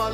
A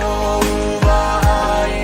o uva ai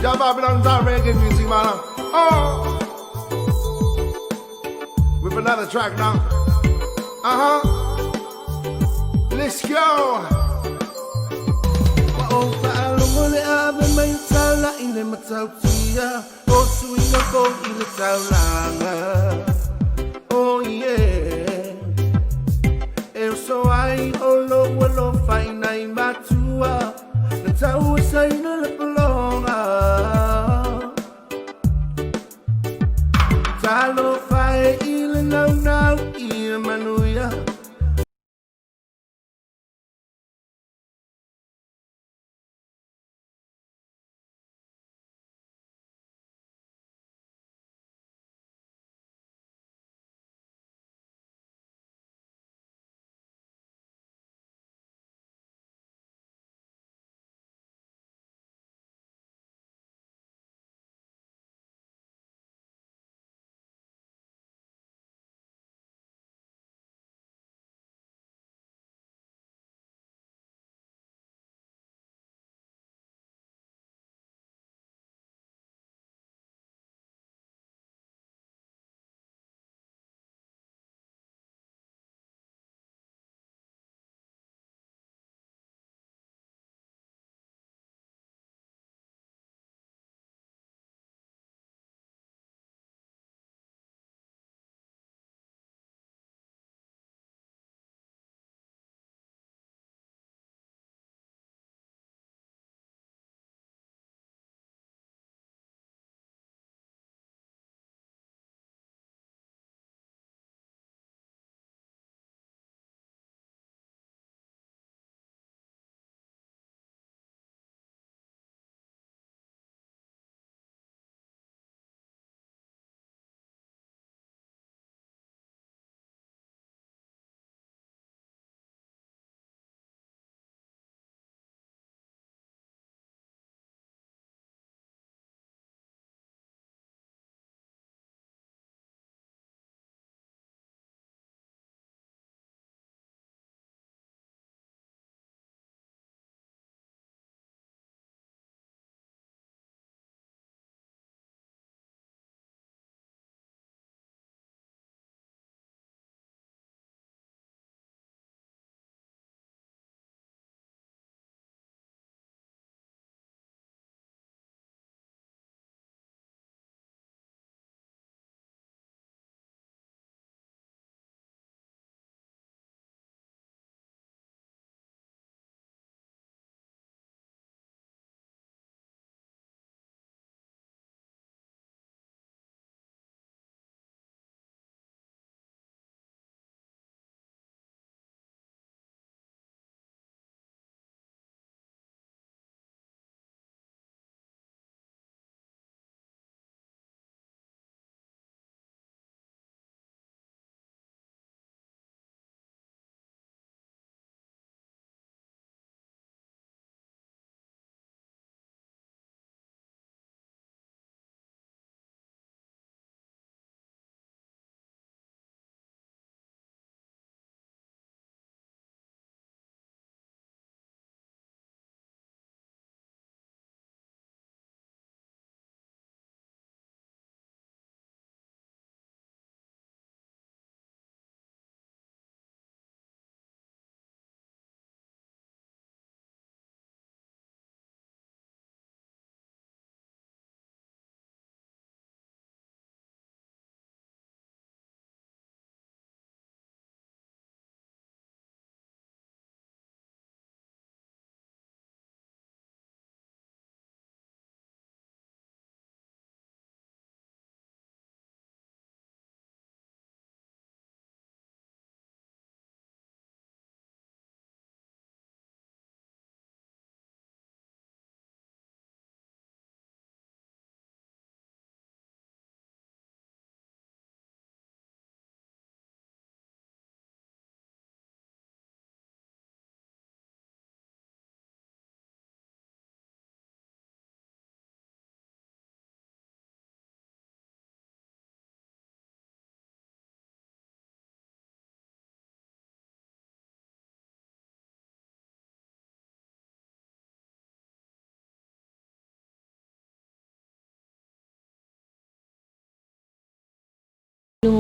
Ja Babylon down reggae music, man. Oh, with another track now. Let's go. Ua ou faalogo i le ave mai o tala i le matautia o suiga fou i le taulaga. Oh yeah. E oso ai o lou alofa i nai matua na tauesaina le pologa. Talofa e i le naunau ia manuia.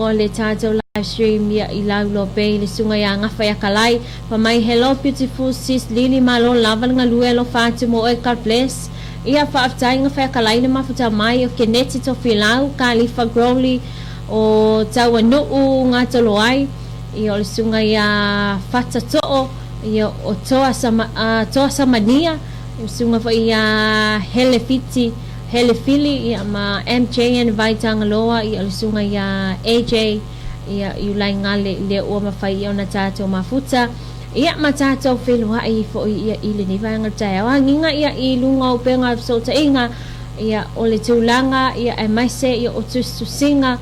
luga o le tatou live stream ia i Lauloa Bay le susuga ia Gafaiakalai fai mai hello beautiful sis Lily malo lava le galue alofa atu mo oe God bless ia faafetai Gafaiakalai le mafuta mai o Keneti Tofilau Kalifa Growley o Tauanu'u Gatoloai ia o le susuga ia Fata Too ia o Toa Sama Toa Samania o le susuga foi ia Helefiti Helefili ia ma MJN Vaitagaloa ia o le susuga ia AJ ia Iulaigale lea ua mafai ia ona tatou mafuta ia ma tatou feiloai foi ia i lenei vaega o le taeao. Agiga ia i luga o upega o fesootaiga ia o le tulaga ia aemaise ia o tusitusiga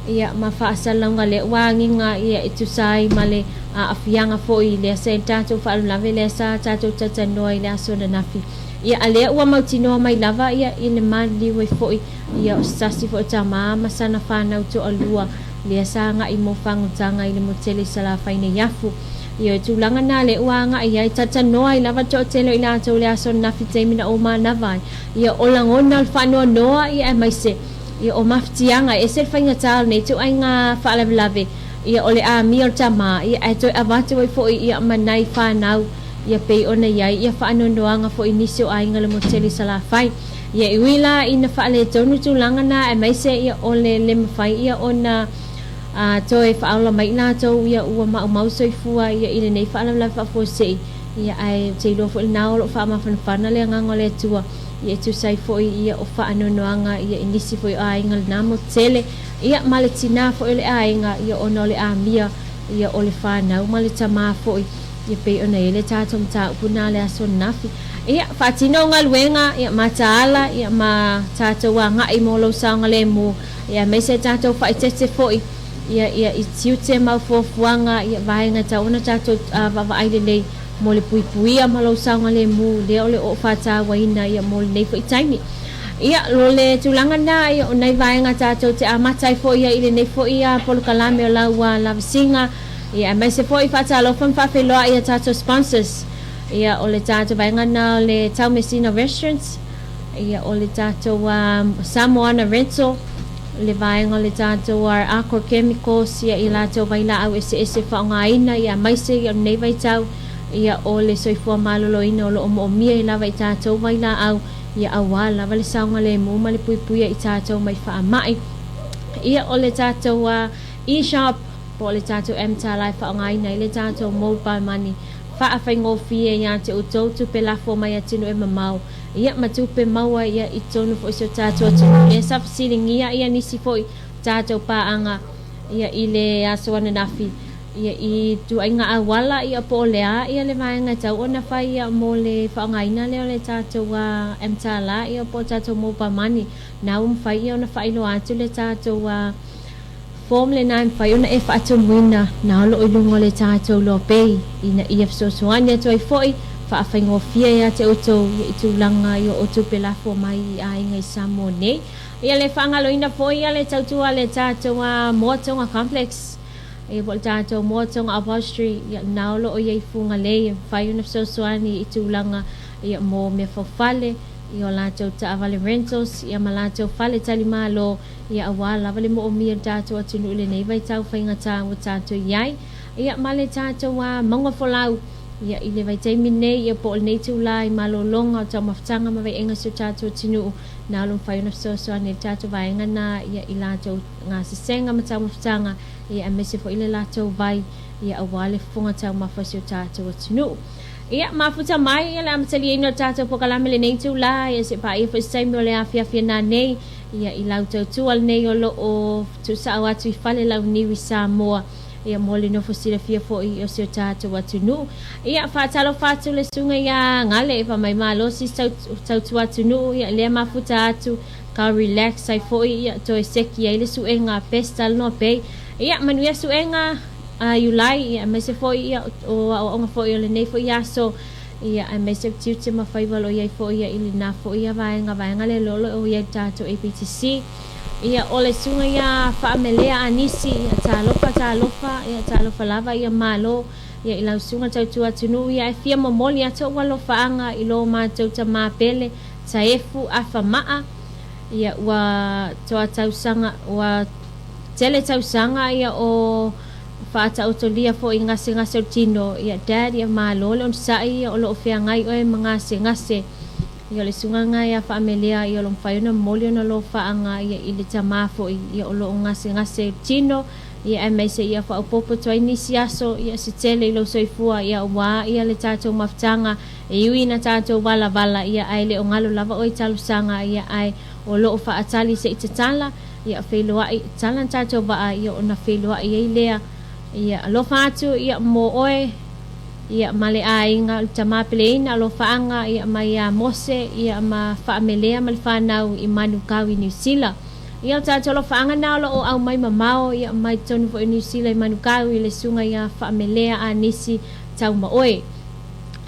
ia ma faasalalauga lea ua agiga ia e tusa ai ma le aafiaga foi lea sa i le tatou faalavelave lea sa tatou talatalanoa i le aso ananafi. Ia a lea ua mautinoa mai lava ia i le maliliu ai foi ia o se tasi foi o tama ma sana fanau toalua lea sa agai mo fagutaga i le motele i Salafai nei afu. Ia o tulaga na lea ua agai ai talatalanoa ai lava le toatele o i latou i le aso ananafi taimi na ou manava ai ia o lagona o le faanoanoa ia aemaise ia o mafatiaga e ese le faigata o lenei ituaiga faalavelave ia o le amia o le tama ia ae toe avatu ai foi ia ma nai fanau Ia pei ona i ai ia faanoanoaga foi i nisi o aiga le motu tele i Salafai. Ia e ui la ina faaletonu tulaga na aemaise ia o le le mafai ia ona toe faaola mai i latou ia ua maumau soifua ia i lenei faalavelave faafuasei ia ae ou te iloa foi lena o lo o faamafanafana le agaga o le Atua ia e tusa ai foi ia o faanoanoaga ia i nisi foi o aiga lena motu tele ia ma le tina foi o le aiga ia ona o le amia ia o le fanau ma le tama foi Ia pei ona i ai le tatou mataupu na le aso ananafi. Ia, faatino au galuega, ia mataala, ia ma tatou agai mo lou saogalemu, ia aemaise a tatou faaeteete foi, ia, ia i tiute ma au fuafuaga, ia vaega e tatau ona tatou vaavaai lelei mo le puipuia ma lou saogalemu, lea o le oo faatauaina ia mo lenei foi taimi. Ia, o le tulaga lena, ia o nai vaega tatou te amata ai foi ia i lenei foi polokalame o lau lavasiga, Ia, aemaise foi faatalofa ma faafeiloai i a tatou sponsors. Ia, o le tatou vaega lena o le Taumeasina Restaurants, ia, o le tatou um, Samoana Rental, le vaega o le tatou Arcor Chemicals, ia, i latou vailaau eseese faaaogaina, ia, aemaise ia, o lenei vaitau, ia, o le soifua maloloina o lo o moomia ai lava i tatou vailaau, ia, auā lava le saogalemu ma le puipuia i tatou mai faamai. Ia, o le tatou uh, e-shop, po o le tatou mtala e faaaogaina ai le tatou mobile money faafaigofie ia te outou tupe lafo mai atunuu e mamao ia ma tupe maua ia i totonu foi o si o tatou atunuu lea sa fesiligia ia nisi foi tatou paaga ia i le aso ananafi ia i tuaiga auala ia po o le a ia le vaega e tau ona fai ia mo le faaaogaina lea o le tatou mtala ia po o tatou mobile money na ua mafai ia ona faailoa atu le tatou Form lena e mafai ona e faatumuina na o lo o i luga o le tatou Lopei ina ia fesoasoani atu ai foi faafaigofie ia te outou ia i tulaga i o outou pelafua mai i aiga i Samoa nei. Ia le faagaloina foi ia le tautua a le tatou Moa Tonga Complex ia po o le tatou Moa Tonga Upholstery ia na o lo o i ai Fugalei e mafai ona fesoasoani i tulaga ia mo mea faufale i o latou taavale rentals ia ma latou fale talimalo Ia auā lava le moomia o le tatou atunuu i lenei vaitau faigata ua tatou i ai, ia ma le tatou ā mauga folau, ia i le vaitaimi lenei, ia po o lenei itulā i malologa o taumafataga ma vaiaiga si o tatou atunuu, na o lo mafai ona fesoasoani ai le tatou vaega na, ia i latou gasesega ma taumafataga, ia aemaise foi le latou vai, ia auā le fofoga taumafa o si o tatou atunuu. Ia, mafuta mai ia le amataliaina o le tatou pokalame i lenei itulā, ia se paia foi se taimi o le afiafi ana nei, Ia, i lau tautua lenei o lo o tuusao atu i fale launiu i Samoa, ia, mo le nofo silafia foi o si o tatou atunuu. Ia, faatalofa atu le susuga ia Gale, fai mai malosi si tautua atunuu, ia, lea mafuta atu, ka relax ai foi, ia, toe seki ai le suega best talanoa pei. Ia, manuia suega a Iulai, ia, aemaise foi, ia, o aoaoga foi o lenei foi aso, Ia, aemaise o tiute ma faiva o lo o i ai foi ia i lena foi ia vaega, vaega lea o lo o i ai le tatou APTC. Ia, o le susuga ia Faamelea Anisi, ia, talofa, talofa, ia, talofa lava, ia, malo, ia, i lau susuga tautua atunuu, ia, e fia momoli atu ou alofaaga i lo matou tamā pele, Taefu Afa Maa, ia, ua toa tausaga, ua. tele tausaga ia o faataotolia foi i gasegase o le tino. Ia Dad, ia malo le onosai, ia o lo o feagai oe ma gasegase. Ia o le susuga lena ia Faamelea, ia o lo o mafai ona momoli ona lofaaga ia i le tamā foi, ia o lo o gasegase i le tino, ia aemaise ia faaopoopo atu ai nisi aso, ia se tele i lou soifua, ia aua ia le tatou mafutaga e ui ina tatou valavala, ia ae le o galo lava oe i talosaga, ia ae o lo o faatali se i tatala, ia feiloai, tatala le tatou vaa, ia ona feiloai ai lea, ia alofa atu, ia mo oe, ia ma le aiga o le tama peleina alofaaga, ia mai ia Mose, ia ma Faamelea ma le fanau i Manukau i Niu Sila. Ia o tatou alofaaga na o lo o aumai mamao, ia mai totonu foi o Niu Sila i Manukau i le susuga ia Faamelea Anisi Taumaoe.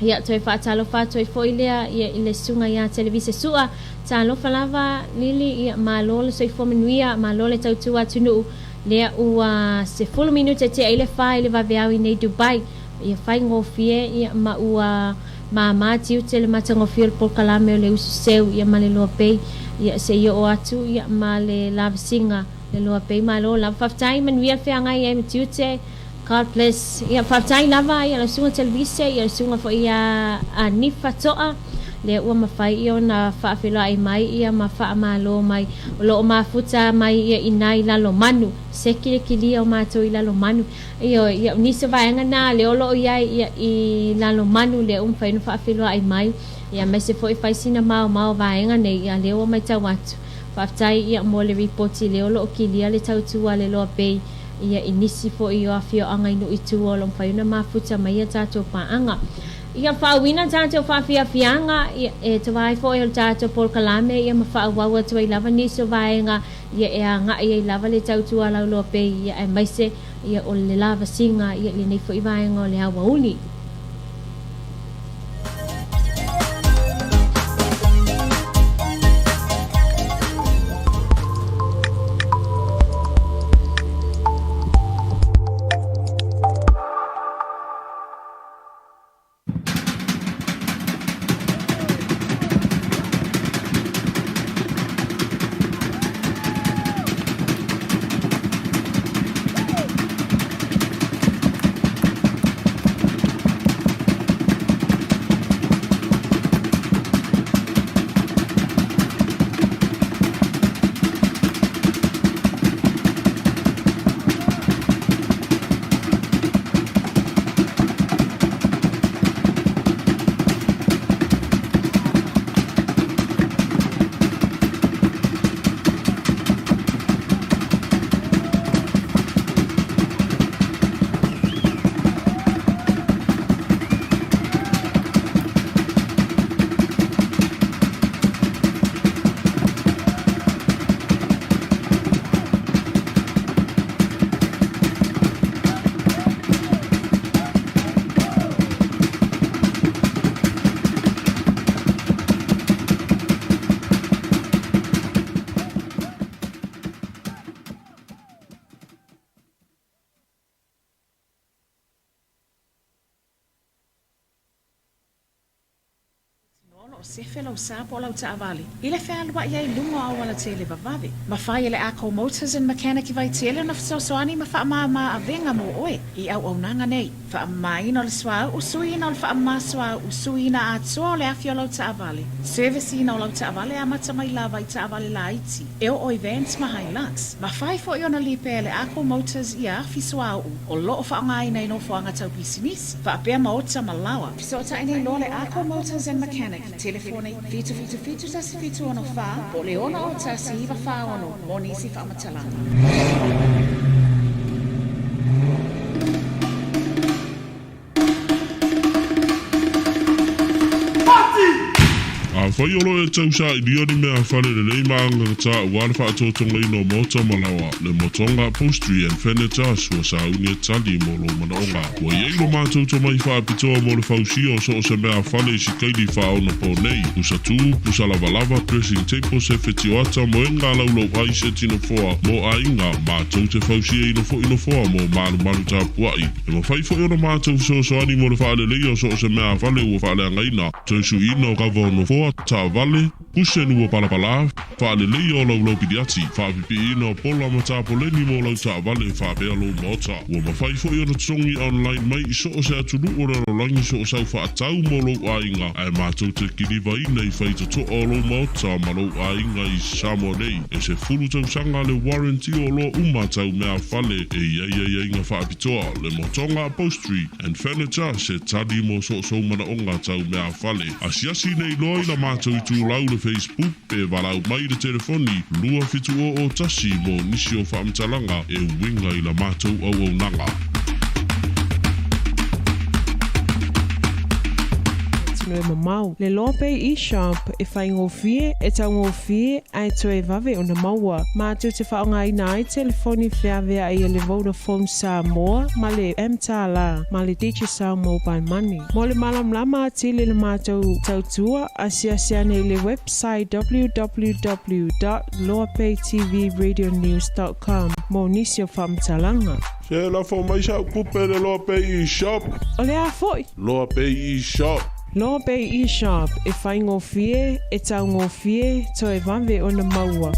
Ia toe faatalofa atu ai foi lea ia i le susuga ia Televise Sua, talofa lava Lili, ia malo le soifua manuia, malo le tautua atunuu, lea ua 10 minute tea i le 4 i le vaveao i nei Dubai. Ia faigofie ia ma ua māmā tiute le matagofie o le polokalame o le usu seu ia ma le loa pei ia se i oo atu ia ma le lavasiga le loa pei malo lava faafetai manuia le feagai ai ma tiute God bless ia faafetai lava ia lau susuga Televise ia le susuga foi ia Anifa Toa lea ua mafai ia ona faafeiloai mai ia ma faamalo mai o lo o mafuta mai ia i nai Lalomanu se kilikilia o matou i Lalomanu Ioe, ia o nisi o vaega na lea o lo o i ai ia i Lalomanu lea ua mafai ona faafeiloai mai, ia aemaise foi fai sina maomao o vaega nei, ia lea ua matau atu. Faafetai ia mo le ripoti lea o lo o kilia le tautua a le Loa Bay ia i nisi foi o afioaga i nuu i tua o lo o mafai ona mafuta mai ia tatou paaga. Ia faauina tatou faafiafiaga ia e toa ai foi o le tatou polokalame ia ma faaauau atu ai lava nisi o vaega ia e agai ai lava le tautua a Lauloa Bay ia aemaise ia o le lavasiga ia i lenei foi vaega o le aoauli. O lo o sefe lau sa po o lau taavale i le fealuai ai i luga o auala tele vavave. Mafai e le Ako Motors and Mechanic i Vaitele ona fesoasoani ma faamāmā avega mo oe i auaunaga nei. Faamamaina o le suauu, suiina o le faamama suauu, suiina atoa o le afi o lau taavale, service ina o lau taavale amata mai lava i taavale laiti e oo i vans ma Hilux. Mafai foi ona lipea e le Ako Motors ia afi suauu o lo o faaaogaina i nofoaga tau pisinisi faapea maota ma laoa. Fesootai nei loa le Ako Motors and Mechanic, telefoni, 777 1764 po o le 6 01 946 mo nisi faamatalaga. Afai o lo o e tau sailia ni mea fale lelei ma agagata aua le faatotogaina o maota ma laoa, le motoga, upholstery and furniture, sua sauni e tali mo lou manaoga. Ua i ai lo matou tomai faapitoa mo le fausia o so o se mea fale i sikaili faaonapo nei, pusa tu, pusa lavalava, dressing table, sefe tioata, moega laulau ai, seti nofoa mo aiga, matou te fausiaina foi nofoa mo malumalu tapuai. E mafai foi ona matou fesoasoani mo le faaleleia o so o se mea fale ua faaleagaina, toe suiina o kava o nofoa, taavale, Kuseni ua palapala, faaleleia o laulau piliati, faapipiiina o pola ma tapoleni mo lau taavale faapea lou maota. Ua mafai foi ona totogi online mai i so o se atunuu o le lalolagi so o sau faatau mo lou aiga ae matou te kilivaina i faitotoa o lou maota ma lou aiga i Samoa nei. E 10 tausaga le warranty o oloa uma tau meafale e i ai aiaiga faapitoa, le Motoga Upholstery and Furniture se tali mo so o sou manaoga tau meafale. Asiasi nei loa i la matou itulau le Facebook pe valaau mai i le telefoni 2701 mo nisi o faamatalaga e uiga i la matou auaunaga. Tino e mamao. Le loa pei e-shop e faigofie, e taugofie ae toe vave ona maua. Matou te faaaogaina ai telefoni feaveai a le Vodafone Samoa ma le mTala ma le Digicel Mobile Money. Mo le malamalama atili i le matou tautua, asiasi ane i le website www.loapaytvradionews.com mo nisi o faamatalaga. Se lafo mai sau tupe le Loa Pay e-shop. O le a foi? Loa Pay e-shop. Loa Pay e-shop, e faigofie, e taugofie, toe vave ona maua.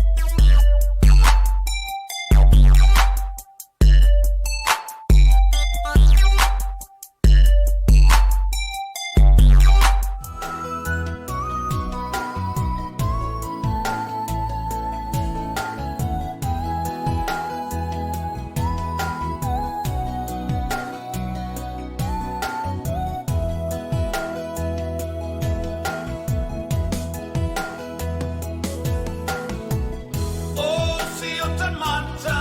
O si o ta mata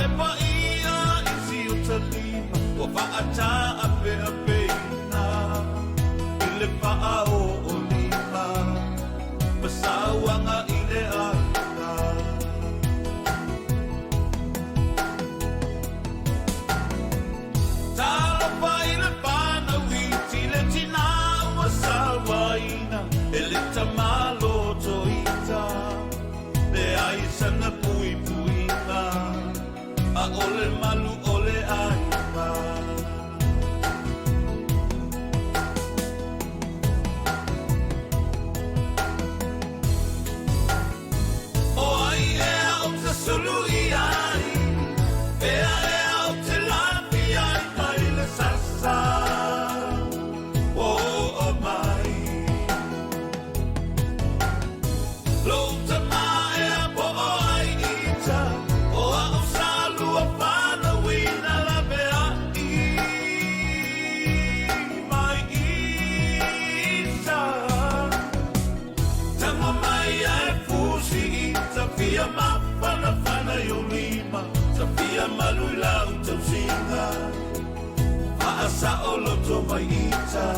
e paia i si o ta lima ua faataapeapeina i le paa o o lima ma sauaga i le aiga. Talofa i le fanau iti le tinā ua sauaina e le tama lotoita leai sana puipuiga a o le malu o le aiga. O ai ea ou te sulu i ai, fea ea ou te lafi ai mai le sasa ua oo mai. Lou tama ea po o ai ita, o a'u sa lua fanauina laveai mai ita. Tago mai ae fusi ita fia mafanafana i ou lima, ta fia malu i lau tausiga. Faasaoloto mai ita,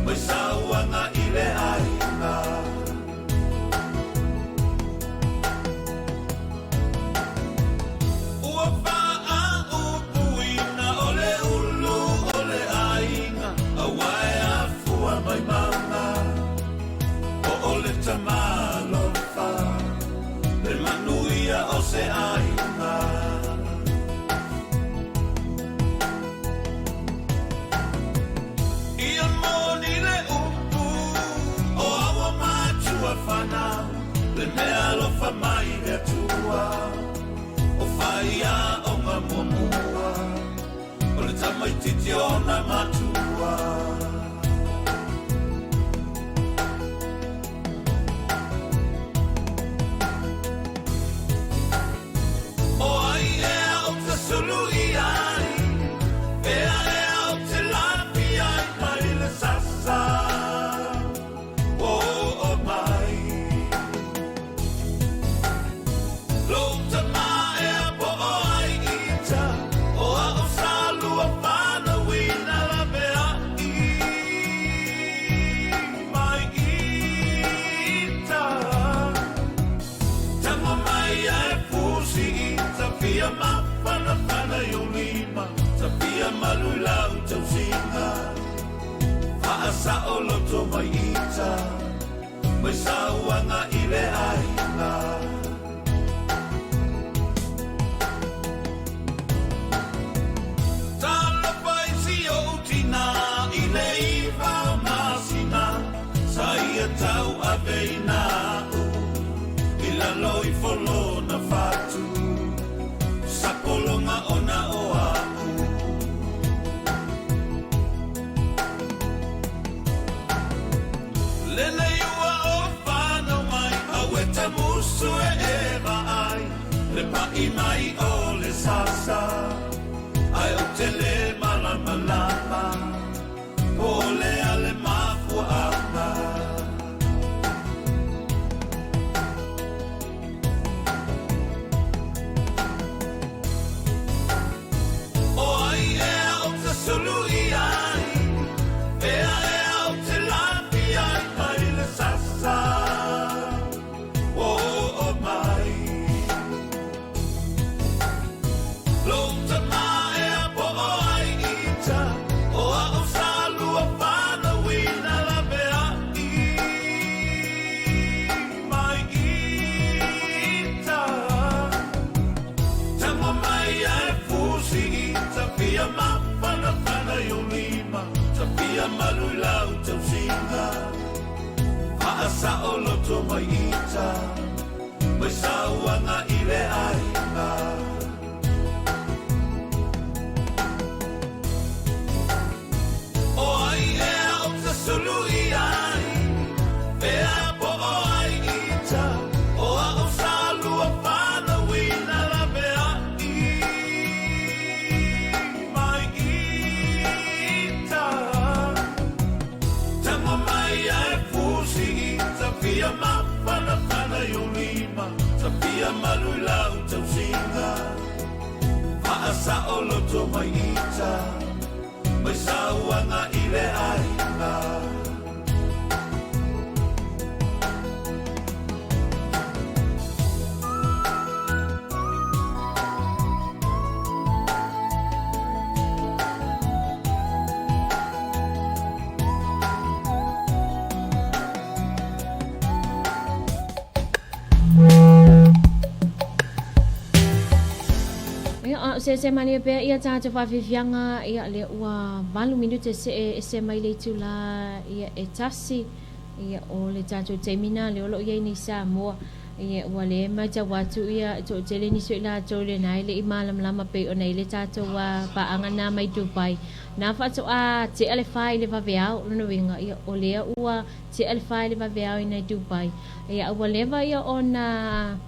mai sauaga i le aiga. Ua faaupuina o le ulu o le aiga, auā e afua mai mauga. O o le tama alofa, le manuia o se aiga. Ia moni le upu o aua matua fanau, le mea alofa mai le Atua. O faiaoga muamua, o le tamaitiiti ona matua. O ai ea ou te sulu i ai, fea ea ou te lafi ai mai le sasa ua oo mai. Lou tama ea po o ai ita, o a'u sa lua fanauina laveai mai ita. Tago mai ae fusi ita fia mafanafana i ou lima, ta fia malu i lau tausiga. Faasaoloto mai ita, mai sauaga i le aiga. Talofa i si ou tinā i le 9 o masina, sa ia tauaveina. laveina a'u i lalo ifo lona fatu Sapologa ona o a'u. Lelei ua o fanau mai au e tamusu e e vaai le paʻi mai o le sasa ae ou te le malamalama po o le a le mafuaaga. O ai ea ou te sulu i ai, Fea ea ou te lafi ai mai le sasa ua oo mai. Lou tama ea po o ai ita, O a'u sa lua fanauina laveai mai ita. Tago mai ae fusi ita fia mafanafana i ou lima, Tafia malu i lau tausiga, Faasaoloto mai ita, Mai sauaga i le aiga. O ai ea ou te sulu i ai, Fea po o ai ita, O a'u sa lua fanauina laveai mai ita. Tago mai ae fusi ita fia mafanafana i ou lima, Tafia malu i lau tausiga, Faasaoloto mai ita, Mai sauaga i le aiga. Ia, a o se se malie pea ia tatou faafiafiaga, ia, lea ua valu minute see ese mai le itula ia e tasi, ia, o le tatou taimi na lea o lo o i ai nei Samoa. Ia, ua le matau atu ia e toatele nisi o i latou lena e le i malamalama pei ona i le tatou paaga na mai Dubai. Na faatoa tea le fa i le vaveao, o lona uiga, ia, o lea ua tea le fa i le vaveao i nai Dubai. Ia, a ua leva ia ona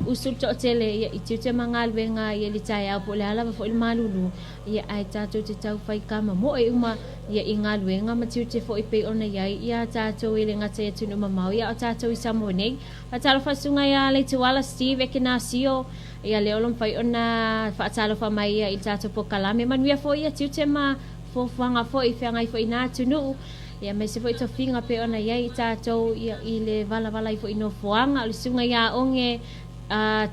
usu le toatele ia i tiute ma galuega ia i le taeao po o le a lava foi le malulu, ia, ae tatou te tau fai kamamoe uma ia i galuega ma tiute foi pei ona i ai ia tatou e le gata i atunuu mamao ia a o tatou i Samoa nei. Faatalofa susuga ia Leituala Steve Ekenasio, ia lea o lo mafai ona faatalofa mai ia i le tatou polokalame. Manuia foi ia tiute ma fuafuaga foi i feagai foi i na atunuu, ia aemaise foi tofiga pei ona i ai i tatou ia i le valavala ai foi i nofoaga. O le susuga ia Oge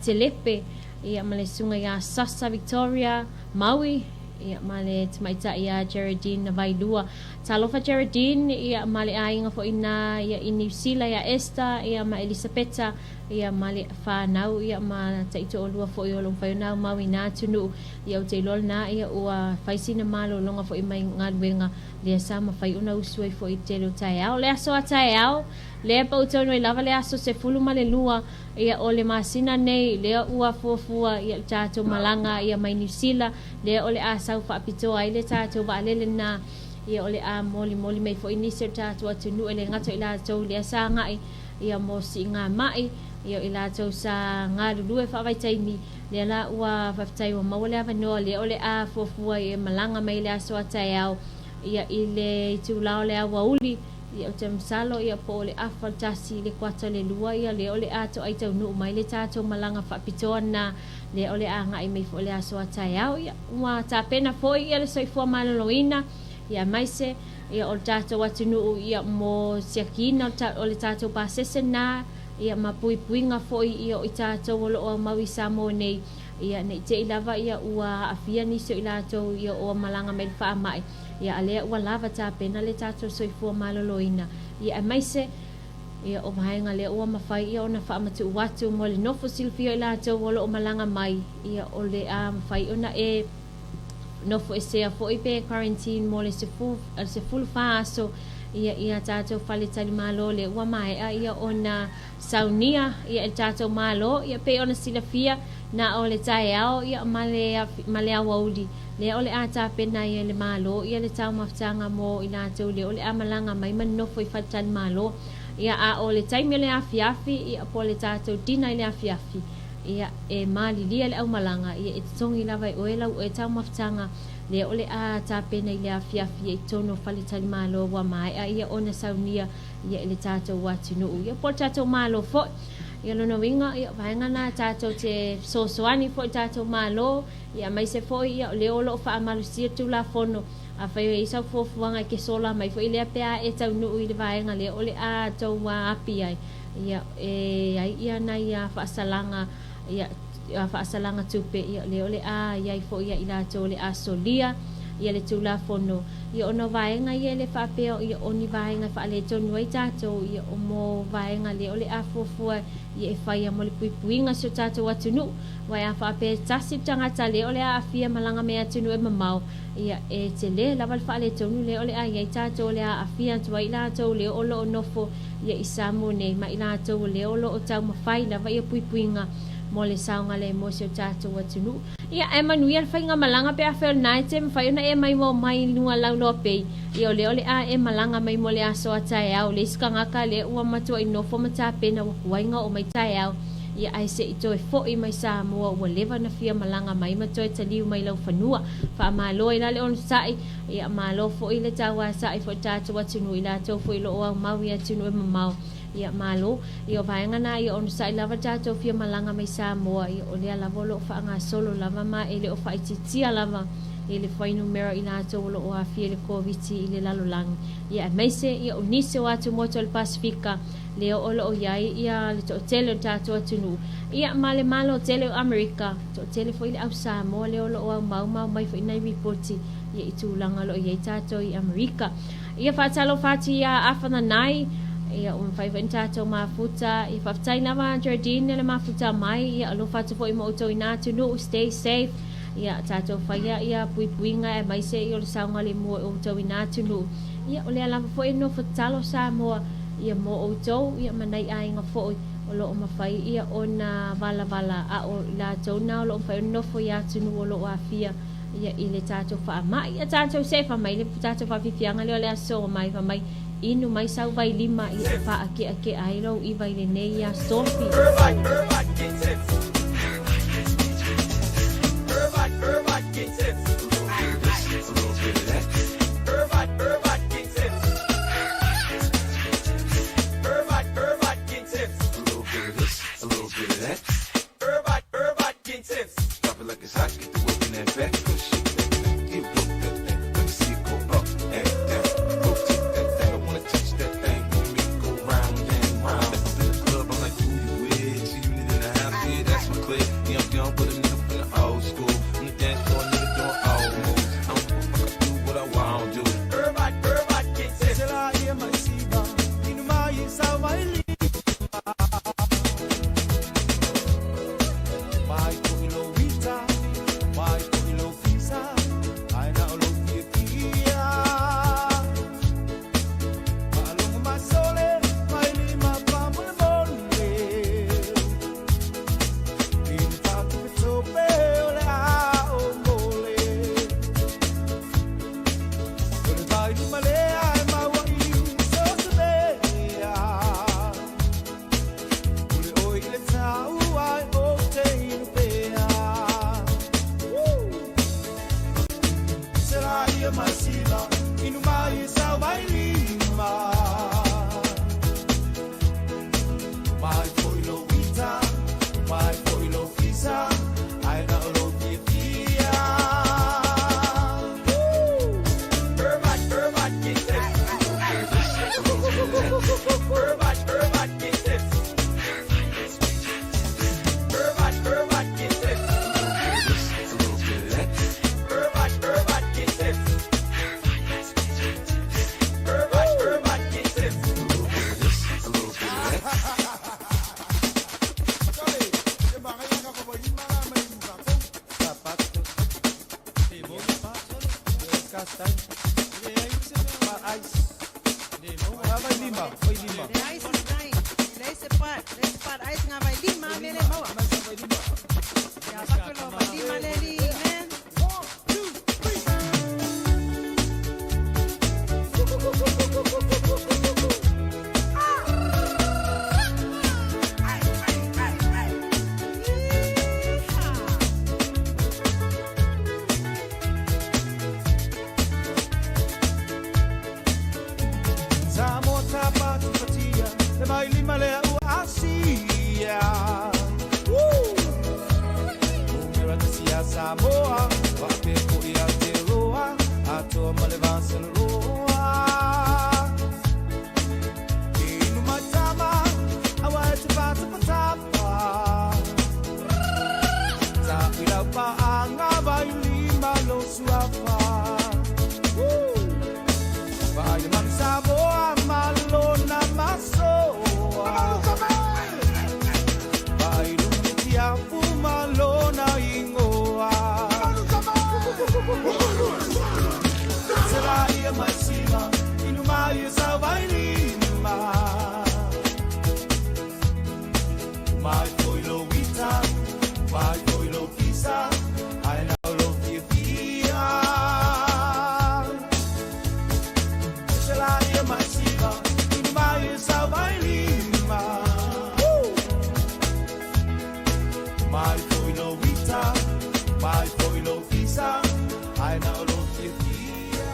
Telepe, ia ma le susuga ia Sasa Victoria Maui, ia ma le tamaitai ia Geraldine Vailua. Talofa Geraldine, ia ma le aiga foi na ia i Niu Sila ia Esther ia ma Elisapeta ia ma le whanau ia ma taitoalua foi o lo mafai ona aumau i na atunuu. Ia ou te iloa lena ia ua fai sina malologa foi mai galuega lea sa mafai ona usu ai foi i le tele o taeao. Le aso a taeao, lea pau tonu ai lava le aso 12 ia o le masina nei lea ua fuafua ia le tatou malaga ia mai Niu Sila, lea o le a sau faapitoa ai le tatou vaalele lena, ia o le a molimoli mai foi nisi o le tatou atunuu e le gata o i latou lea sa agai ia mo siigamai, ia o i latou sa galulue faavaitaimi, lea la ua faafetai ua maua le avanoa lea o le a fuafua ia malaga mai le aso a taeao ia i le itula o le aoauli. Ia, ou te masalo, ia, po o le afa le tasi i le kuata le lua, ia, lea o le a toai taunuu mai le tatou malaga faapitoa lena, lea o le a agai mai foi le aso a taeao. Ia, ua tapena foi, ia, le soifua maloloina, ia, aemaise, ia, o le tatou atunuu, ia, mo siakiina o le, o le tatou pasese lena, ia, ma puipuiga foi, ia, o i tatou o lo o aumau i Samoa nei, ia, ne i te i lava, ia, ua aafia nisi o i latou, ia, ua malaga mai i le faamai. Ia a lea ua lava tapena le tatou soifua maloloina, ia aemaise ia o vaega lea ua mafai ia ona faamatuu atu mo le nofo silafia o i latou o lo o malaga mai, ia o le a mafai ona e nofo esea foi pe quarantine mo le 14 aso. Ia i a tatou faletalimalo lea ua maea ia ona saunia ia e le tatou Malo, ia pei ona silafia na o le taeao ia ma le ma le aoauli lea o le a tapena ai e le Malo ia le taumafataga mo i latou lea o le a malaga mai ma nonofo i faletalimalo. Ia a o le taimi o le afiafi ia po o le tatou dina i le afiafi, ia e malilie le aumalaga ia e totogi lava e oe lau oe taumafataga lea o le a tapena i le afiafi i totonu o faletalimalo ua maea ia ona saunia ia i le tatou atunuu ia po o le tatou Malo foi. Ia lona uiga ia o vaega na tatou te fesoasoani foi i le tatou Malo ia aemaise foi ia o lea o lo o faamalosia le Tulafono. Afai o i ai sau fuafuaga e te sola mai foi lea pe a e taunuu i le vaega lea o le a tou aapi ai ia e ai ia nai faasalaga ia faasalaga tupe ia lea o le a i ai foi ia i latou o le a solia ia le Tulafono. Ia ona o vaega ia e le faapea ia o ni vaega e faaletonu ai tatou ia o mo vaega lea o le a fuafua ia e faia mo le puipuiga o si o tatou atunuu. Aua a faapea e tasi le tagata lea o le a aafia malaga mai atunuu e mamao ia e tele lava le faaletonu lea o le a i ai tatou o le a aafia atu ai i latou lea o lo o nofo ia i Samoa nei ma i latou lea o lo o taumafai lava ia puipuiga mo le saogalemu o si o tatou atunuu. Ia, ae manuia le faigamalaga pe afai o lena e te mafai ona e maimoa mai i luga lau pei. Ia o lea o le a e malaga mai mo le aso a taeao, le isi tagata lea ua matuai nofo ma tapena ua tuai oo mai taeao. Ia ae se i toe foi mai Samoa ua leva na fia malaga mai ma toe taliu mai lau fanua. Faamalo ai la le onosai, ia malo foi le tauasa'i foi tatou atunuu i latou foi o lo o aumau i atunuu e mamao. Ia malo. Ia o vaega na ia onosai lava tatou fia malaga mai Samoa, ia o lea lava o lo o faagasolo lava ma e le o faaitiitia lava i le fuainumera o i latou o lo o aafia i le Koviti i le lalolagi. Ia aemaise ia o nisi o atumotu o le Pasefika lea o lo o i ai ia le toatele o le tatou atunuu, ia ma le Malo tele o Amerika, toatele foi le au Samoa lea o lo o aumau ma aumai foi nai ripoti ia i tulaga o lo o i ai tatou i Amerika. Ia faatalofa atu iā Afa Nanai, ia ua mafai foi ona tatou mafuta. Ia faafetai lava Jardine le mafuta mai, ia alofa atu foi ma outou i nā atunuu, stay safe. Ia tatou faia ia puipuiga aemaise ia o le saogalemu o outou i nā atunuu. Ia o lea lava foi e nofo tatalo Samoa ia mo outou ia ma nai aiga foi o lo o mafai ia ona valavala a o i latou na o lo o mafai ona nofo i atunuu o lo o aafia ia i le tatou faamai. Ia tatou see fai mai le tatou faafiafiaga lea o le aso mai fai mai inu mai sau vailima ia e faakeakea ai lou iva i lenei aso. Samoa tapatipatia, le vailima lea ua asia. Woo! Numera tasi ia Samoa, faapea foi Aotearoa, atoa ma le vasaloloa. E inu mai tama, aua e te pātapatapa. Taʻi lau paaga vailima lo suafa. Woo! Vaai le manu Samoa ma lona masoa. Vaai i luga Fitiafu ma lona igoa. Se laia mai sima, inu mai e sau vailima. Mai foi lo ita, mai foi lo fisa, ae nao lo fiafia. Se laia mai sima, inu mai e sau vailima. Woo! Mai foi lo ita, mai foi lo fisa, ae nao lo fiafia.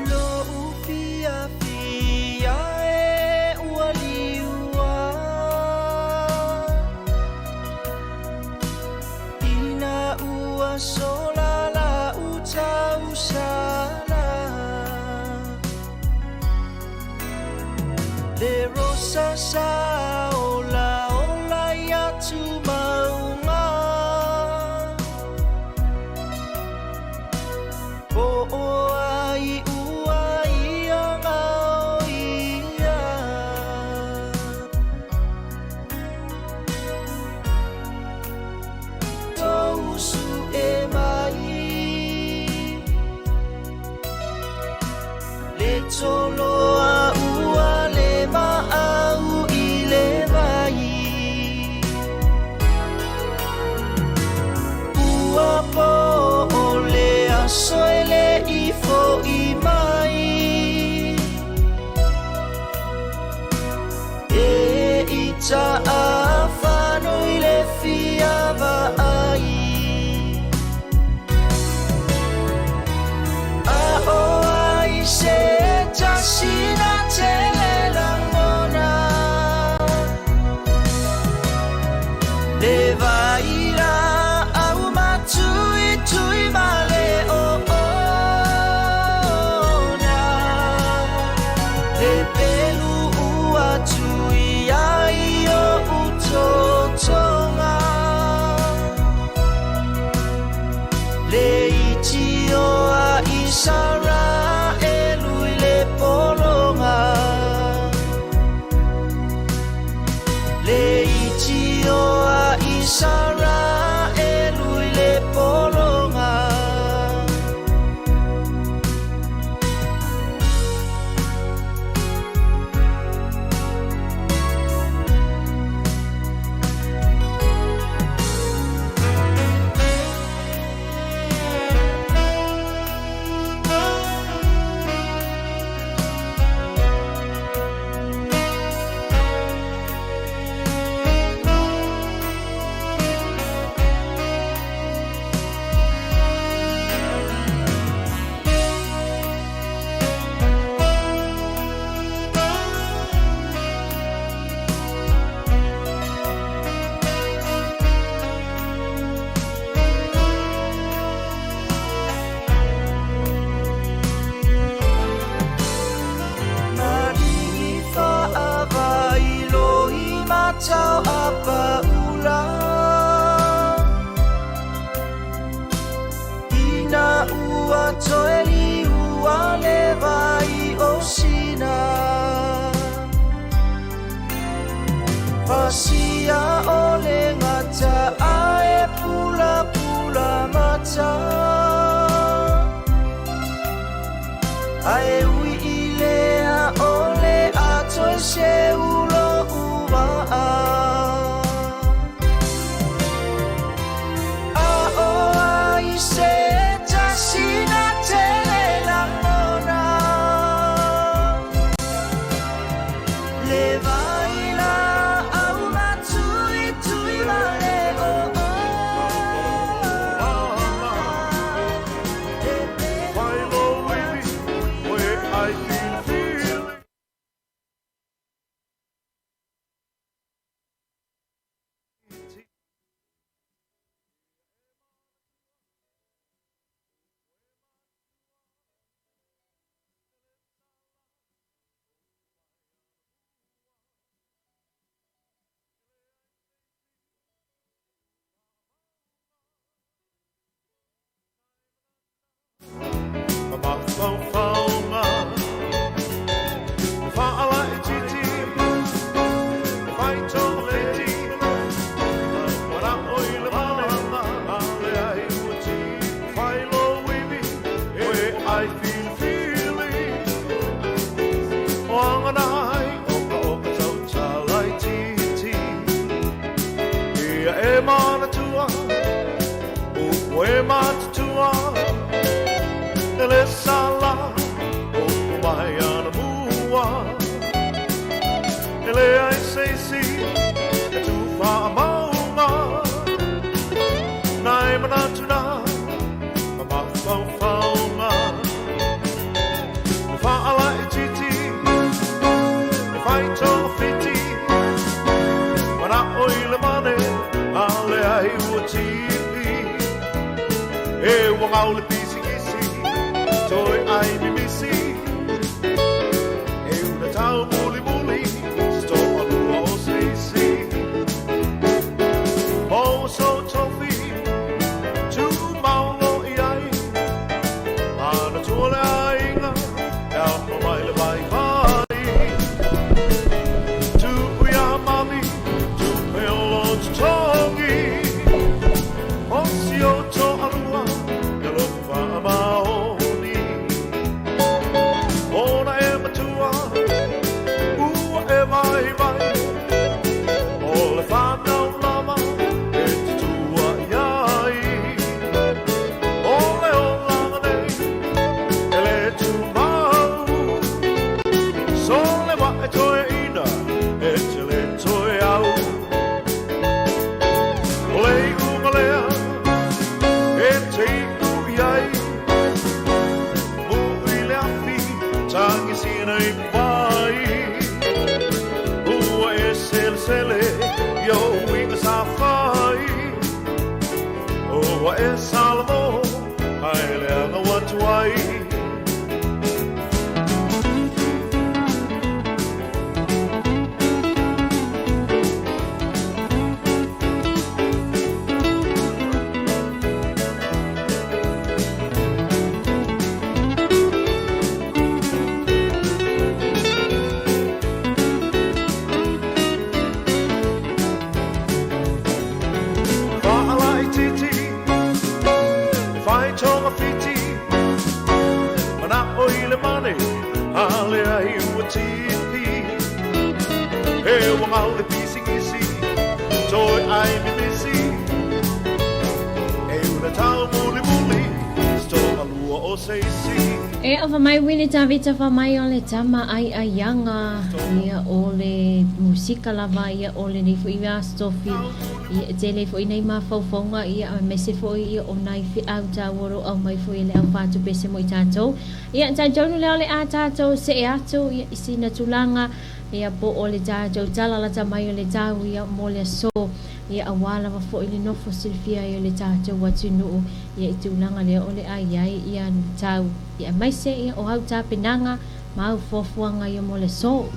Lo'u fiafia e ua liua Ina ua sola la'u tausala Le rosa sa ola ola ia tumauga Po o ai ua ia gaoia. Tousu e mai Le toloa ua le maau i le vai Ua po o le aso e le i fo'i mai E i taafano i le fia vaai A o ai se tasi na tele lagona Le vai laau matuitui ma le oona Le pelu ua tui ai o. Pasia o le gata ae pulapula mata Ae ui i lea o le a toe seu lo'u vaa A o ai se tasi na te le lagona Le vai laau matuitui ma le oona Le pele E ova mai Winnie Tavita fa mai o le tama ai aiaga ia o le musika lava ia o lenei foi aso tofi ia e tele foi nei mafaufauga ia aemaise foi ia o nai feau taua o lo o aumai foi e le au fatupese mo i tatou ia talitonu lea o le a tatou see atu ia i sina tulaga ia po o le tatou tala lata mai o le tau ia mo le aso ia aua lava foi le nofo silafia ai o le tatou atunuu ia i tulaga lea o le a i ai ia tau ia aemaise ia o au tapenaga ma au fuafuaga ia mo le aso.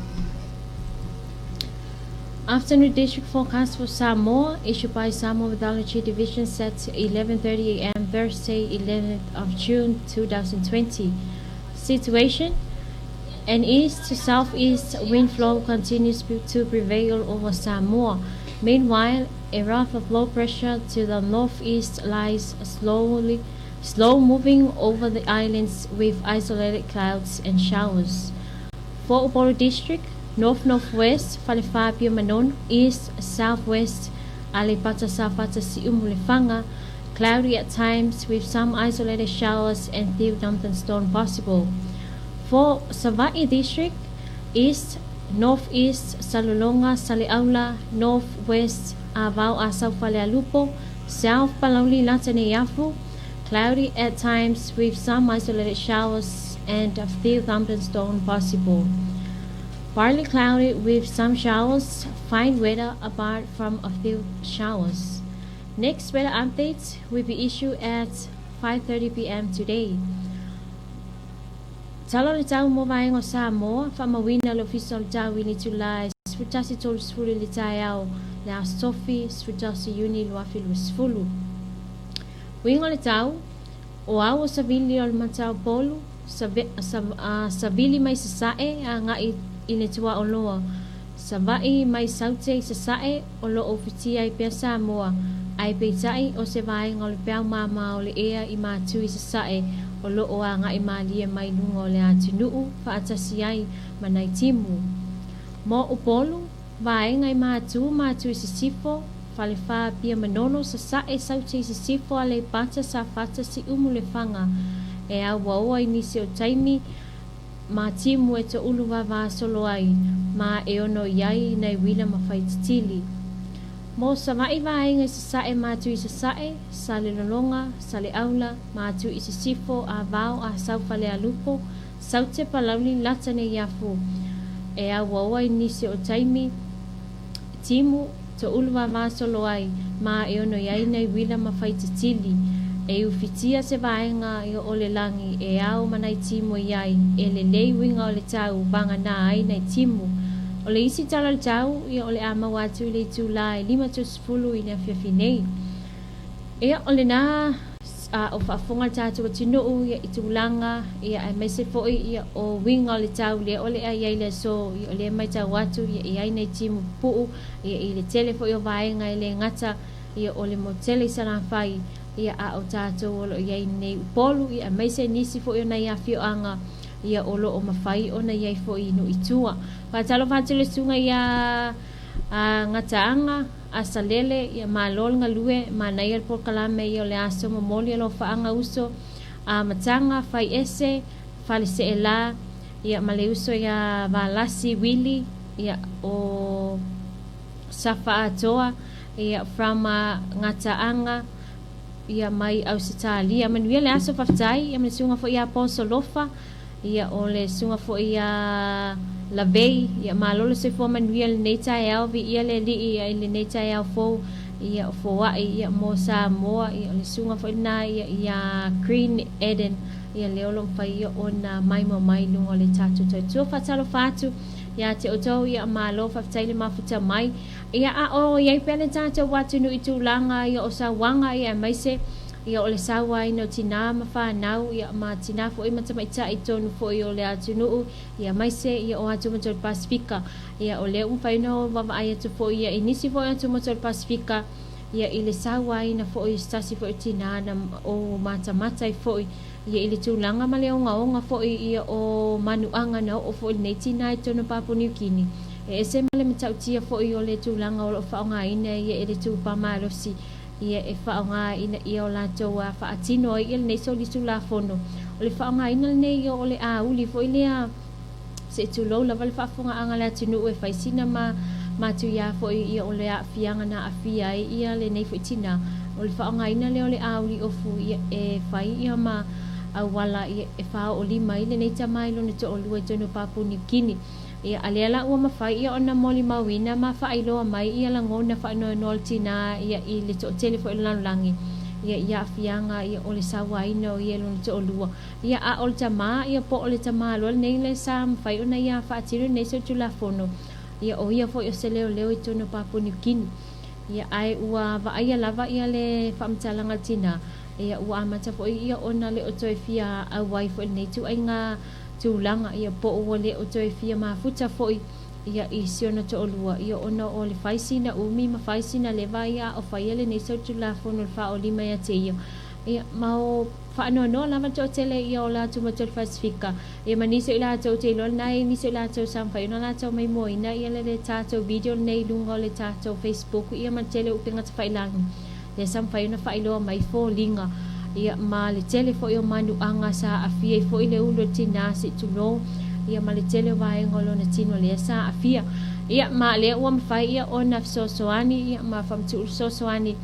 Afternoon District Forecast for Samoa, issued by Samoa Weatherology Division set 11:30 a.m. Thursday, 11th of June 2020. Situation. An east to southeast wind flow continues to prevail over Samoa. Meanwhile, a rough of low pressure to the northeast lies slowly slow moving over the islands with isolated clouds and showers. For Upolu District, North Northwest, Falefa Apia Manono, East Southwest, Aleipata Safata Siumu Lefaga, cloudy at times with some isolated showers and few thunderstorms possible. For Savaii District, East, Northeast, Salelologa, Saleaula, Northwest, Avao Asau Falealupo, South Palauli Lata-Neiafu, cloudy at times with some isolated showers and a few thunderstorms possible. Partly cloudy with some showers, fine weather apart from a few showers. Next weather update will be issued at 5:30 p.m. today. Tala o le tau mo vaega o Samoa, faamauina le Ofisa o le Tau i le itula e 11:30 i le taeao le Aso Tofi 11 Iuni 2020. Uiga o le tau, o ao o savili o le Mataupolu, savili mai Sasae agai i le Tuaoloa, Savaii mai Saute i Sasae o lo o ufitia ai pea Samoa, ae peitai o se vaega o le peau māmā o le ea i Matu i Sasae o lo o agai malie mai luga o le atunuu faatasi ai ma nai timu. Mo Upolu, vaega i Matu, Matu i Sisifo, Falefa, Apia, Manono, Sasae, Saute i Sisifo, Aleipata, Safata, Siumu, Lefaga, e auaoa i nisi o taimi ma timu e toʻulu vāvāsolo ai ma e ono i ai nai uila ma faititili. Mo Savaii vaega i Sasae ma Atu i Sasae, Salelologa, Saleaula, ma Atu i Sisifo, Avao, Asau, Falealupo, Saute, Palauli, Lata, Neiafu, e auaoa i nisi o taimi, timu, toʻulu vāvāsolo ai ma e ono i ai nai uila ma faititili, e ufitia se vaega i o le lagi e ao ma nai timu i ai, e lelei uiga o le tau vagana ai nai timu. O le isi tala o le tau, ia o le a maua atu i le itulā e 5:30 i le afiafi nei. Ia, o lena a o faafofoga le tatou atunuu ia i tulaga ia aemaise foi ia o uiga o le tau lea o le a i ai le aso, ia o lea e matau atu ia e i ai nai timu pupuu ia i le tele foi o vaega e le gata ia o le motu tele i Salafai ia a o tatou o lo o i ai nei Upolu ia aemaise nisi foi o nai afioaga ia o lo o mafai ona i ai foi i nuu i tua. Faatalofa atu le susuga ia Gataaga Asalele, ia malo le galue, manaia le polokalame ia o le aso momoli alofaaga uso a mataga fai ese fale seela ia ma le uso ia Valasi Wili ia o Safa Atoa ia from Gataaga ia mai Ausetalia. Manuia le aso faafetai ia ma le susuga foi ia Paul Solofa ia o le susuga foi ia Lavei ia malo le soifua manuia lenei taeao viia le Alii ia i lenei taeao fou ia o foai ia mo Samoa ia o le susuga foi lena ia ia Green Eden ia lea o lo o mafai ia ona maimoa mai i luga o le tatou tautua. Faatalofa atu ia te outou ia malo faafetai le mafuta mai ia a o i ai pea le tatou atunuu i tulaga ia o sauaga ia aemaise ia o le sauaina o tinā ma fanau ia ma tinā foi ma tamaitai i totonu foi o le atunuu ia aemaise ia o atu motu o le Pasefika ia o lea ua mafai ona vaavaai atu foi ia i nisi foi o atu motu o le Pasefika ia i le sauaina foi o se tasi foi o tinā na o matamata ai foi ia i le tulaga ma le ogaoga foi ia o manuaga na oo foi lenei tinā i totonu o Papua Niu Kini e ese ma le matautia foi o le tulaga o lo o faaaogaina ia e le tūpā malosi ia e faaaoga ina ia o latou a faatino ai ia lenei solitulafono. O le faaaogaina lenei ia o le auli foi lea se i tulou lava le faafofogaaga a le atunuu e fai sina ma matuia foi ia o le aafiaga na aafia ai ia lenei foi tinā. O le faaaogaina lea o le auli ofu ia e fai ia ma auala ia e faaoolima ai lenei tama i lona toalua i totonu o Papua Niu Kini. Ia, a lea la ua mafai ia ona molimauina ma faailoa mai ia lagona faanoanoa o le tinā ia i le toatele foi o le lalolagi ia i aafiaga ia o le sauaina o ia i lona toalua. Ia, a o le tamā ia po o le tamā loa lenei le sa mafai ona ia faatino lenei solitulafono, ia o ia foi o se leoleo i totonu o Papua Niu Kini. Ia, ae ua vaaia lava ia le faamatalaga a le tinā, ia ua amata foi ia ona le o toe fia auai foi i lenei ituaiga. tulaga, ia, po o ua le o toe fia mafuta foi, ia, i si ona toalua, ia, ona o le fai sina umi ma fai sina leva, ia, a o faia lenei solitulafono i le faaolima ia te ia. Ia, ma o faanoanoa lava le toatele, ia, o latou matua i le Pasefika, ia, ma nisi o i latou ou te iloa lena e i ai nisi o i latou sa mafai ona latou maimoaina, ia, le tatou video lenei i luga o le tatou Facebook, ia, ma le tele o upega tafailagi. Lea sa mafai ona faailoa mai foliga, ia, ma le tele foi o manuaga sa aafia ai foi le ulu o le tinā se i tulou, ia, ma le tele o vaega o lona tino lea sa aafia. Ia, ma lea ua mafai, ia, ona fesoasoani, ia, ma faamatuu le fesoasoani,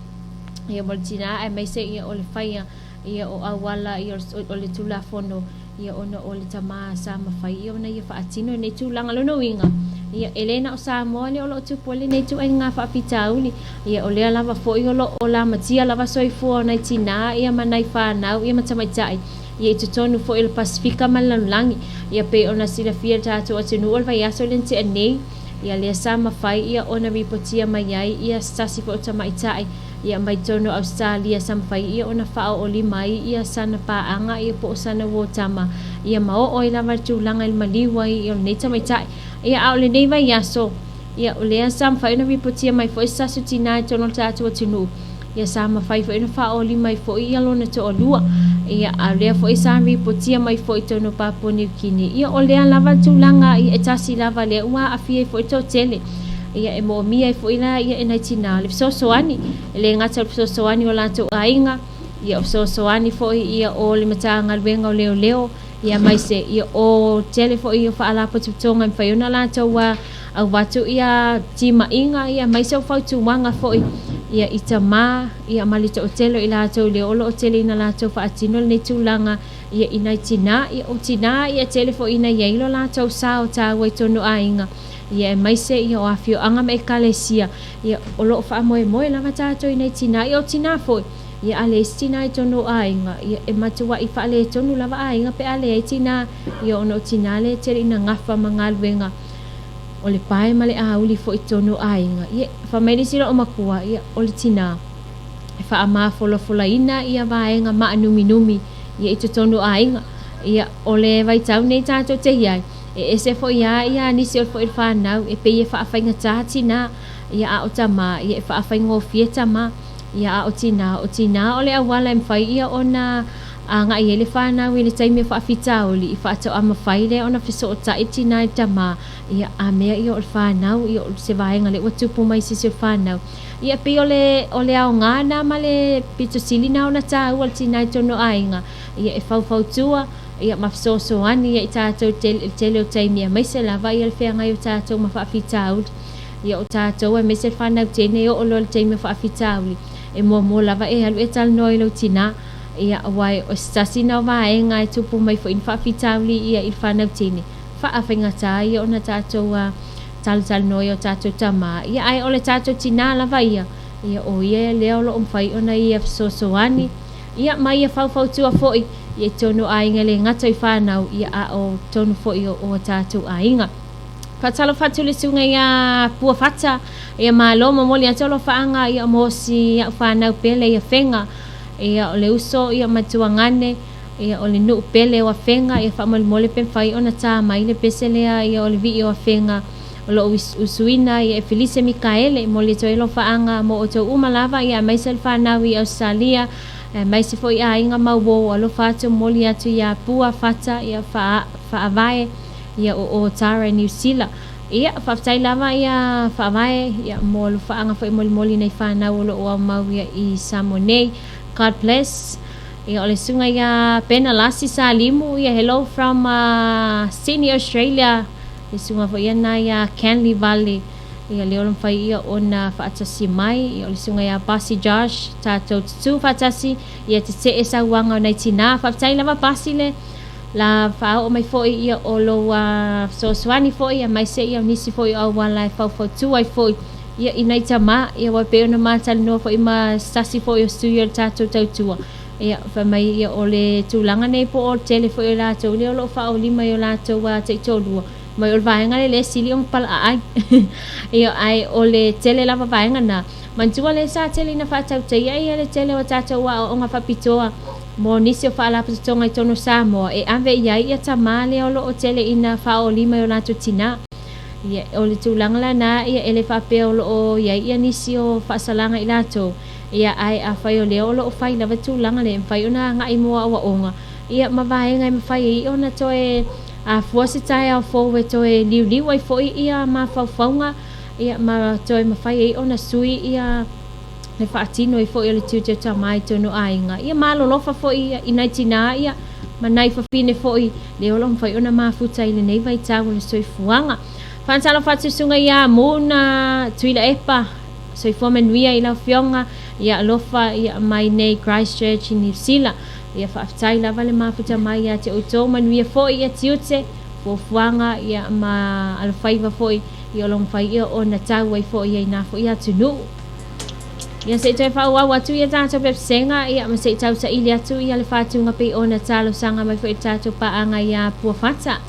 ia, mo le tinā, aemaise, ia, o le faia, ia, o auala, ia, o le Tulafono, ia, ona o le tamā sa mafai, ia, ona ia faatino lenei tulaga. Lona uiga, ia, e le na o Samoa lea o lo o tupu ai lenei ituaiga faafitauli, ia, o lea lava foi o lo o lamatia lava soifua o nai tinā, ia, ma nai fanau, ia, ma tamaitai, ia, i totonu foi o le Pasefika ma le lalolagi. Ia, pei ona silafia e le tatou atunuu o le vaiaso lea na tea nei, ia, lea sa mafai, ia, ona ripotia mai ai, ia, se tasi foi o tamaitai, Ia mai totonu o Ausetalia sa mafai ia ona faaooli mai ia sana paaga ia po o sana uo tama ia ma oo ai lava le tulaga i le maliu ai o lenei tamaitai. Ia a o lenei vaiaso, ia o lea sa mafai ona ripotia mai foi se tasi o tinā i totonu o le tatou atunuu, ia sa mafai foi ona faaooli mai foi ia lona toalua. Ia a o lea foi sa ripotia mai foi i totonu o Papua Niu Kini, ia o lea lava le tulaga ia e tasi lava lea ua aafia ai foi le toatele. Ia e moomia ai foi la ia e nai tinā le fesoasoani, e le gata o le fesoasoani o latou aiga, ia o fesoasoani foi ia o le Matagaluega o Leoleo, ia aemaise ia o tele foi o faalapotopotoga e mafai ona latou avatu ia timaiga, ia aemaise o fautuaga foi ia i tamā ia ma le toatele o i latou lea o lo o tele ina latou faatino lenei tulaga ia i nai tinā. Ia o tinā ia e tele foi ina i ai lo latou sao taua i totonu o aiga. Ia aemaise ia o afioaga ma ekalesia, ia o lo o faamoemoe lava tatou i nai tinā, ia o tinā foi, ia a leai se tinā i totonu o aiga, ia e matuai faaletonu lava aiga pe a leai tinā, ia ona o tinā lea e tele ina gafa ma galuega o le pae ma le auli foi i totonu o aiga. Ia fai mai le isi loomatua, ia o le tinā e faamafolafolaina ia vaega maanuminumi ia i totonu o aiga. Ia o le vaitau nei tatou te i ai, E ese foi a ia nisi o foi whanau e pei e faafaigata tinā, ia a o tamā, ia e faafaigofie tamā, ia a o tinā, o tinā o le auala e mafai ia ona agai ai le whanau i le taimi o faafitauli, i faatoa mafai lea ona fesootai le tinā i le tamā, ia a mea ia o le whanau, ia o se vaega lea ua tupu mai i se isi o le whanau. Ia e pei o le, o le aoga na ma le pito sili na ona tāua le tinā i totonu o aiga, ia e faufautua, Ia ma fesoasoani ia i tatou i le tele o taimi aemaise lava ia le feagai o tatou ma faafitauli. Ia o tatou aemaise le fanau teine e oo loa i le taimi o faafitauli, e muamua lava e alu e talanoa i lou tinā. Ia aua o se tasi na o vaega e tupu mai foi ni faafitauli ia i le fanau teine, faafaigata ia ona tatou talatalanoa i o tatou tamā. Ia ae o le tatou tinā lava ia, ia o ia lea o lo o mafai ona ia fesoasoani. Ia, ma ia faufautua foi ia i totonu o aiga e le gata i whanau, ia a o totonu foi o o tatou aiga. Faatalofa atu le susuga ia Pua Fata, ia malo momoli atu alofaaga ia mo si au whanau pele ia Fega, ia o le uso ia Matuagane, ia o le nuu pele o Afega, ia faamolemole pe mafai ona tā mai le pese lea ia o le vii o Afega o lo o usuina ia e Felise Mikaele. E momoli atu ai alofaaga mo outou uma lava, ia aemaise le fanau i Ausetalia, aemaise foi aiga ma uo. Alofa atu, momoli atu iā Pua Fata, ia Faavae, ia o Otara i Niu Sila. Ia, faafetai lava ia Faavae, ia mo alofaaga foi molimoli nai fanau o lo o aumau ia i Samoa nei. God bless. Ia, o le susuga ia Pena Lasi Salimu, ia hello from Sydney, Australia. Le susuga foi ia na iā Kenley Vale, ia lea o lo mafai ia ona faatasi mai, ia o le susuga iā Pasi Josh, tatou tutū faatasi, ia tetee sauaga o nai tinā. Faafetai lava Pasi le la faaoo mai foi ia o lou fesoasoani foi aemaise ia o nisi foi o auala e faufautua ai foi ia i nai tamā, ia aua e pei ona ma talanoa foi ma se tasi foi o sui o le tatou tautua, ia fai mai ia o le tulaga nei po o le tele foi o latou lea o lo o faaolima i o latou taitoalua mai o le vaega lea lea e sili ona palaaai. Ia ae o le tele lava vaega na. Manatua lea sa tele ina faatautaia ia le tele o tatou aoaoga faapitoa. Mo nisi o faalapotopotoga i totonu o Samoa e ave i ai ia tamā lea o lo o tele ina faaolima i o latou tinā. Ia, o le tulaga lena, ia, e le faapea o lo o i ai ia nisi o faasalaga i latou, ia, ae afai o lea o lo o fai lava tulaga lea, e mafai ona agai mo aoaoga, ia, ma vaega e mafai ai ona toe afua se taeao fou e toe liuliu ai foi ia mafaufauga, ia, ma toe mafai ai ona sui ia le faatino ai foi o le tiute o tama i totonu o aiga. Ia malolofa foi i nai tinā ia ma nai fafine foi lea o lo o mafai ona mafuta i lenei vaitau o le soifuaga. Faatalofa atu susuga ia Muna Tuilaepa, soifua manuia i lau afioga, ia alofa ia mai nei Christchurch i Niu Sila. Ia faafetai lava le mafuta mai ia te outou, manuia foi ia tiute, fuafuaga ia ma alofaiva foi ia o lo o mafai ia ona tau ai foi ia ina foi atunuu. Ia se i toe faaauau atu ia tatou pesega ia ma se i tausaili atu ia le faatuga pei ona talosaga mai foi i le tatou paaga ia Puafata.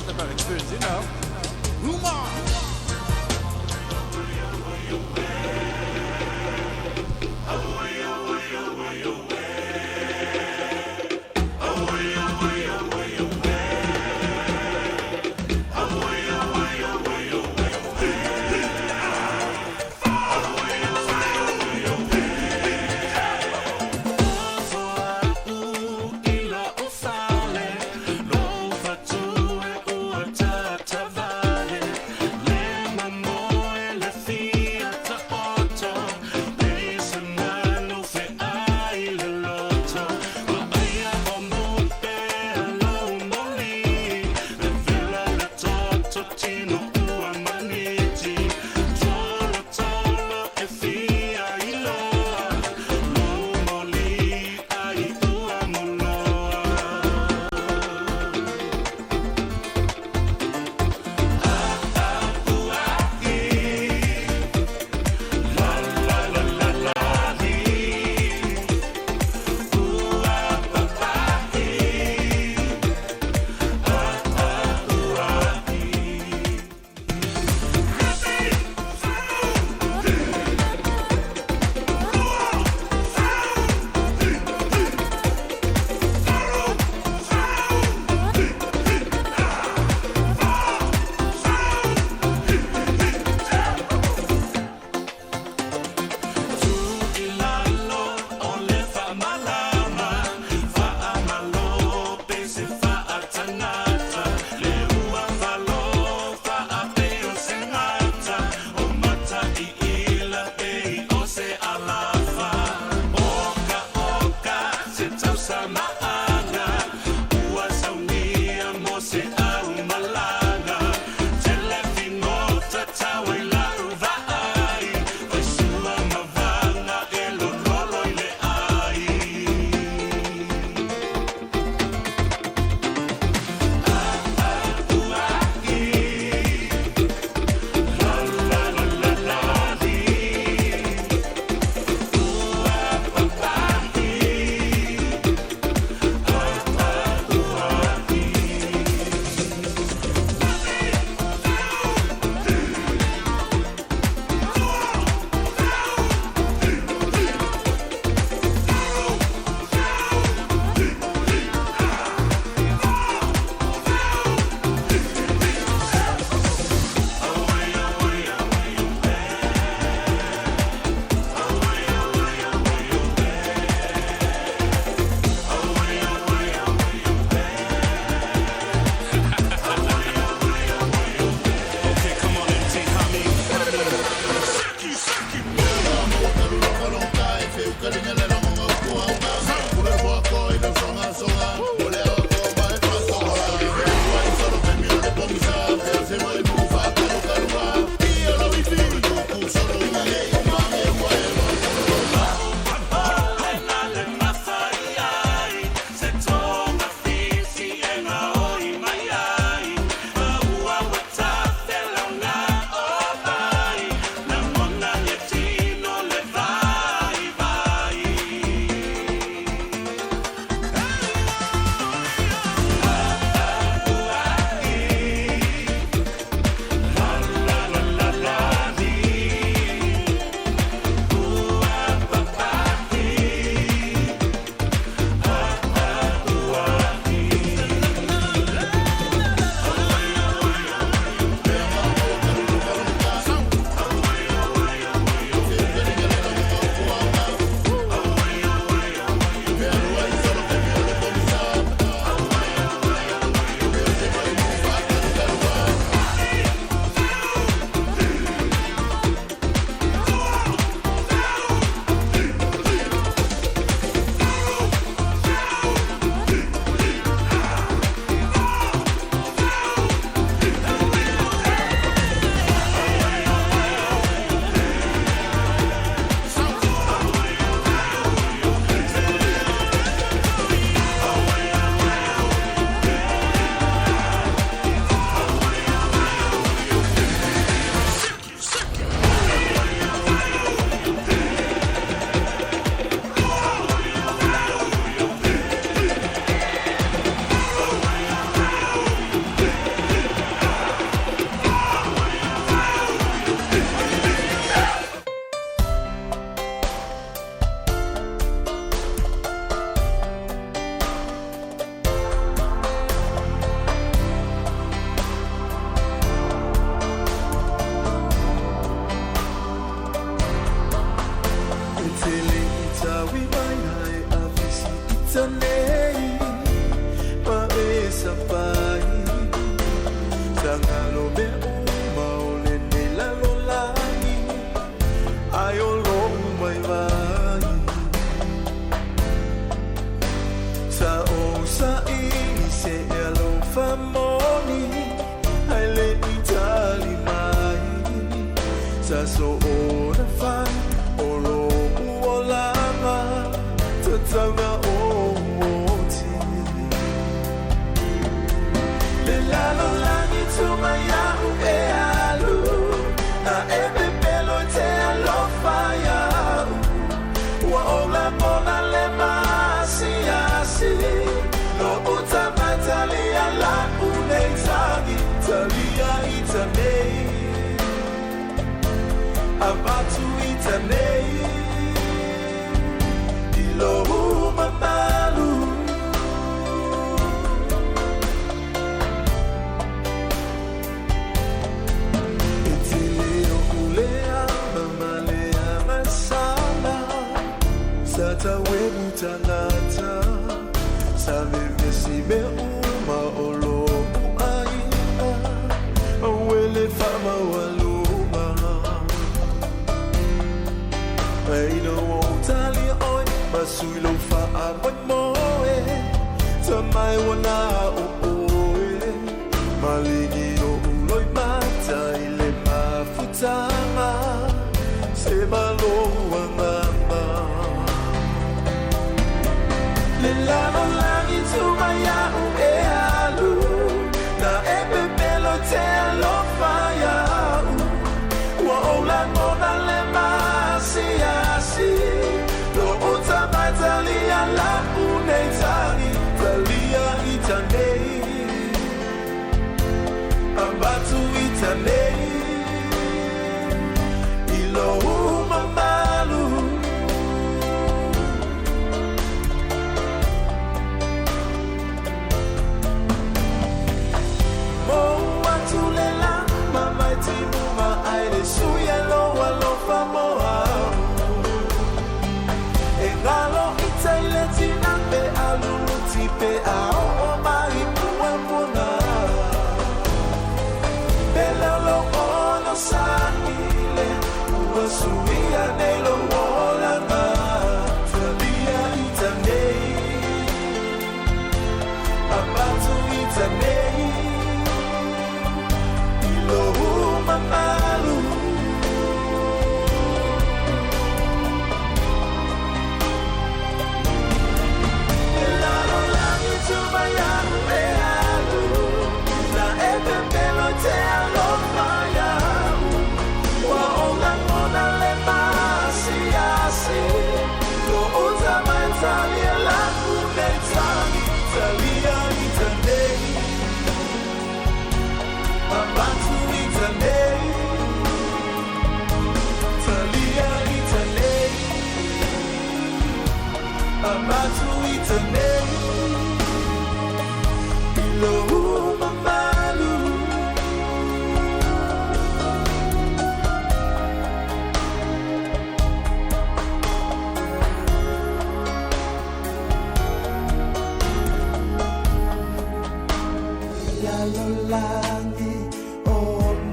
Sa soona fai o lo'u olaga tatau na oti. Le lalolagi tuga ia'u e alu na e pepelo i te alofa ia'u. Ua ou lagona le maasiasi lo'u tamaitalia la'u nei tagi talia ita nei avatu ita nei i lou mamalu. E tele o'u lea ma le agasala sa tauemu tagata sa vevesi mea uma o lo'u aiga auele faamaualuga. Aina ua ou talia oe ma sui lou faamoemoe tamai ua na o oe maligi o'u loimata i le mafutaga se malou agaga. Le lalolagi tuga ia'u e alu na e pepelo i te alofa ia'u. Ua ou lagona le maasiasi lo'u tamaitalia la'u nei tagi talia ita nei avatu ita nei i lou mamalu. Mou atu le la mamai timuga ai le sui e lou alofa mo au. E galo ita i le tina pe aluluti pe a oo mai pua puna. Pe leo ono sa ile ua suia nei lou olaga talia ita nei avatu ita nei i lou mamalu. Le lalolagi tuga ia'u e alu na e pepelo i te alofa ia'u. Ua ou lagona le maasiasi lo'u tamaitalia la'u nei tagi talia ita nei avatu ita nei talia ita nei avatu ita nei i lou mamalu. Lalolagi o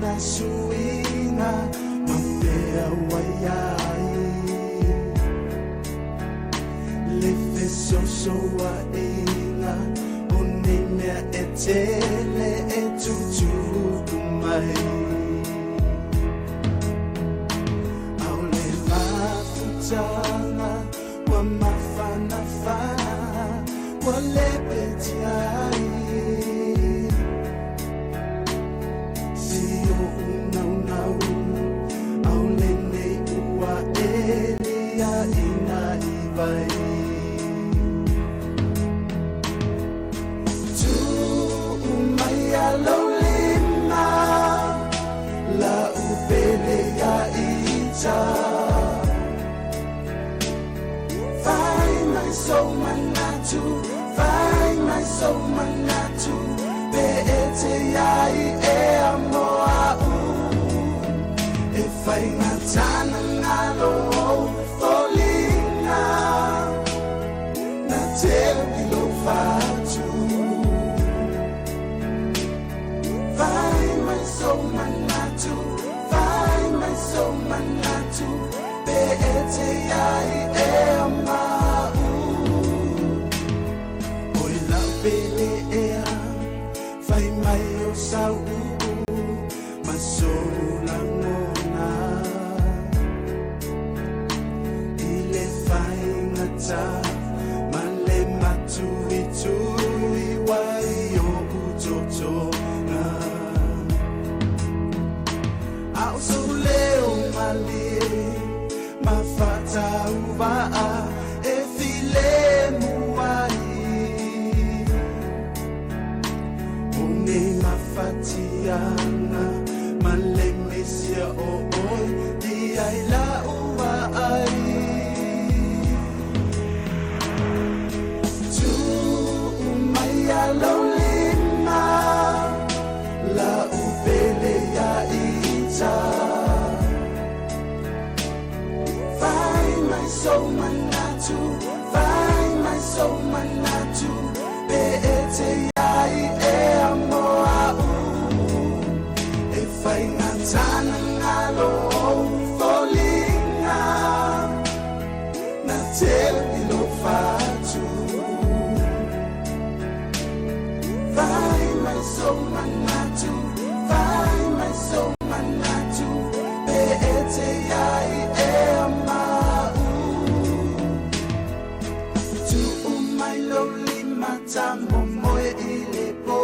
na suiga ma pea ua iai le fesosoaiga o nei mea e tele e tutupu mai. Ao le mafutaga ua mafanafana ua lepetiai si o'u naunau au lenei ua elia ina i vai. Tuu mai a lou lima la'u pele ia ita fai mai sou manatu fai mai sou manatu pe e te iai ea mo a'u e faigatana galo ou foliga na teu i lou fatu fai mai sou manatu fai mai sou manatu pe e te iai ea ma'u. Oi lau pele ea fai mai o sau ma sou lagona. ita ma le matuitui wai o utotoga. A o sou leo malie ma faatauvaa e filemu ai. O nei mafatiaga ma le misia o oe ia i lau vaai. Tuu mai ia lou lima lau pele ia ita. Fai mai sou manatu, fai mai sou manatu, pe e te iai ea mo a'u. E faigata na galo ou foliga, na tele i lou fatu. Fai mai sou manatu, fai mai sou manatu, pe e te iai ea ma a'u. Tuu mai lou lima tamomoe i le po,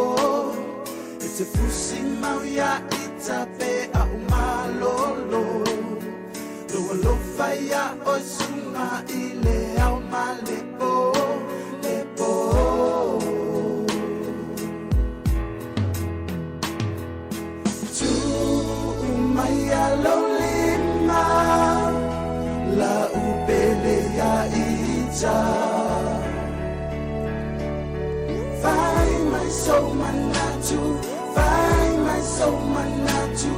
e te fusi mau ia ita pe a'u malolo. Lou alofa ia oe suga i le ao ma le po, le po. Tuu mai ia lou lima lau pele ia ita. Fai mai sou manatu, fai mai sou manatu,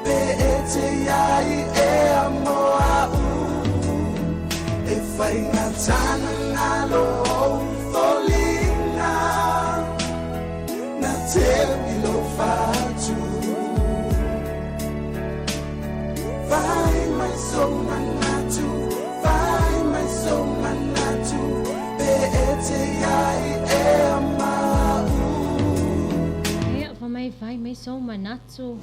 pe e te iai ea mo a'u. E faigata na galo ou foliga, na tele i lou fatu. Fai mai sou manatu, fai mai sou manatu, pe e te iai ea ma a'u. Ia, fa mai fai mai sou manatu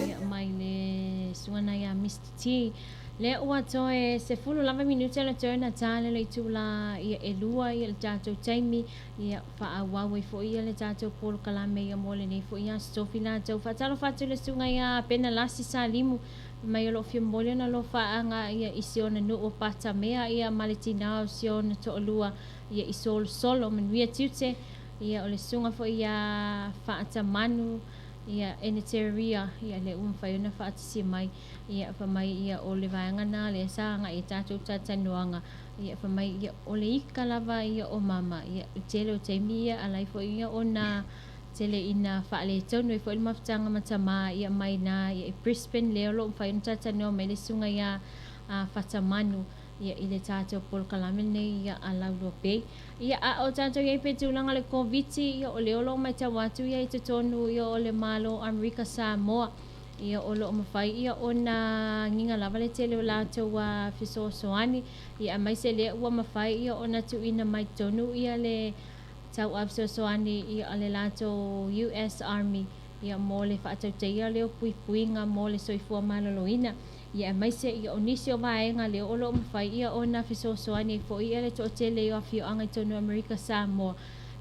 ia mai le suana ia Mr. T. Le ua toe 15 minute le toe na tale le itula ia 2 ia le tatou taimi ia faaauau ai foi ia le tatou polokalame ia mo lenei foi ia sofi latou. Faatalofa atu le suga ia Pena Lasi Salimu mai o loo fia momoli ona alofaaga ia i si ona nuu o Patamea ia ma le tinā o si ona toalua ia i Solosolo manuia tiute ia o le suga foi ia Faatamanu ia Eneteria ia le ua mafai ona faatasi mai ia fa mai ia o le vaega na le sa agai i tatou talatalanoaga ia fa mai ia o le ika lava ia o mama ia tele o taimi ia alai foi ia ona tele ina faaletonu ai foi le mafutaga ma tamā ia mai na ia i Brisbane lea o loo mafai ona talatalanoa mai le suga ia Fatamanu ia i le tatou polokalame lenei ia a Laulua Bay. Ia a o tatou iai pe tulaga le Koviti ia o lea o loo matau atu ia i totonu ia o le Malo Amerika Samoa ia o loo mafai ia ona giga lava le tele o latou fesoasoani ia aemaise lea ua mafai ia ona tuuina mai totonu ia le tauau fesoasoani ia a le latou US Army ia mo le faatautaia lea o puipuiga mo le soifua maloloina ia aemaise ia o nisi o vaega lea o loo mafai ia ona fesoasoani ai foi ia le toatele o afioaga i totonu o Amerika Samoa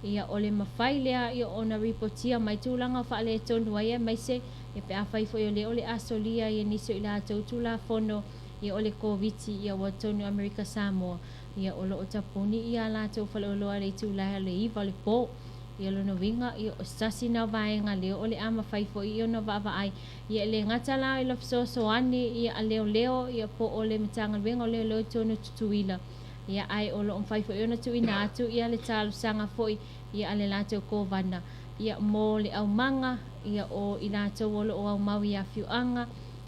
ia o le mafai lea ia ona ripotia mai tulaga o faaletonu ai aemaise ia pe afai foi o lea o le a solia ia nisi o i latou Tulafono ia o le Koviti ia ua totonu o Amerika Samoa ia o loo tapuni ia latou faleoloa le itula o le 9 o le po. Ia lona uiga ia o se tasi na o vaega lea o le a mafai foi ia ona vaavaai ia e le gata la i le fesoasoani ia a leoleo ia po o le Matagaluega o Leoleo i totonu o Tutuila ia ae o loo mafai foi ona tuuina atu ia le talosaga foi ia a le latou kovana ia mo le aumaga ia o i latou o loo aumau i afioaga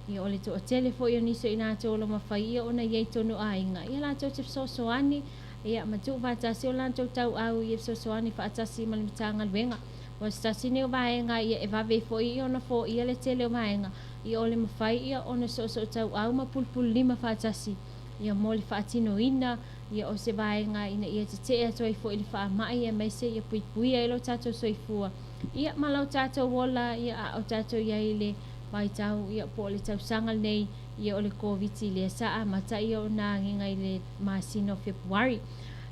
ia o le toatele foi o nisi o i latou o lo mafai ia ona iai tonu aiga ia latou te fesoasoani ia ma tuufaatasi o latou tauau ia fesoasoani faatasi ma le Matagaluega. Ua se tasi nei o vaega ia e vave ai foi ia ona foia le tele o vaega ia o le mafai ia ona soosootauau ma pulupululima faatasi ia mo le faatinoina ia o se vaega ina ia tetee atu ai foi le faamai aemaise ia puipuia ai lo tatou soifua ia ma lo tatou ola ia a o tatou iai i le vaitau ia po o le tausaga lenei ia o le Koviti lea sa amata ia ona agiga i le masina o Fepuari.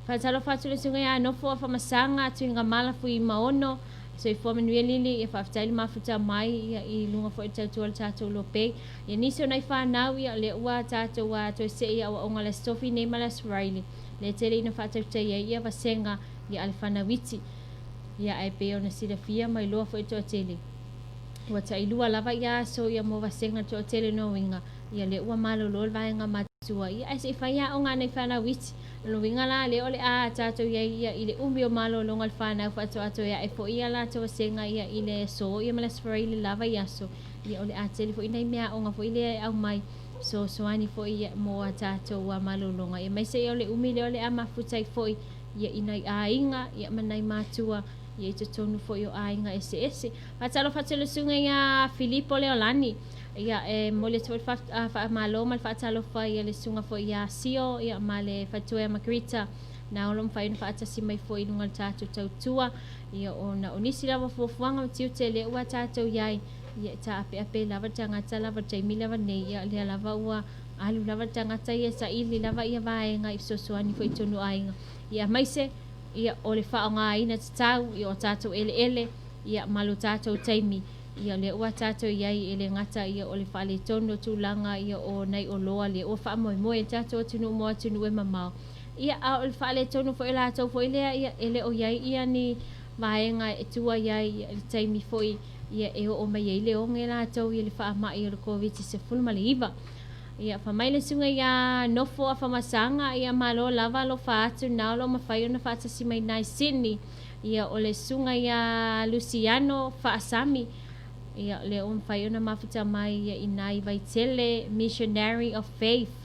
Faatalofa atu le susuga ia Nofo Afamasaga Tuigamala Fuimaono, Soifua manuia Lili, ia faafetai le mafuta mai ia i luga foi o le tautua a le tatou Lope. Ia nisi o nai fanau ia lea ua tatou toe see i aoaoga le Aso Tofi nei ma le Aso Faraile, lea tele ina faatautaia ai ia vasega ia a le fanau iti. Ia ae pei ona silafia ma iloa foi e le toatele, ua tailua lava ia aso ia mo vasega toatele no uiga ia lea ua malolo le vaega matua ia ae se i fai aoga a nai fanau iti. O le uiga la lea o le a tatou i ai ia i le umi o malologa a le fanau faatoatoe ae foi ia latou vasega ia i le aso ia ma le Aso Faraile lava i aso ia o le a tele foi nai meaaoga foi lea e aumai fesoasoani foi ia mo a tatou malologa ia aemaise ia o le umi lea o le a mafuta ai foi ia i nai aiga ia ma nai matua ia i totonu foi o aiga eseese. Faatalofa atu i le susuga ia Filipo Leolani, ia e momoli atu foi le faamalo ma le faatalofa i le susuga foi ia Sio ia ma le faletua ia Margarita na o lo o mafai ona faatasi mai foi i luga o le tatou tautua ia ona o nisi lava fuafuaga ma tiute lea ua tatou i ai ia e taapeape lava le tagata lava i le taimi lava nei ia lea lava ua alu lava le tagata ia e saili lava ia vaega i fesoasoani foi i totonu o aiga ia aemaise ia o le faaaogaina tatau ia o tatou eleele ia ma lo tatou taimi ia lea ua tatou i ai e le gata ia o le faaletonu o tulaga ia o nai oloa lea ua faamoemoe le tatou atunuu mo atunuu e mamao ia a o le faaletonu foi o latou foi lea ia e le o i ai ia ni vaega e tua i ai ia le taimi foi ia e oo mai ai le oge latou i le faamai o le Koviti-19. Ia, fai mai le susuga ia Nofo Afamasaga, ia malo lava alofa atu na o lo o mafai ona faatasi mai nai Sydney. Ia, o le susuga ia Luciano Faasami, ia, lea ua mafai ona mafuta mai ia i nai Vaitele Missionary of Faith.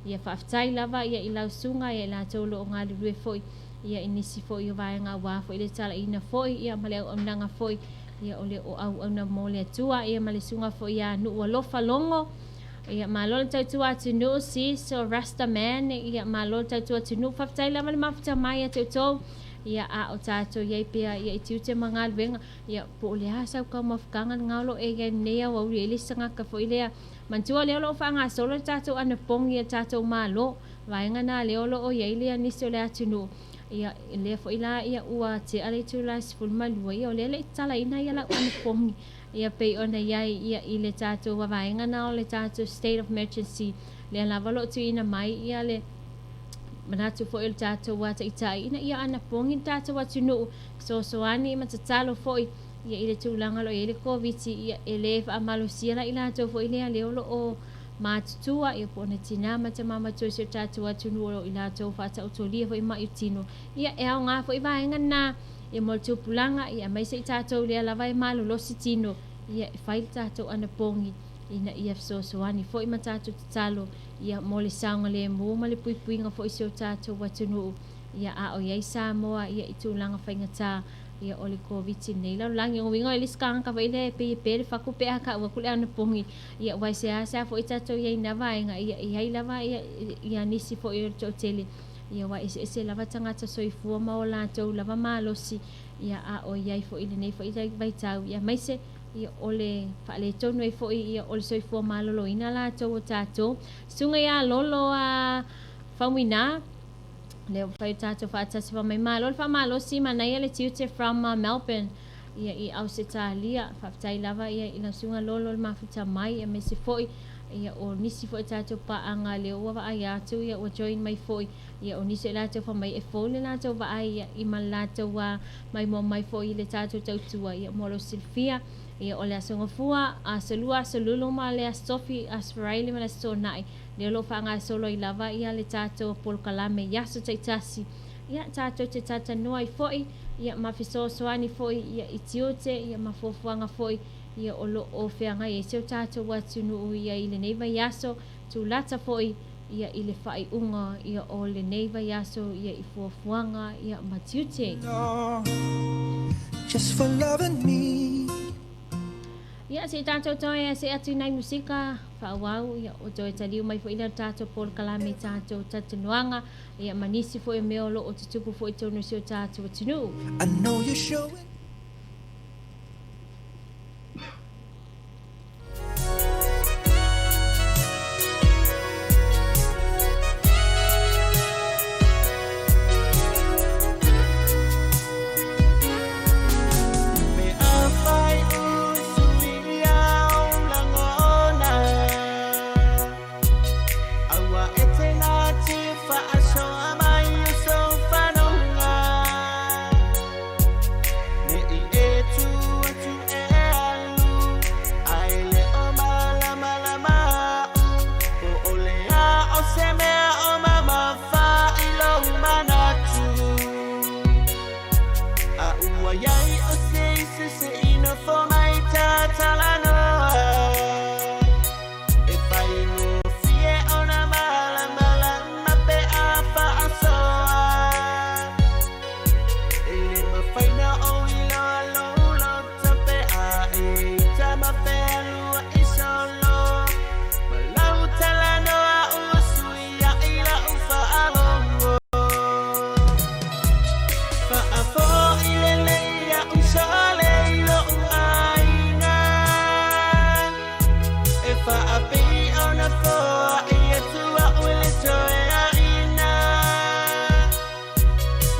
Ia, faafetai lava ia i lau susuga ia i latou o lo o galulue foi ia i nisi foi o vaega aua foi le talaiina foi ia ma le auaunaga foi ia o le o auauna mo le Atua ia ma le susuga foi ia Nuualofa Logo. Ia malo le tautua atunuu sis o Rasta Man ia malo le tautua atunuu faafetai lava le mafuta mai ia te outou ia a o tatou i ai pea ia i tiute ma galuega ia po o le a sau taumafataga lena o lo o e i ai lenei aoauli e le se tagata foi lea manatua lea o lo o faagasolo le tatou anapogi a le tatou Malo vaega na lea o lo o i ai lea nisi o le atunuu ia lea foi la ia ua tea le itula e 12 ia o lea e le i tatalaina ia lau anapogi Ia pei ona i ai ia i le tatou vaevaega na o le tatou state of emergency, lea lava o lo o tuuina mai ia le manatu foi o le tatou taitai ina ia anapogi le tatou atunuu, fesoasoani ma tatalo foi ia i le tulaga o lo o i ai le Koviti, ia e le faamalosia la i latou foi lea lea o lo o matutua ia po o na tina ma tama matua i si o tatou atunuu o lo o i latou faataotolia foi mai tino, ia e aoga foi vaega na. Ia mo le tupulaga, ia aemaise i tatou lea lava e malolosi tino, ia e fai le tatou anapogi ina ia fesoasoani foi ma tatou tatalo, ia mo le saogalemu ma le puipuiga foi o si o tatou atunuu, ia a o i ai Samoa ia i tulaga faigata ia o le Koviti lenei lalolagi. O uiga o le isi tagata foi lea e pei e pe le fatu pe a tau atu le anapogi, ia aua e seasea foi tatou i ai i na vaega, ia e i ai lava ia, ia nisi foi o le toatele Ia aua eseese lava tagata soifua ma o latou lava malosi, ia a o i ai foi i lenei foi vaitau, ia aemaise ia o le faaletonu ai foi ia o le soifua maloloina latou o tatou. Susuga ia Lolo a Faumuina, lea ua fai o tatou faatasi fai mai malo le faamalosi manaia le tiute from Melbourne ia i Ausetalia. Faafetai lava ia i lau susuga Lolo le mafuta mai aemaise foi Ia o nisi foi o tatou paaga lea ua vaai atu ia ua join mai foi ia o nisi o latou fai mai e fou le latou vaai ia i ma le latou maimoa mai foi i le tatou tautua ia mo lou silafia ia o le Aso Gafua, Aso Lua, Aso Lulu ma le Aso Tofi, Aso Faraile ma le Aso Toonai lea o lo o faagasolo ai lava ia le tatou polokalame i aso taitasi ia tatou te talatalanoa ai foi ia ma fesoasoani foi ia i tiute ia ma fuafuaga foi ia o lo o feagai ai si o tatou atunuu ia i lenei vaiaso, tulata foi ia i le faaiuga ia o lenei vaiaso ia i fuafuaga ia ma tiute. Just for loving me. Ia, se i tatou toe see atu i nai musika faaauau, ia o toe taliu mai foi lea o le tatou polokalame i tatou talitonuaga, ia ma nisi foi o mea o lo o tutupu foi i totonu o si o tatou atunuu. I know you're showing. Ua e te nā te whaasoa mai o so whanonga. Ne i e tu atu e alu, ai le o malama lama au. Po o le a o se mea o mama wha i lo manatu. A ua iai o se se se ino fo mai tātalanoa. E whai ngō fie o nā mala mala ma pe a whaasoa. E le mawhaina o i loa lo lo ta pe a e ta ma whenua i solo. Ma lau talanoa ua sui a i la u whaalongo. Whaafo i le leia u sole i lo u aina. E whaapi o na foa i atua o le toe a ina.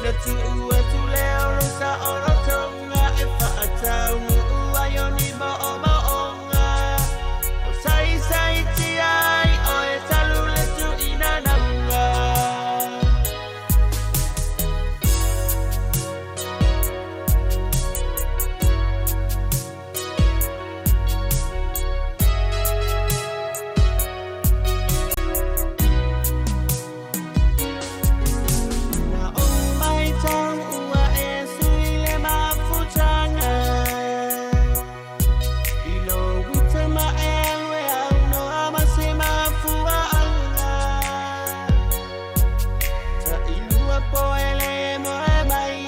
Na tu ua tu leo rosa o rotonga e whaatau nu ua yo ni mo o mo onga. O sai sai ti ai o e talu le tu ina nanga. Na o mai tau ua e sui le mafutanga. I lo wita ma elwe au no ama se mafua anga. Ta ilua po ele e mo e mai.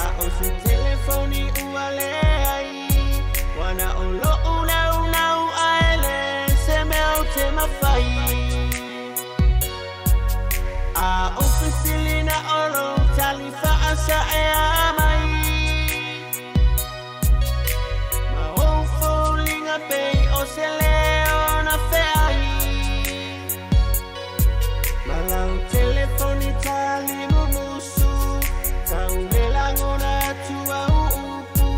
A o se telefoni ua le ai. Wana o lo una una u a ele se mea o te mawhai. A o fisilina o lo talifa asa e a mai. Ma o fōlinga pei o se leo na wheai. Ma lau telefoni tali mumusu. Tau le langona tua uupu.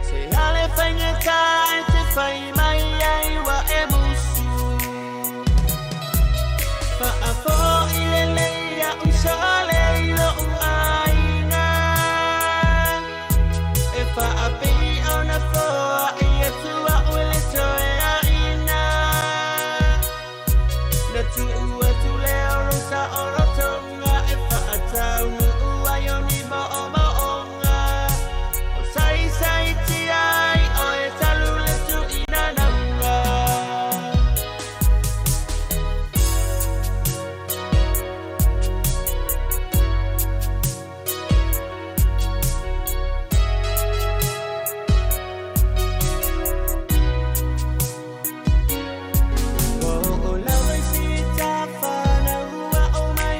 Se ale whaingata e te whai mai ai wa e musu. Whaafo i le leia u sole i lo u aina. E whaapi o na foa i atua o le toe a ina. Na tu ua tu leo rosa o rotonga e whaatau nu ua yo ni mo o mo onga. O sai sai ti ai o e talu le tu ina nanga. O o lawe si ta whana ua o mai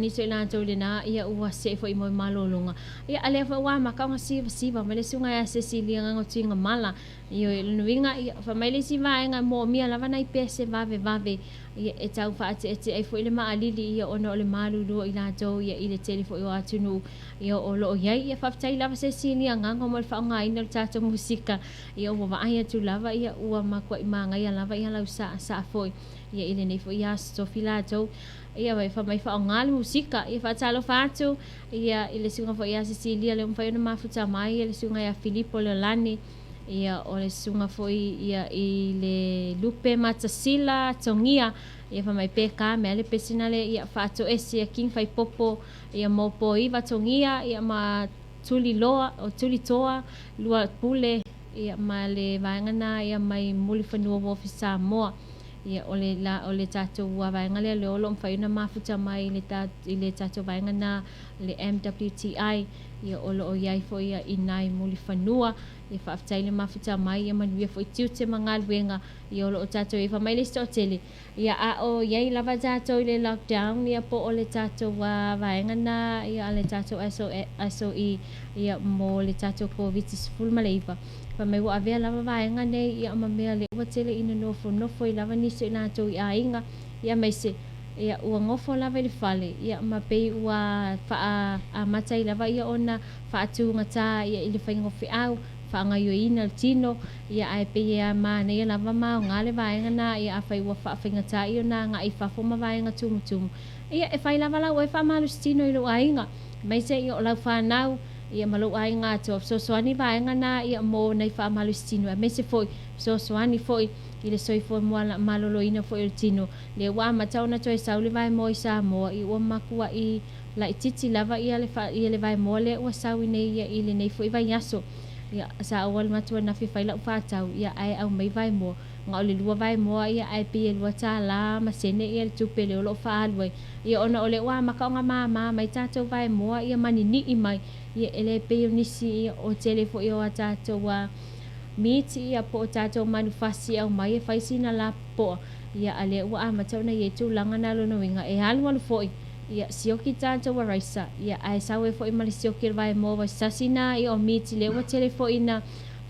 nisi o i latou i lena ia ua see foi mo malologa. Ia a lea foi ua amata ona sivasiva mai le susuga ia Cecilia Gagautigamala. Ioe, lona uiga ia fai mai le isi vaega e moomia lava nai pese vavevave ia e tau faateatea ai foi le maalili ia ona o le malulu o i latou ia i le tele foi o atunuu ia o loo i ai. Ia faafetai lava Cecilia Gago mo le faaaogaina o le tatou musika ia ua vaai atu lava ia ua matuai manaia lava ia lau saasaa foi ia i lenei foi aso tofi latou ia fai mai faaaoga le musika. Ia faatalofa atu ia i le susuga foi ia Cecilia lea ua mafai ona mafuta mai, ia le susuga ia Filipo Leolani, ia o le susuga foi ia i le Lupe Matasila Togia, ia fai mai pe ka mea le pesina le ia faatoese ia King Faipopo ia mo Iva Togia ia ma Tuliloa o Tulitoa lua pule ia ma le vaega na ia mai Mulifanua o Samoa. Ia o le la o le tatou vaega lea le o lo o mafai ona mafuta mai i le tatou vaega na le MWTI ia o lo o iai foi ia i nai Mulifanua. Ia faafetai le mafuta mai ia manuia foi tiute ma galuega ia o lo o tatou ia fai mai le isi toatele ia a o iai lava tatou i le lockdown ia po o le tatou vaega na ia a le tatou SOE ia mo le tatou Covid-19. Fai mai ua avea lava vaega nei ia ma mea le ua tele ina nofonofo i lava nisi o i latou i aiga ia maise ia ua gofo lava i le fale ia ma pei ua faaamata ai lava ia ona faatugata ia i le faiga o feau faagaoioiina le tino ia ae pei e manaia lava ma aoga le vaega na ia afai ua faafaigata ia ona agai i fafo ma vaega tumutumu ia e fai lava lau e faamalositino i lou aiga maise ia o lau fanau ia ma lou aiga atoa fesoasoani vaega na ia mo nai faamalositino aemaise foi fesoasoani foi i le soifua maloloina foi o le tino le ua amata ona toe sau le vaemoa i Samoa i ua matuai laitiiti lava ia le vaemoa lea ua sau nei ia i lenei foi vaiaso. Ia sa ou alu atu anafi fai lau faatau ia ae au mai vaemoa ga o le lua vaemoa ia ae pei e $2 ma sene ia le tupe le o loo faaalu ai ia ona o le ua amata ona māmā mai tatou vaemoa ia maninii mai ia e le pei o nisi ia o tele foi o a tatou miti ia po o tatou manufasi au mai e fai sina lapopoa ia a lea ua amata ona iai tulaga na lona uiga e alualu foi ia sioki tatou araisa ia ae sau ai foi ma le sioki o le vaemoa ua sasi na ia o miti lea ua tele foi ina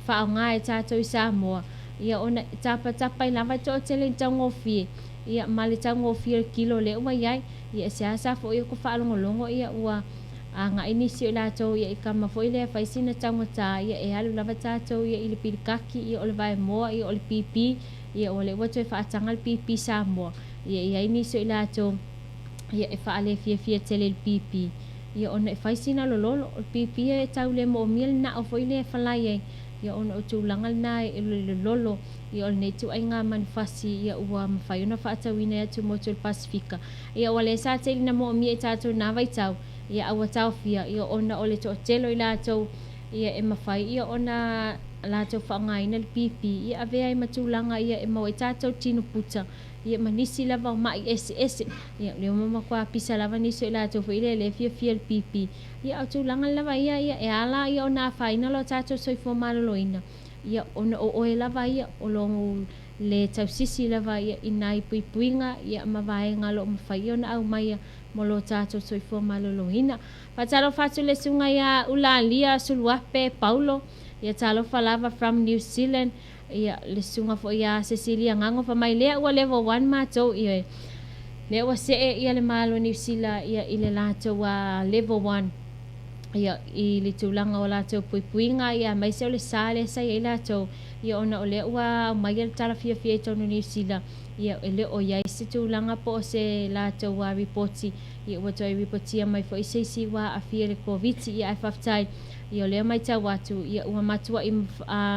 faaaoga e tatou i Samoa ia ona tapatapa ai lava toatele i taugofie ia ma le taugofie o le kilo lea ua iai ia e seasea foi o ko faalogologo ia ua agai nisi o i latou ia i kama foi lea fai sina taugata ia e alu lava tatou ia i le pilikaki ia o le vaemoa ia o le pipi ia o le ua toe faataga le pipi Samoa ia i ai nisi o i latou ia e faalefiafia tele i le pipi ia ona e fai sina lololo o le pipi e tau le moomia le nao foi lea e falai ai ia ona o tulaga lena e lololo ia o lenei ituaiga manufasi ia ua mafai ona faatauina atu motu o le Pasifika ia ua le sa tele na moomia i tatou na vaitau ia a ua taofia ia ona o le toatele o i latou ia e mafai ia ona latou faaaogaina le pipi ia avea ai ma tulaga ia e maua ai tatou tino puta ia ma nisi lava o mai eseese ia lea ua matua pisa lava nisi o i latou foi lea le fiafia le pipi ia o tulaga lava ia ia e ala ia ona afaina lo tatou soifua maloloina ia ona o oe lava ia o lo le tausisi lava ia i nai puipuiga ia ma vaega lo o mafai ona aumaia mo lo tatou soifua maloloina. Faatalofa atu le susuga ia Ulalia Suluape Paulo ia talofa lava from New Zealand ia le susuga foi ia Cecilia Gago fai mai lea ua level 1 matou ia lea ua see ia le Malo Niu Sila ia i le latou level 1 ia i le tulaga o latou puipuiga ia aemaise o le sa lea sa i ai latou ia ona o lea ua aumai le tala fiafia i totonu o Niu Sila ia e le o i ai se tulaga po o se latou ripoti ia ua toe ripotia mai foi se isi ua aafia i le Koviti ia ae faafetai ia o lea matau atu ia ua matuai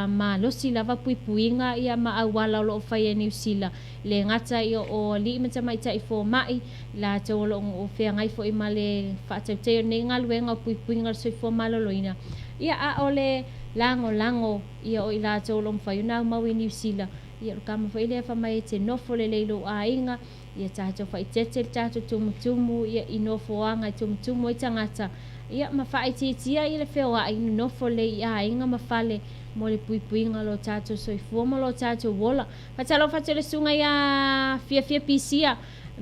malosi lava puipuiga ia ma auala o lo o fai e Niu Sila le gata ia o alii ma tamaitai fomai latou o lo o feagai foi ma le faatautai o lenei galuega o puipuiga o le soifua maloloina ia a o le lagolago ia o i latou o lo o mafai ona aumau i Niu Sila ia o le kama foi lea fai mai e te nofo lelei i lou aiga ia tatou faaeteete le tatou tumutumu ia i nofoaga e tumutumu ai tagata ia ma faaitiitia ia le feoai nonofo lelei i aiga ma fale. mo le puipuiga o lo tatou soifua ma lo tatou ola. Faatalofa atu i le susuga ia Fiafia Pisia,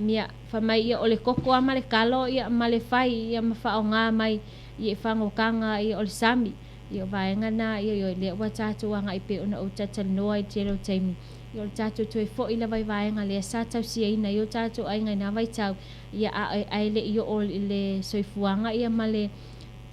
ia fai mai ia o le koko lava ma le kalo ia ma le fai ia ma faaaoga mai ia i fagogāga ia o le sami. Ia o vaega na ia ioe lea ua tatou agai pei ona ou talatalanoa i le tele o taimi ia o le tatou toe foi lava i vaega lea sa tausiaina ai o tatou aiga i na vaitau ia a ae le i oo i le soifuaga ia ma le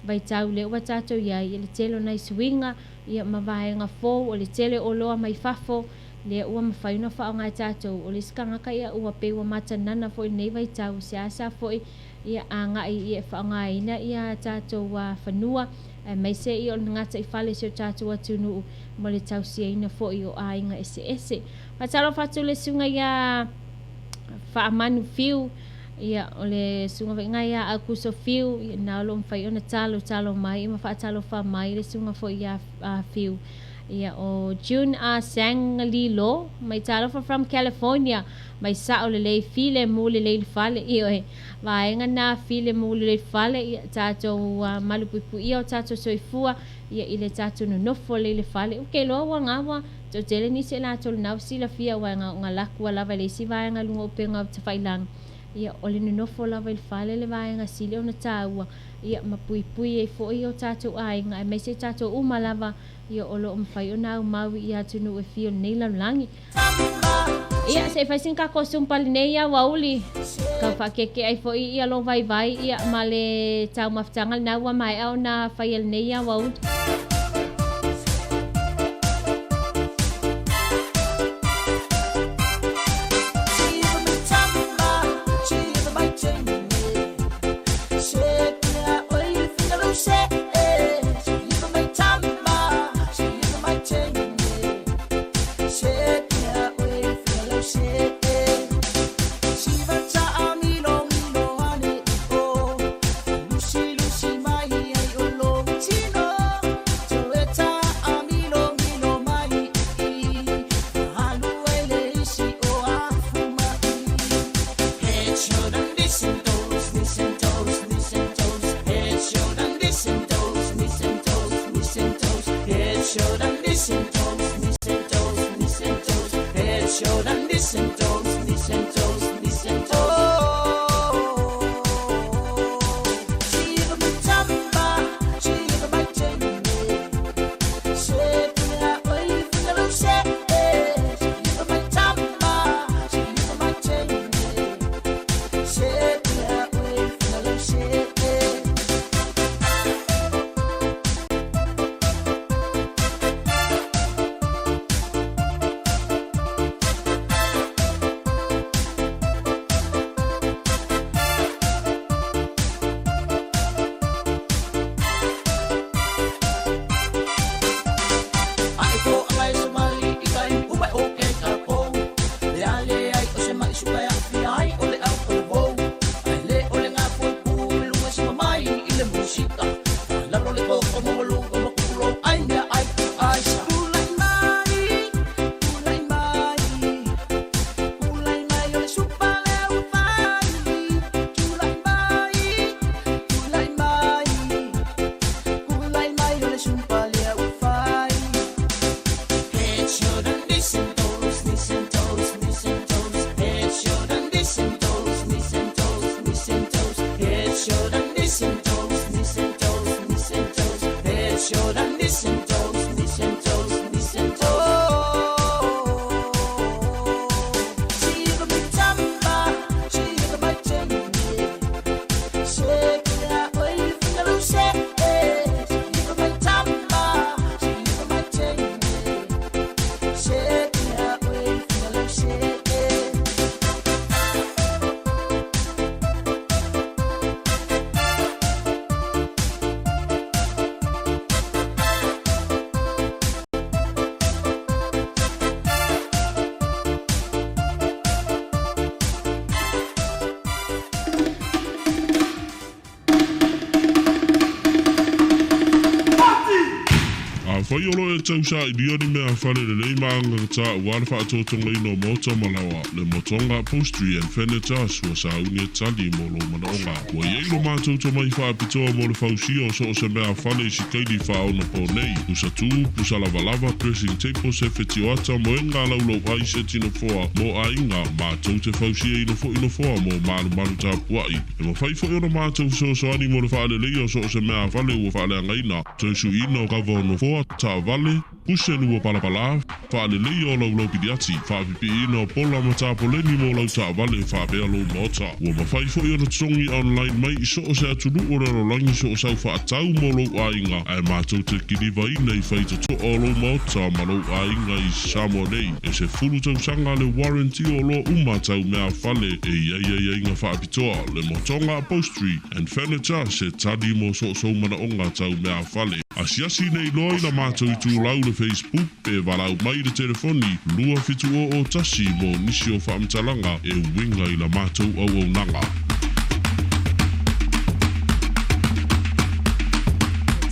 vaitau lea ua tatou i ai i le tele o nai suiga ia ma vaega fou o le tele o oloa mai fafo lea ua mafai ona faaaoga e tatou. O le isi tagata ia ua pei ua matanana foi i lenei vaitau seasea foi ia agai ia e faaaogaina ia tatou fanua aemaise ia o le gataifale o si o tatou atunuu mo le tausiaina foi o aiga eseese. Faatalofa atu i le susuga ia Faamanu Fiu, ia o le susuga foi lena ia Aukuso Fiu, ia na o lo o mafai ona talotalo mai ma faatalofa mai le susuga foi ia Fiu. Ia o June A Sang Li Lo mai talofa from California mai sao lelei file mu lelei le fale ioe vaega na file mu lelei le fale ia tatou malupuipuia o tatou soifua ia i le tatou nonofo lelei le fale ou te iloa ua gawa toatele nisi e latou lena ua silafia aua e na laku lava i le isi vaega i luga o upega o tafailagi ia o le nonofo lava i le fale le vaega sili ona taua ia ma puipui ai foi o tatou aiga aemaise tatou uma lava ia o lo o mafai ona aumau i atunuu e fia o lenei lalolagi. Ia, se i fai sina tatou sumpa lenei aoauli, tau faakeekee ai foi ia lou vaivai ia ma le taumafataga lena ua maea ona faia i lenei aoauli. Afai o lo e tausa'ilia ni meafale lelei ma agagatā auā le faatotogaina o maota ma laoa, le Motoga Upholstery and Furnitures ua sauni e tali mo lou manaoga. Ua i ai lo matou tomai faapitoa mo le fausia o so o se meafale i sikaili faaonaponei, pusa tū, pusa lavalava, dressing table, sefe tioata, moega laulau ai, seti nofoa mo aiga, matou te fausiaina foi nofoa mo malumalu tapua'i. E mafai foi ona matou fesoasoani mo le faaleleia o so o se meafale ua faaleagaina, toe suiina o kava o nofoa, taavale, kuseni ua palapalā, faaleleia o laulau piliati, faapipiiina o pola ma tapoleni mo lau taavale faapea lou maota. Ua mafai foi ona totogi online mai i so o se atunuu o le lalolagi so o sau faatau mo lou aiga, ae matou te kilivaina i faitotoa o lou maota ma lou aiga i Samoa nei. E 10 tausaga le warranty o oloa uma tau meafale e i ai aiaiga faapitoa, le Motoga Upholstery and Furniture se tali mo so o sou manaoga tau meafale. Asiasi nei loa i la matou itulau le Facebook pe valaau mai i le telefoni 27001 mo nisi o faamatalaga e uiga i la matou auaunaga.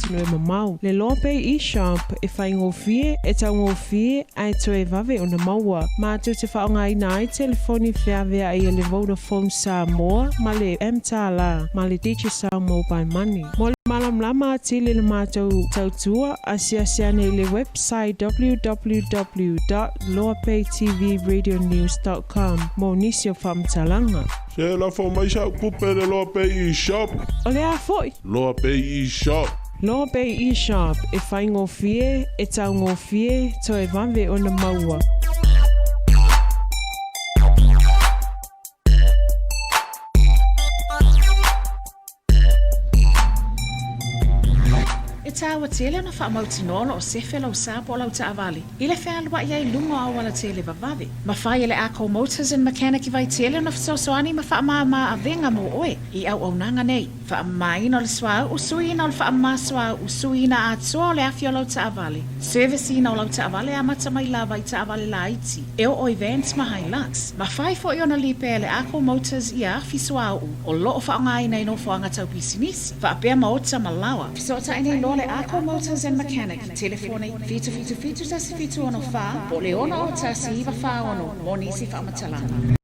Atunuu e mamao, le Loa Pay eShop e faigofie, e taugofie ae toe vave ona maua. Matou te faaaogaina ai telefoni feaveai a le Vodafone Samoa ma le mTala ma le Digicel Mobile Money. Mo le malamalama atili i le matou tautua, asiasi ane i le website www.loapaytvradionews.com mo nisi o faamatalaga. Se lafo mai sa'u tupe i le Loa Pay eShop. O le a foi? Loa Pay eShop. Loa Pay eShop, e faigofie, e taugofie, toe vave ona maua. E taua tele ona faamautinoa o lo o sefe lou sa po o lau taavale i le fealua'i ai i luga o auala tele vavave. Mafai e le Ako Motors and Mechanic i Vaitele ona fesoasoani ma faamāmā avega mo oe i auaunaga nei. Faamamaina o le suauu, suiina o le faamama suauu, suiina atoa o le afi o lau taavale, service-ina o lau taavale amata mai lava i taavale laiti e oo i vans ma Hilux. Mafai foi ona lipea e le Ako Motors ia afi suauu o lo o faaaogaina i nofoaga tau pisinisi, faapea maota ma laoa. Fesootai nei loa le Ako Motors and Mechanic i telefoni 777 1764 po o le 601 946 mo nisi faamatalaga.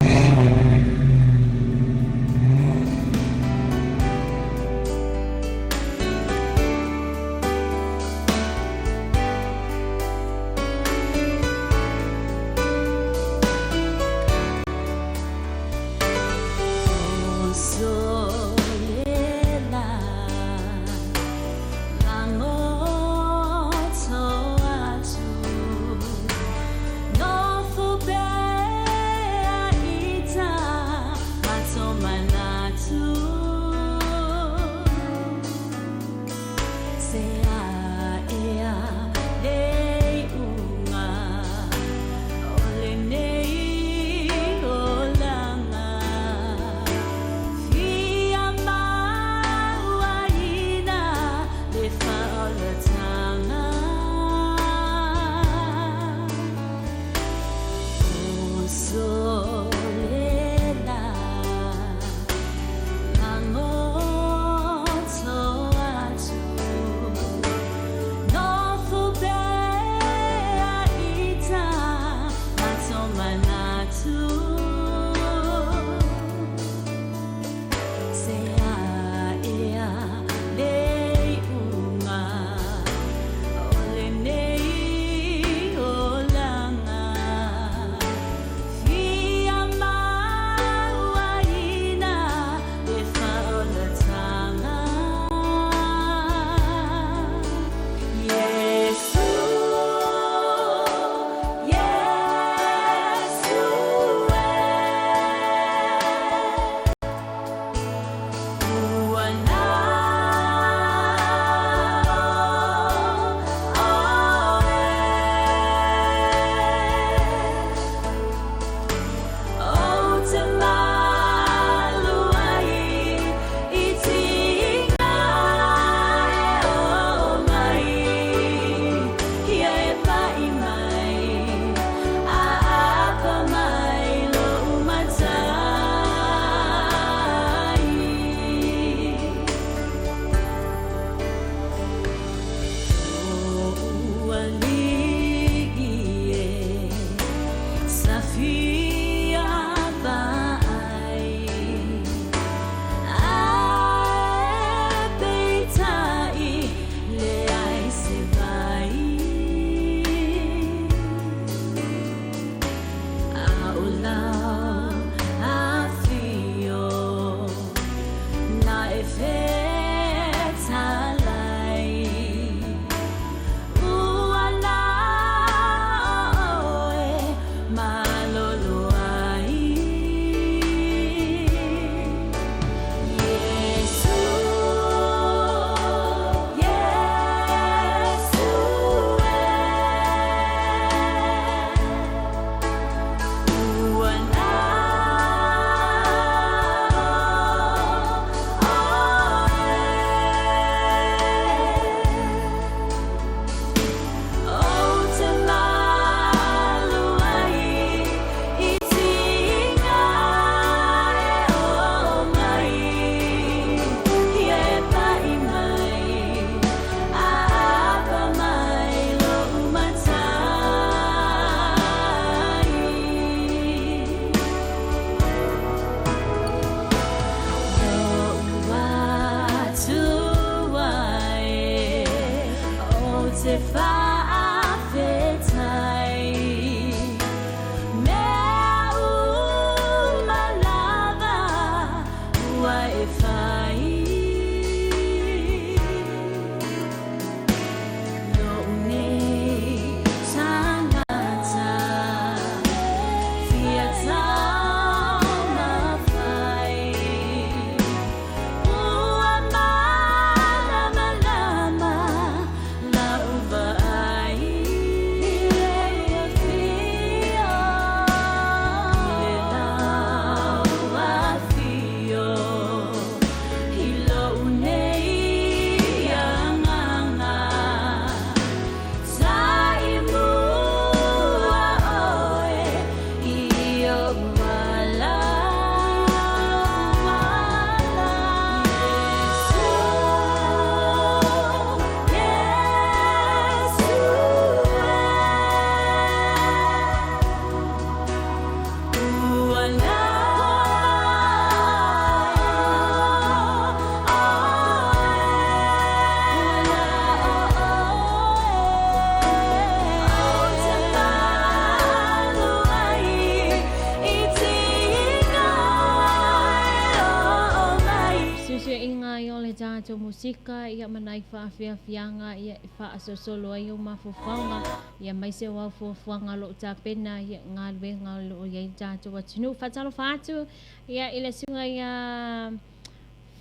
tatou musika ia ma nai faafiafiaga ia e faasolosolo ai ou mafaufauga ia aemaise o au fuafuaga o lo o tapena ia i galuega o lo o i ai le tatou atunuu. Faatalofa atu ia i le susuga ia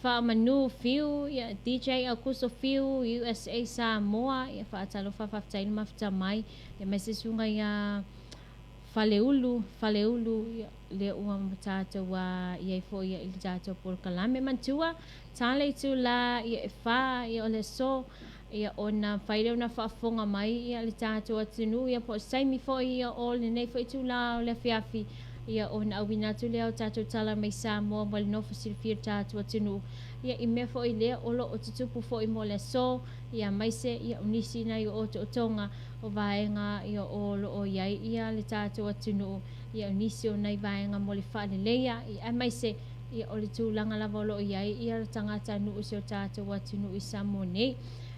Faamanu Fiu, ia DJ Aukuso Fiu, USA Samoa, ia faatalofa faafetai le mafuta mai, ia aemaise le susuga ia Faleulu, Faleulu, ia lea ua tatou i ai foi i le tatou polokalame. Manatua, ta le itula ia e fa ia o le aso, ia ona mafai lea ona faafofoga mai ia le tatou atunuu ia po o se taimi foi ia o lenei foi itula o le afiafi ia ona auina atu lea o tatou tala mai Samoa mo le nofo silafia o le tatou atunuu ia i mea foi lea o lo o tutupu foi mo le aso ia aemaise ia o nisi nai o otootoga o vaega ia o lo o i ai ia le tatou atunuu ia o nisi o nai vaega mo le faaleleia ia aemaise ia o le tulaga lava o lo o i ai ia tagatanuu o si o tatou atunuu i Samoa nei.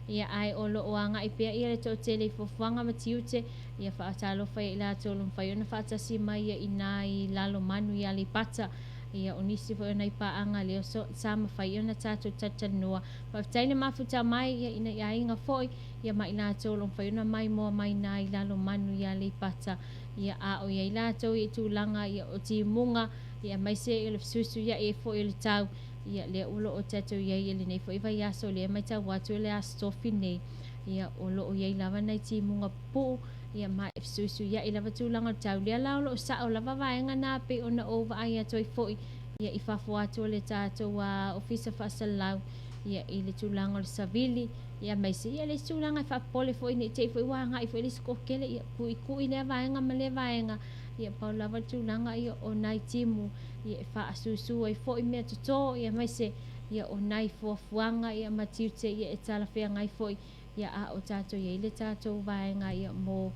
Ia ae o lo o agai pea ia le toatele i fuafuaga ma tiute ia faatalofa ia i latou o lo o mafai ona faatasi mai ia i nai Lalomanu i Aleipata. Ia o nisi foi o nai paaga lea sa mafai ona tatou talatalanoa. Faafetai le mafuta mai ia i nai aiga foi ia ma i latou o lo o mafai ona maimoa mai nai Lalomanu i Aleipata. Ia a o i ai latou i tulaga ia o timuga ia aemaise o le fesuisuiai ai foi o le tau ia lea o lo o tatou i ai i lenei foi vaiaso lea e matau atu i le Aso Tofi nei ia o lo o i ai lava nai timuga pupuu ia ma e fesuisuiai lava tulaga o le tau lea la o lo o sao lava vaega na pei ona ou vaai atu ai foi ia i fafo atu o le tatou ofisa faasalalau ia i le tulaga o le savili ia aemaise ia le isi tulaga e faapopole foi ne i te i foi ua agai foi le isi kokele ia kuikui lea vaega ma lea vaega ia pau lava le tulaga ia o nai timu ia e faasusu ai foi mea toto ia aemaise ia o nai fuafuaga ia ma tiute ia e talafeagai foi ia a o tatou i ai le tatou vaega ia mo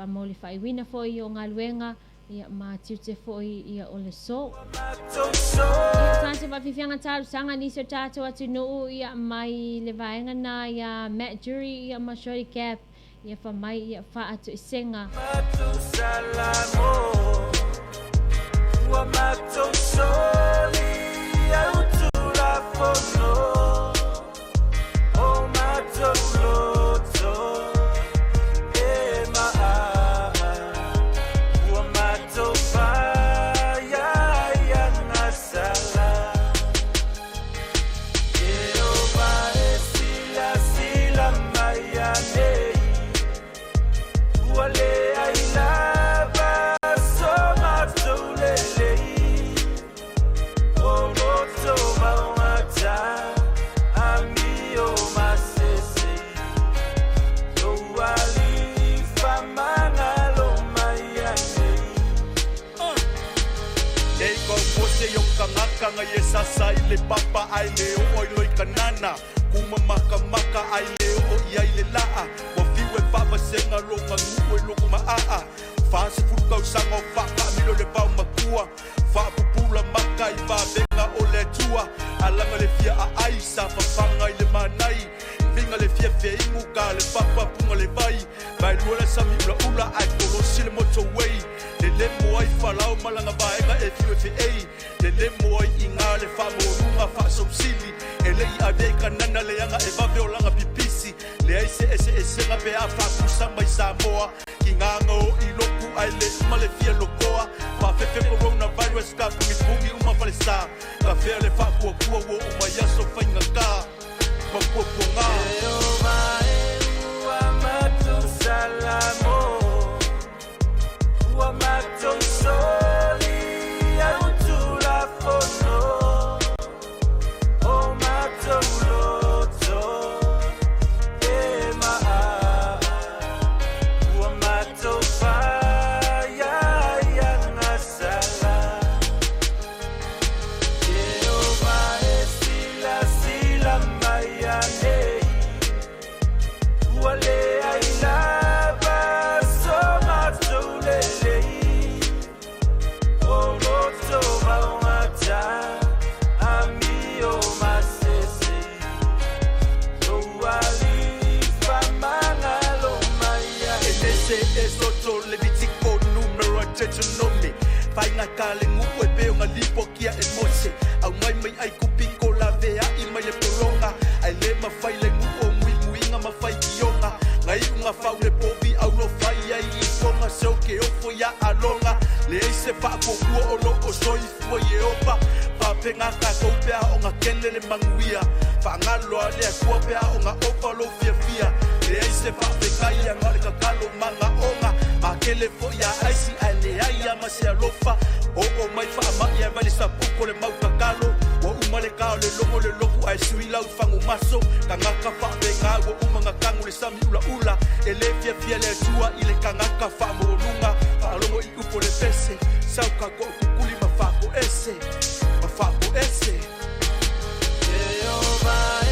mo le faaiuina foi o galuega ia ma tiute foi ia o le aso. Ia tatou faafiafiaga talosaga nisi o tatou atunuu ia mai le vaega na ia Matt Jury ia ma Shorty Cap ia fa mai ia faatoesega. Nei kau mose yo kangaka nga ye sasa i le papa ai le o i loi kanana kuma maka maka ai le o i ai le laa wa fiu e faavasenga lo manu'u e loko ma'a 40 tausaga o fa'afa'amilo le vao makua fa'apupula maka i vavega o le Atua alaga le fia a'ai sa fafaga i le manai viga le fia feigu ka le papa puga le vai vaelua le sami ulaula ae kolosi le motorway lelemo ai falao ma laga vaega e fiu e fe'ei lelemo ai iga le fa'amoluga fa'asausili e le'i ave ai kanana leaga e vave o laga pipisi leai se eseesega pe a fa'apusa mai Samoa kigaga o i loku ae le uma le fia lokoa fa'afefe coronavirus ka pugipugi uma falesā ka fea le fa'akuakua ua oo mai aso faigagā mapuapuagā. Enese, Esoto, Levitiko, Numera, Deuteronomy, Faiga ka le gu'u e pei o ga lipokia e Mose, aumai mai Aikupiko, lavea'i mai le pologa. Leai se faafuafua o loo soifua Ieova. Faapega tatou pe a o gatele le manuia. Faagalo a le Atua pe a o gaofa lou fiafia. Leai se faafetai na o le tatalo magaoga. Matele foi a aisi ae leai a ma se alofa. Oo mai faamai ae vai le sapuko le mau tatalo. Ua uma le ta o le logo le lotu ae sui lau fagumaso. Tagata faapega ua uma na tanu le sami ulaula. E lē fiafia le Atua i le tagata faamaualuga. Faalogo i upu o le pese. Sau ka toatukuli ma faakoese. Ma faakoese. Jehovah e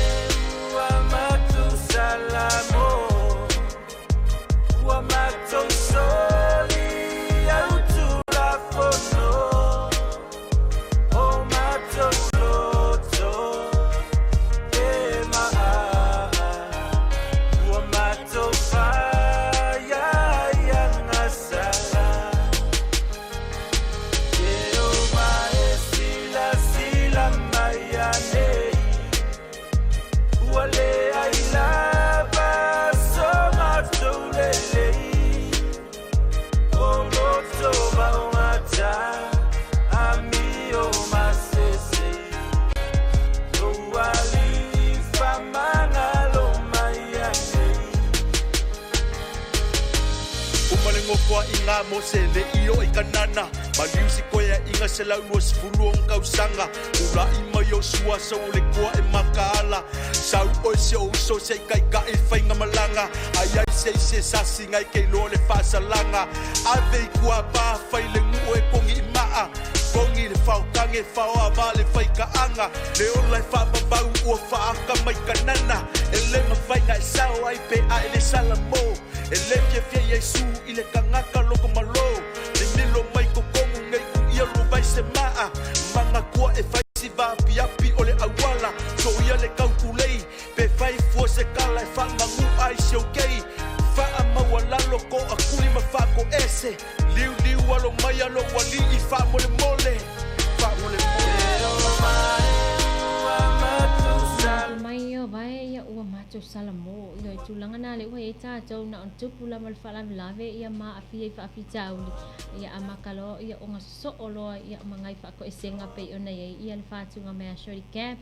ua matusalamo Ua matou soli au tulafono O matou loto e maa Ua matou fai aiagasala Jehovah e silasila mai anei Ua leai lava so matou lelei O loto vaogata amio masese Lou alii faamagalo mai anei Uma le nofoaiga a Mose e le'i oo i Kanana, maliu se koeaʻiga 126 tausaga. Ula'i mai Iosua sau o le koa e makaala. Sau oe si o'u uso se i taita'i faigamalaga, a i ai se isi e sasi na e te iloa le faasalaga. Ave i tua pā fai le nu'u e kogi i ma'a, kogi le faotage faoavā le faika'aga. Le ola e faavavau ua faaata mai Kanana, e lē mafai na e sao ai pe a e le salamo. E lē fiafia Iesu i le tagata loto malō, mimilo mai totonu nei tuia lua vai se ma'a, manatua e fai si vaapiapi o le auala. Soia le tautulei pe fai fua se tala e faamanu'a ai si ou kei. Faamaualalo toakuli ma faakoese, liuliu alo mai a lou alii faamolemole. Faamolemole. Jehovah e ua Manatu matusala mai ia vae ia ua matou salamo ia i tulaga na le ua i ai tatou na ona tupu lava le faalavelave ia ma aafia i faafitauli ia a maka loa ia ona sosoo loa ia ma nai faakoesega pei ona i ai ia le fatuga mai a Shorty Cap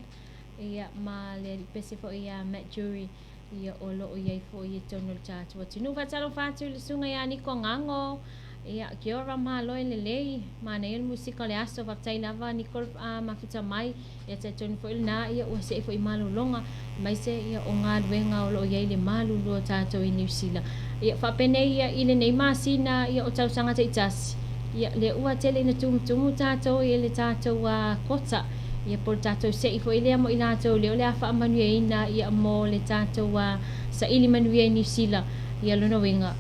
ia ma le alii pese foi ia Matt Jury ia o loo i ai foi i totonu o le tatou atunuu. Faatalofa atu i le susuga ia Niko Gago ia kia ora malo e lelei manaia le musika o le aso faafetai lava Nicole mafuta mai ia talitonu foi lena ia ua see foi malologa aemaise ia o galuega o loo i ai le malulu o tatou i Niu Sila ia faapenei ia i lenei masina ia o tausaga taitasi ia lea ua tele ina tumutumu tatou i le tatou kota ia po o le tatou se'i foi lea mo i latou lea o le a faamanuiaina ia mo le tatou saili manuia i Niu Sila ia lona uiga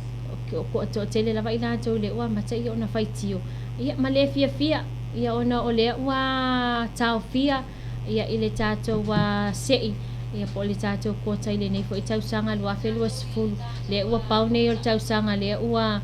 o toatele lava i latou lea ua amata ia ona faitio ia ma le fiafia ia ona o lea ua taofia ia i le tatou se'i ia po o le tatou kota i lenei foi tausaga 2020 lea ua pau nei o le tausaga lea ua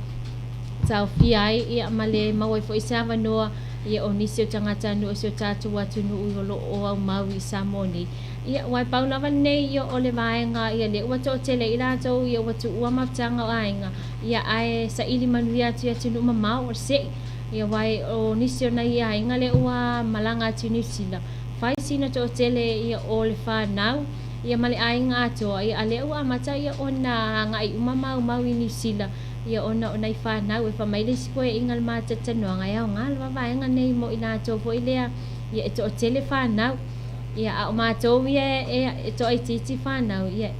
taofia ai ia ma le maua ai foi se avanoa ia o nisi o tagatanuu o si o tatou atunuu o lo o aumau i Samoa nei. Ia, aua e pau lava lenei ia o le vaega ia lea ua toatele ai i latou ia ua tuua mafutaga o aiga ia ae saili manuia atu i atunuu mamao o le se'i. Ia aua o nisi o nai aiga lea ua malaga atu i Niu Sila, fai sina toatele ia o le fanau ia ma le aiga atoa ia a lea ua amata ia ona agai uma ma aumau i Niu Sila ia ona o nai fanau e fai mai le isi koeaiga le matalanoaga e aoga lava vaega nei mo i latou foi lea ia e toatele fanau ia a o matou ia e toaitiiti fanau ia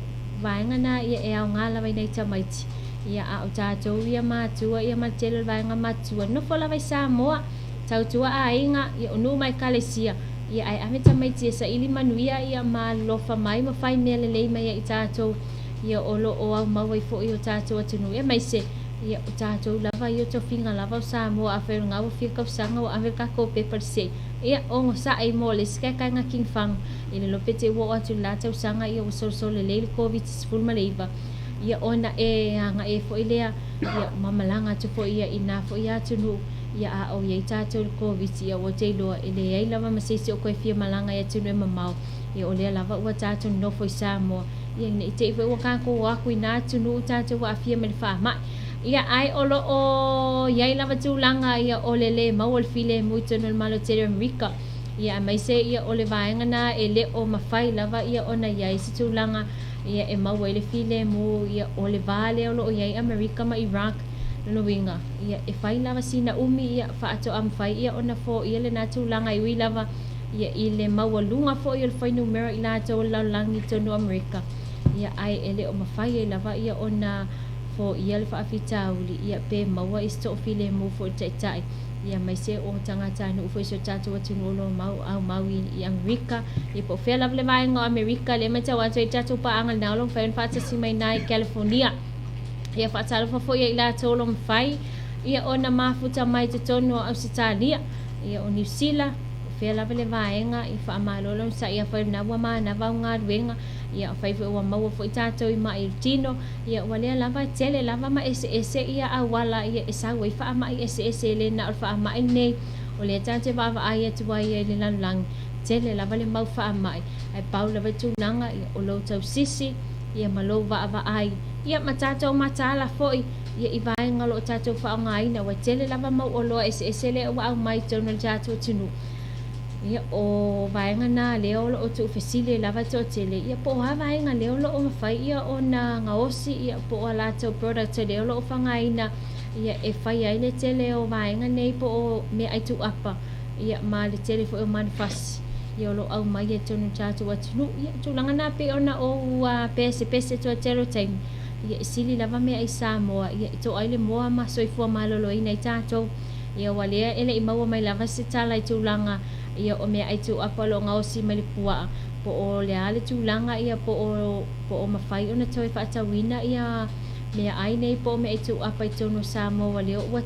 vaega na ia e aoga lava i nai tamaiti ia a o tatou ia matua ia ma le tele o le vaega matua nofo lava i Samoa tautua aiga ia o nuu ma ekalesia ia ae ave tamaiti e saili manuia ia ma alofa mai ma fai mea lelei mai ai i tatou ia o lo o aumau ai foi o tatou atunuu aemaise ia o tatou lava ia o tofiga lava o Samoa afai o lena ua fia tausaga ua ave le tatou pepa i le se'i ia ogosa'i mo le isi kaekaega King Fang i le lope te ua oo atu i le la tausaga ia ua solosolo lelei le Koviti-19 ia ona e aga'i ai foi lea ia ma malaga atu foi ia i na foi atunuu ia a o i ai tatou i le Koviti ia ua te iloa e leai lava ma se isi o toe fia malaga i atunuu e mamao ia o lea lava ua tatou nonofo i Samoa ia ne i te i foi ua tatou o atu i na atunuu tatou aafia mai le faamai. Ia, ae o lo o i ai lava tulaga ia o le lē maua o le filemu i totonu o le Malo tele o Amerika. Ia, aemaise ia o le vaega na e le o mafai lava ia ona i ai se tulaga ia e maua ai le filemu ia o le va lea o lo o i ai Amerika ma Iraq. Lona uiga, ia e fai lava sina umi ia faatoa mafai ia ona foia lena tulaga e ui lava ia i le maualuga foi o le fuainumera i latou o le lalolagi i totonu o Amerika. Ia, ae e le o mafai ai lava ia ona foia le faafitauli, ia pe maua i se toafilemu foi le Taitai, ia aemaise o tagatanuu foi o si o tatou atunuu o lo o mau aumau i Amerika, ia po o fea lava le vaega o Amerika, lea e matau atu ai i le tatou paaga lena o lo o mafai ona faatasi mai i ina i California. Ia faatalofa foi ia i latou o lo o mafai ia ona mafuta mai i totonu o Ausetalia, ia o Niu Sila, o fea lava le vaega, ia faamalo le onosai, afai o lena ua manava au galuega, ia afai foi ua maua foi tatou i mai i le tino, Ia ua lea lava e tele lava ma eseese ia auala ia e sau ai faamai eseese e le na o le faamai lenei o lea tatou te vaavaai atu ai i le lalolagi, tele lava le mau faamai ae pau lava le tulaga ia o lou tausisi ia ma lou vaavaai ia ma tatou mataala foi ia i vaega o lo o tatou faaaogaina ua tele lava mau oloa eseese lea ua aumai i totonu o le tatou atunuu. Ia, o vaega na lea o lo o tuufesili ai lava toatele, ia po o a vaega lea o lo o mafai ia ona gaosi, ia po o a latou product lea o lo o faaaogaina ia e fai ai le tele o vaega nei po o meaai tuuapa, ia ma le tele foi o manufasi ia o lo o aumai ai totonu o le tatou atunuu. Ia, o tulaga na pei ona ou pesepese toatele o taimi, ia e sili lava meaai Samoa ia e toa ai le moa ma soifua maloloina ai tatou. Ia ua lea e le i maua mai lava se tala i tulaga ia o meaai tuuapa o lo o gaosi mai le puaa, po o le a le tulaga ia po o po o mafai ona toe faatauina ia meaai nei po o meaai tuuapa i totonu o Samoa ua lea ua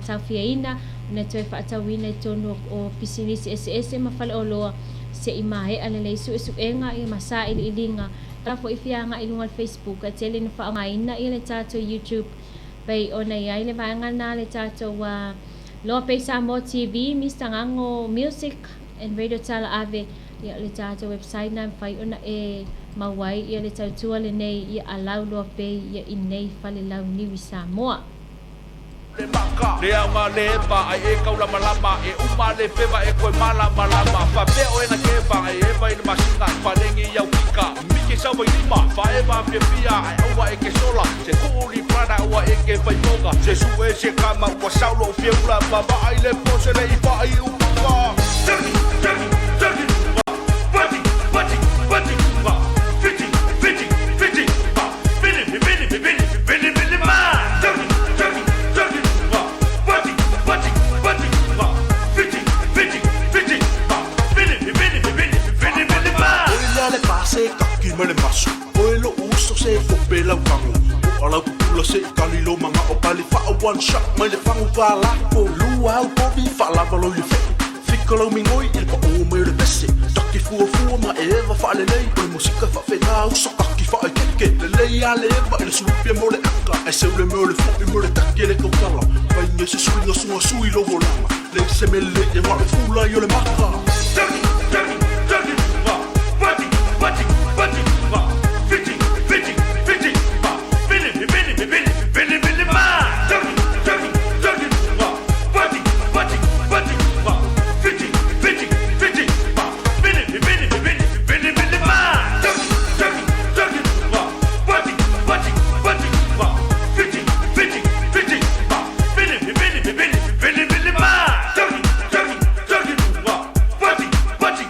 taofiaina ona toe faatauina i totonu o pisinisi eseese ma faleoloa se i maea lelei suesuega ia ma sailiiliga la foi fia agai i luga o le Facebook ae tele ina faaaogaina ia le tatou YouTube Pei ona i ai le vaega lena le tatou Loa Pei Samoa TV, Mister Gago Music and Radio Tala Ave, ia o le tatou website lena e mafai ona e maua ai ia le tautua lenei ia a Lau Loa Pei ia i nei fale launiu i Samoa. Le maka, le aoga le eva, ai e kaulamalama, e uma le feva e koe malamalama. Faapea oe na keva, ai eva i le masina, paleni i au kika, miki sau i lima, faeva fiafia, ai aua e ke sola, se kuu li prada ua e ke faifoga, se sue se kama ua sau lou fieula, vavaai le po se le i faai upuga. Turkey, turkey, turkey, Fati, fati, fati, fiti, fiti, fiti, vili, vili, vili, vili, vili, ma. Turkey, turkey, turkey, Fati, fati, fati, fiti, fiti, fiti, vili, vili, vili, vili, vili, ma. Oi lea le pase kaki ma le maso, oi lo uso se fope lau kago, o alau pupula se kali lo manga o pali faa one shot mai le fangu falako, lua au povi faalava lo i le feu, fika lau migoi i le paʻō mai o le pese, taki fuafua ma eva faalelei, o le musika faafega uso kaki faaikeke, lelei a le eva i le sulupia mo le aka, ae seu le mea o le foʻi mo le taki e le tautala, faiga se suiga suga sui lou olaga, le se mele e ma le fula i o le maka. Turkey, turkey, turkey, fati, fati, fati, fiti, fiti, fiti, vili, vili, vili, vili, vili, ma. Turkey, turkey, turkey, fati, fati, fati, fiti, fiti, fiti, vili, vili, vili, vili, vili, ma. Turkey, turkey, turkey, fati, fati, fati, fiti, fiti, fiti, vili, vili, vili, vili, vili, ma. Turkey, turkey, turkey, fati, fati,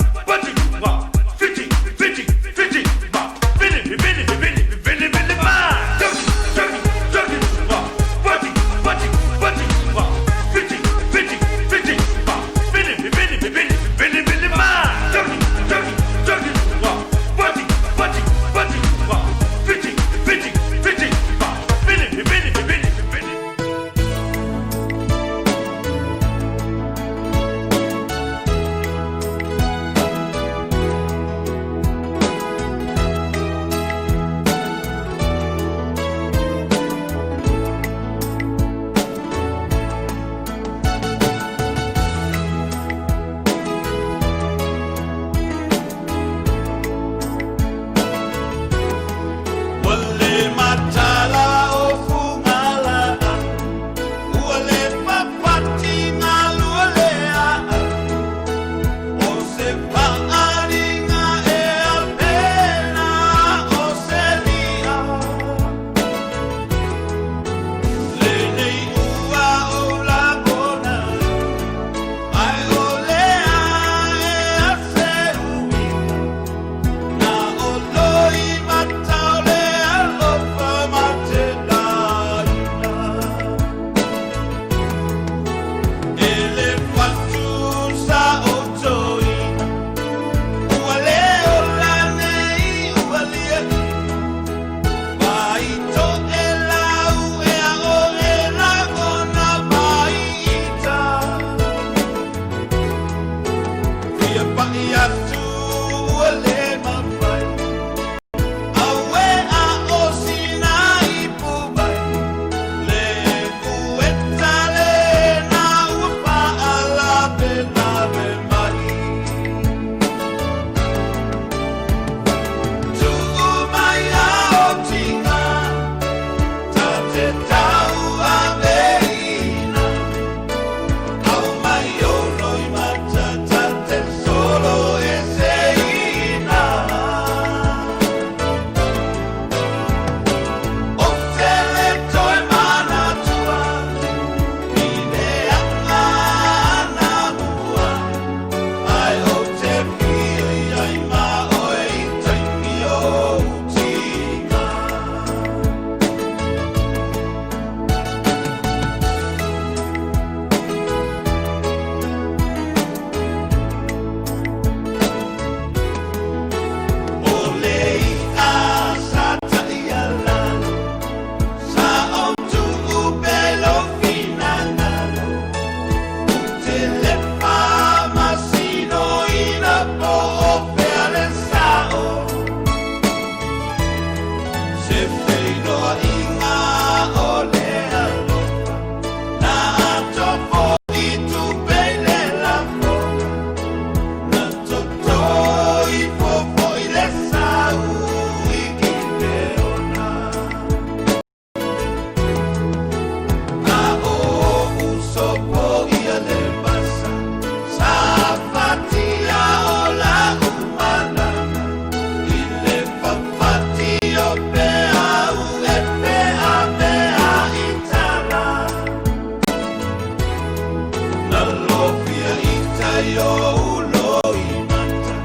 mai ou loimata,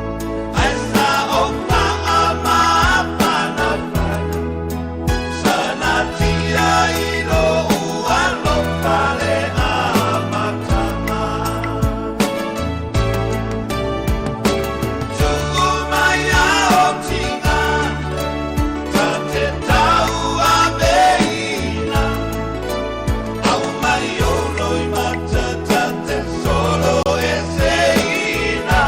Ae sa ou faamafanafana, Sanatia i lou alofa le amataga. Tuu mai au tiga, ta te tauaveina, Aumai ou loimata ta te solo eseina.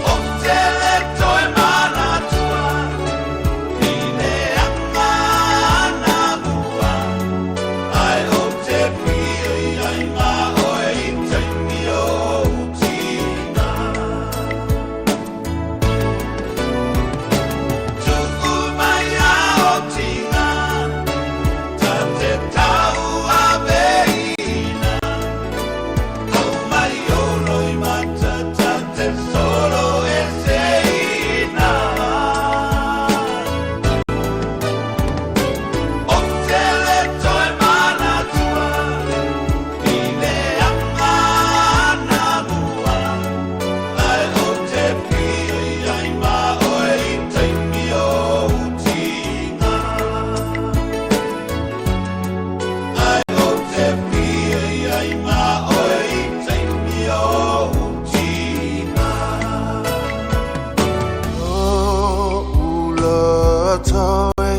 Ou te le toe manatua i le aga anamua, Ae ou te fia i ai ma oe i taimi o ou tina. Tuu mai au tiga, ta te tauaveina, Aumai ou loimata ta te solo eseina. Ou te le toe manatua i le aga anamua, Ae ou te fia i ai ma oe i taimi o ou tina. Ae ou te fia i ai ma oe i taimi o ou tina. O le toe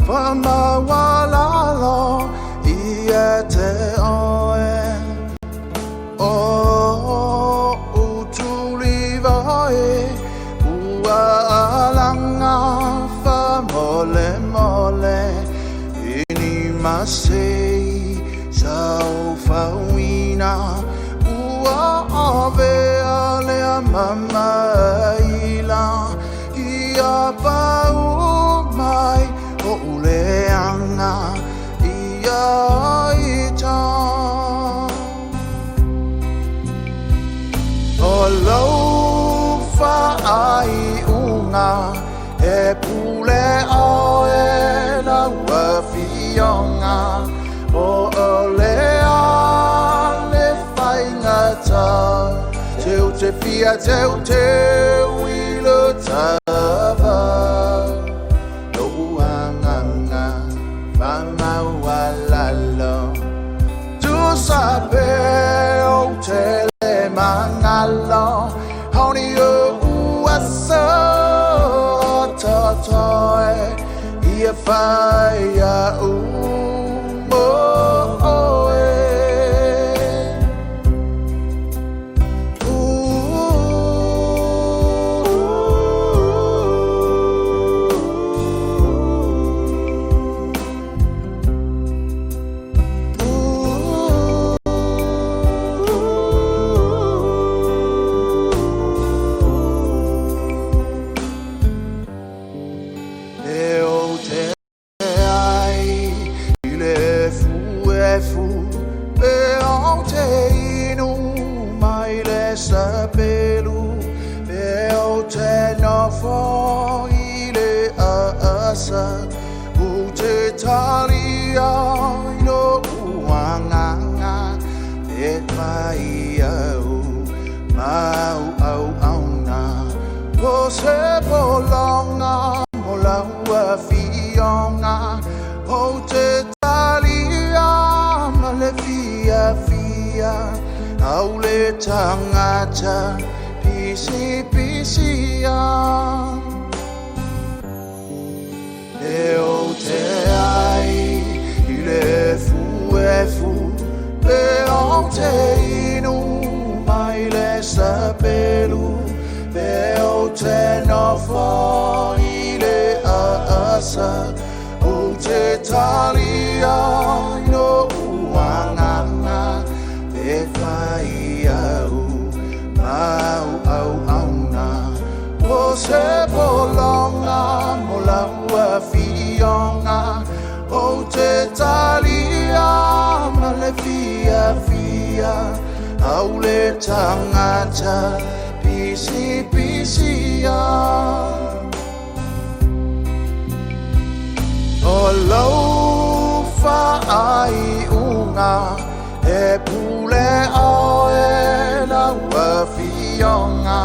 whamawalalo i e te oe O utulivae ua alanga whamole mole Ini masei saofauina ua ave a le mamaila ia pau mai o uleanga ia ita. O lau faaiuga e pule oe lau afioga o o le a le faigata teu te fia teuteu i le tava lou agaga faamaualalo tusa pe ou te le magalo haoni ou aso totoe ia fai a'u mo oe. E ou te ai i le efuefu pe ou te inu mai le sapelu pe ou te nofo i le aasa ou te talia i lou agaga e fai a'u ma au auauna o se pologa mo lau afioga ou te talia ma le fiafia au le tagata pisipisia e ou te ai i le efuefu pe ou te inu mai le sapelu pe ou te nofo i le aasa ou te talia i lou agaga e fai a'u ma au auauna o se pologa mo lau afioga ou te talia ma le fiafia au le tagata pisipisia. O lau faaiuga e E pule ʻoe lau afioga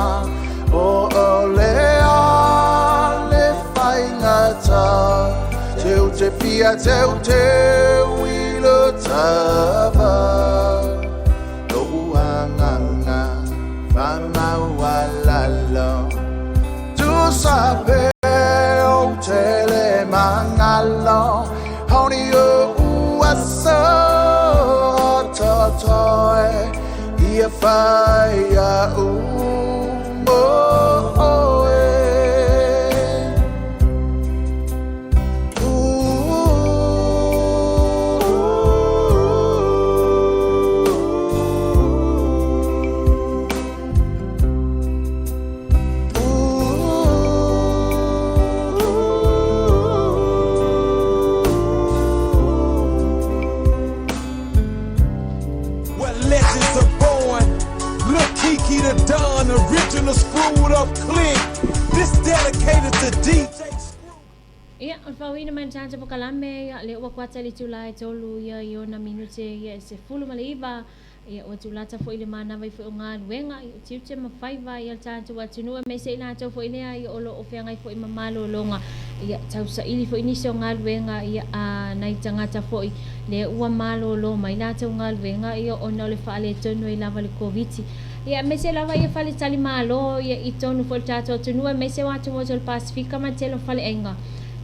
Po o le a le faigata Teu te fia teu teu i le tava Lo'u agaga faamaualalo Tusa pe ou te le magalo Honi o'u aso o totoe Ia fai a'u mo oe. Where legends are born. Lil Keke the Don, original screwed up click. This dedicated to DJ Screw. Ia, o le faaoina mai le tatou pokalame, ia, lea ua kuata le itula e tolu ia i ona minute ia e 19, ia, ua tulata foi le manava i foi o galuega, ia, o tiute ma faiva ia le tatou atunuu aemaise i latou foi lea ia o lo o feagai foi ma malologa, ia, tausaili foi nisi o galuega ia a nai tagata foi lea ua malolo mai latou galuega ia ona o le faaletonu ai lava o le Koviti. Ia, aemaise lava ia faletalimalo ia i tonu foi o le tatou atunuu aemaise o atumotu o le Pasefika ma le tele o faleaiga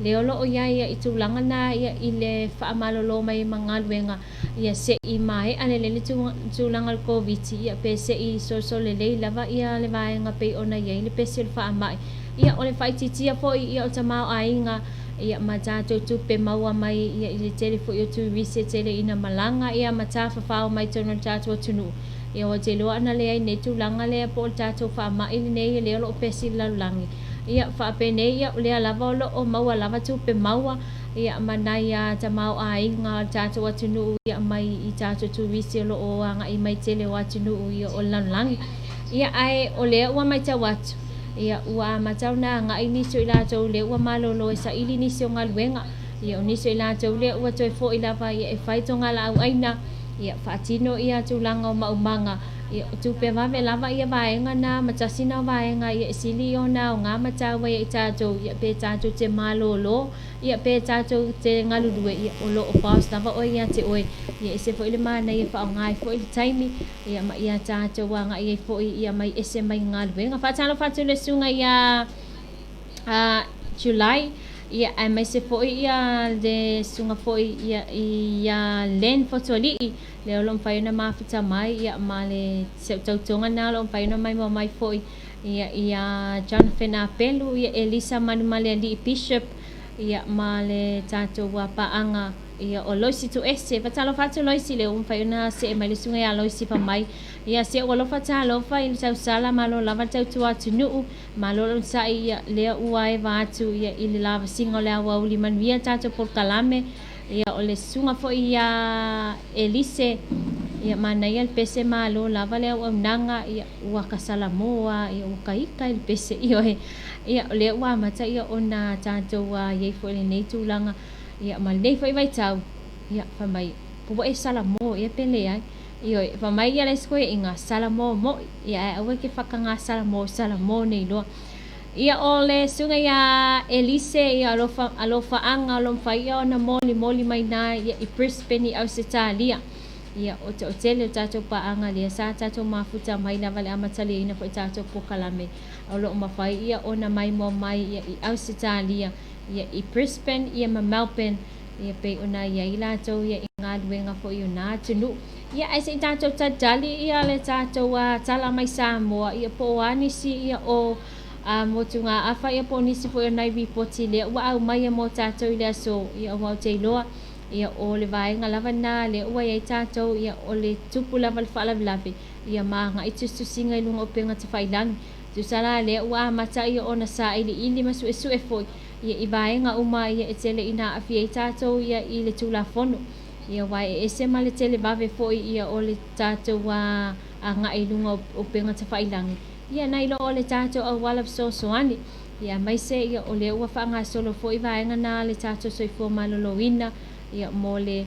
lea o lo o i ai ia i tulaga na ia i le faamalolo mai ma galuega ia se i maea lelei le tulaga o le Koviti ia pe se i solosolo lelei lava ia le vaega pei ona i ai le pesi o le faamai. Ia o le faaitiitia foi ia o tamaoaiga ia ma tatou tupe maua mai ia i le tele foi o turisi e tele ina malaga ia ma tafafao mai totonu o le tatou atunuu. Ia ua te iloa ana leai nei tulaga lea po o le tatou faamai lenei lea o lo o pesi i le lalolagi. Ia faapenei ia o lea lava o lo o maua lava tupe maua ia ma nai a tamaoaiga o le tatou atunuu ia mai i tatou turisi o lo o agai mai tele o atunuu ia o le lalolagi. Ia ae o lea ua matau atu, ia ua amata ona agai nisi o i latou lea ua malolo e saili nisi o galuega, ia o nisi o i latou lea ua toe foi lava ia e fai togalaau aina, ia faatino ia tulaga o maumaga, ia o tupe vave lava ia vaega na ma tasi na o vaega ia e sili ona aoga ma taua ia i tatou, ia pe tatou te malolo. Ia pe tatou te galulue, ia o lo o boss lava oe ia te oe. Ia ese foi le manaia e faaaoga ai foi le taimi, ia ma ia tatou agai ai foi ia mai ese mai galuega. Faatalofa atu i le susuga ia July, ia aemaise foi ia le susuga foi ia ia Len Fotuali'i, lea o lo o mafai ona mafuta mai ia ma le si au tautoga lena o lo o mafai ona maimoa mai foi Ia, ia Jonathan Apelu, ia Elisa Manumaleali'i Bishop, ia ma le tatou paaga ia o Loisi Tuese. Fatalofa atu Loisi, lea ua mafai ona see mai le susuga ia Loisi fa mai. Ia se ua alofa talofa i le tausala, malo lava le tautua atunuu, malo le onosai, ia lea ua eva atu ia i le lavasiga o le aoauli manuia tatou polokalame. Ia o le susuga foi ia Elise, ia manaia le pese malo lava le auaunaga, ia ua ka Salamoa, ia ua ka ika i le pese ioe. Ia o lea ua amata ia ona tatou i ai foi i lenei tulaga, ia ma lenei foi vaitau, ia fai mai, po ua e Salamoa ea pe leai. Ioe, fai mai ia le isi koeaiga, Salamoa moi, ia ae aua e ke whakangā Salamoa, Salamoa nei loa. Ia o le susuga ia Elise, ia alofa, alofaaga o lo mawhai ia ona molimoli mai nā ia i Brisbane i Ausetalia. Ia, o te o tele o tatou paaga lea sa tatou mafuta mai lava le amataliaina foi tatou pokalame o lo o mafai ia ona maimoa mai ia i Ausetalia, ia i Brisbane ia ma Melbourne, ia pei ona i ai latou ia i galuega foi o nā atunuu. Ia ae se i tatou talitali ia le tatou tala mai Samoa ia po o a nisi ia o a motugaafa ia po o nisi foi o nai ripoti lea ua aumai ia mo tatou i le aso ia aua ou te iloa Ia, o le vaega lava lena lea ua i ai tatou, ia, o le tupu lava le faalavelave, ia, ma agai tusitusiga i luga o upega tafailagi. Tusa la lea ua amata ia ona sailiili ma suesue foi, ia, i vaega uma ia e tele ina aafia ai tatou, ia, i le Tulafono. Ia, aua e ese ma le televave foi, ia, o le tatou agai i luga o upega tafailagi, ia, nai lo o le tatou auala fesoasoani. Ia, aemaise, ia, o lea ua faagasolo foi vaega na a le tatou soifua maloloina, ia, mo le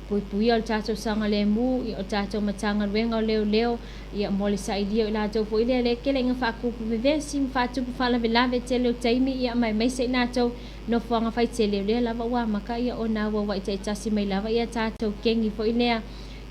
Puipuia o le tatou saogalemu, ia o le tatou Matagaluega o Leoleo, ia mo le sailia o i latou foi lea le tele ina faatupu vevesi ma faatupu faalavelave tele o taimi, ia ma aemaise i latou nofoaga faitele, o lea lava ua amata ia ona auauai taitasi mai lava ia tatou kengi foi lea,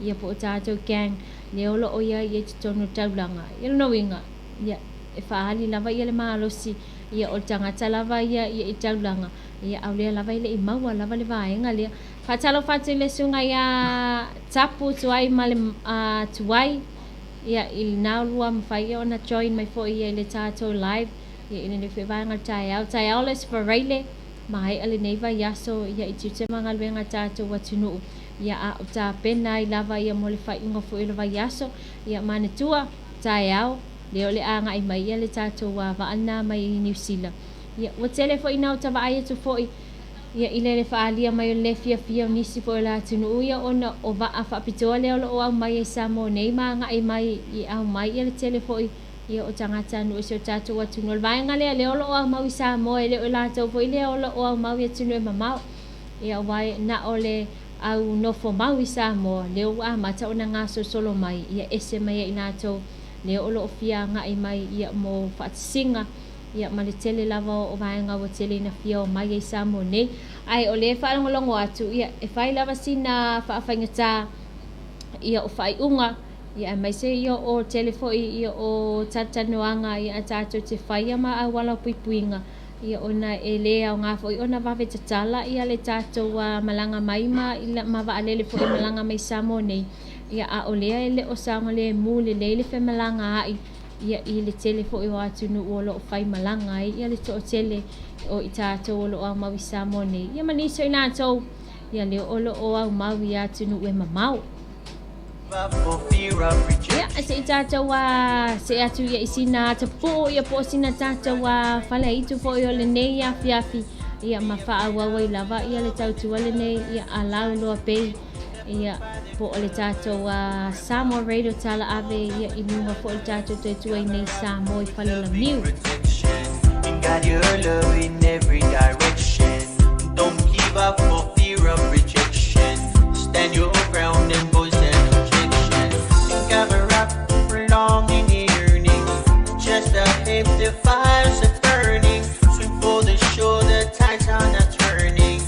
ia po o tatou gang lea o lo o i ai i totonu o le taulaga. Ia lona uiga, ia e faaali lava ia le malosi ia o le tagata lava ia ia i taulaga, ia a o lea lava e le i maua lava le vaega lea. Faatalofa atu i le susuga ia Tapu Tuai ma le Tuai, ia i lena ua mafai ona join mai foi ia i le tatou live ia i lenei foi vaega o le taeao. Taeao le Aso Faraile, maea lenei vaiaso ia i tiute ma galuega a tatou atunuu, ia a o tapena ai lava ia mo le faaiuga foi o le vaiaso. Ia manatua, taeao, lea o le a agai mai ia le tatou vaa lena mai Niu Sila. Ia ua tele foi ina uta vaai atu foi Ia, i le faaalia mai o le fiafia o nisi foi o le atunuu ia ona o vaa faapitoa lea o lo o aumai ai Samoa nei ma agai mai i aumai ia le tele foi ia o tagatanuu i si o tatou atunuu. O le vaega lea lea o lo o aumau i Samoa e le o i latou foi lea o lo o aumau i atunuu e mamao. Ia aua e na o le au nofo mau i Samoa lea ua amata ona gasolosolo mai ia ese mai ai i latou lea o lo o fia agai mai ia mo faatasiga Ia, ma le tele lava o vaega ua tele ina fia omai ai Samoa nei. Ae o lea e faalogologo atu, ia, e fai lava sina faafaigata, ia, o faaiuga, ia, aemaise, ia, o tele foi, ia, o talatalanoaga, ia, a tatou te faia ma auala o puipuiga, ia, ona e le aoga foi ona vave tatala, ia, le tatou malaga mai ma, ma vaalele foi e malaga mai Samoa nei, ia, a o lea e le o saogalemu lelei le femalagaai, ia i le tele foi o atunuu o lo o faimalaga ai ia le toatele o i tatou o lo o aumau i Samoa nei, ia ma nisi o i latou ia lea o lo o aumau i atunuu e mamao. Ia, se i tatou a se atu ia i sina tapuu ia po o sina tatou a faleaitu foi o lenei afiafi ia ma faaauau ai lava ia le tautua lenei ia a lauiloa pei Ia, po o le tatou Samoa Radio Tala Ave ia i luga foi o le tatou toe i nei Samoa i Falelaniu. Got your love in every direction. Don't give up for fear of rejection. Stand your ground and voice an objection. Cover up for longing yearning. Just ahead the fires are burning. Swim for the shore, the tides are not turning.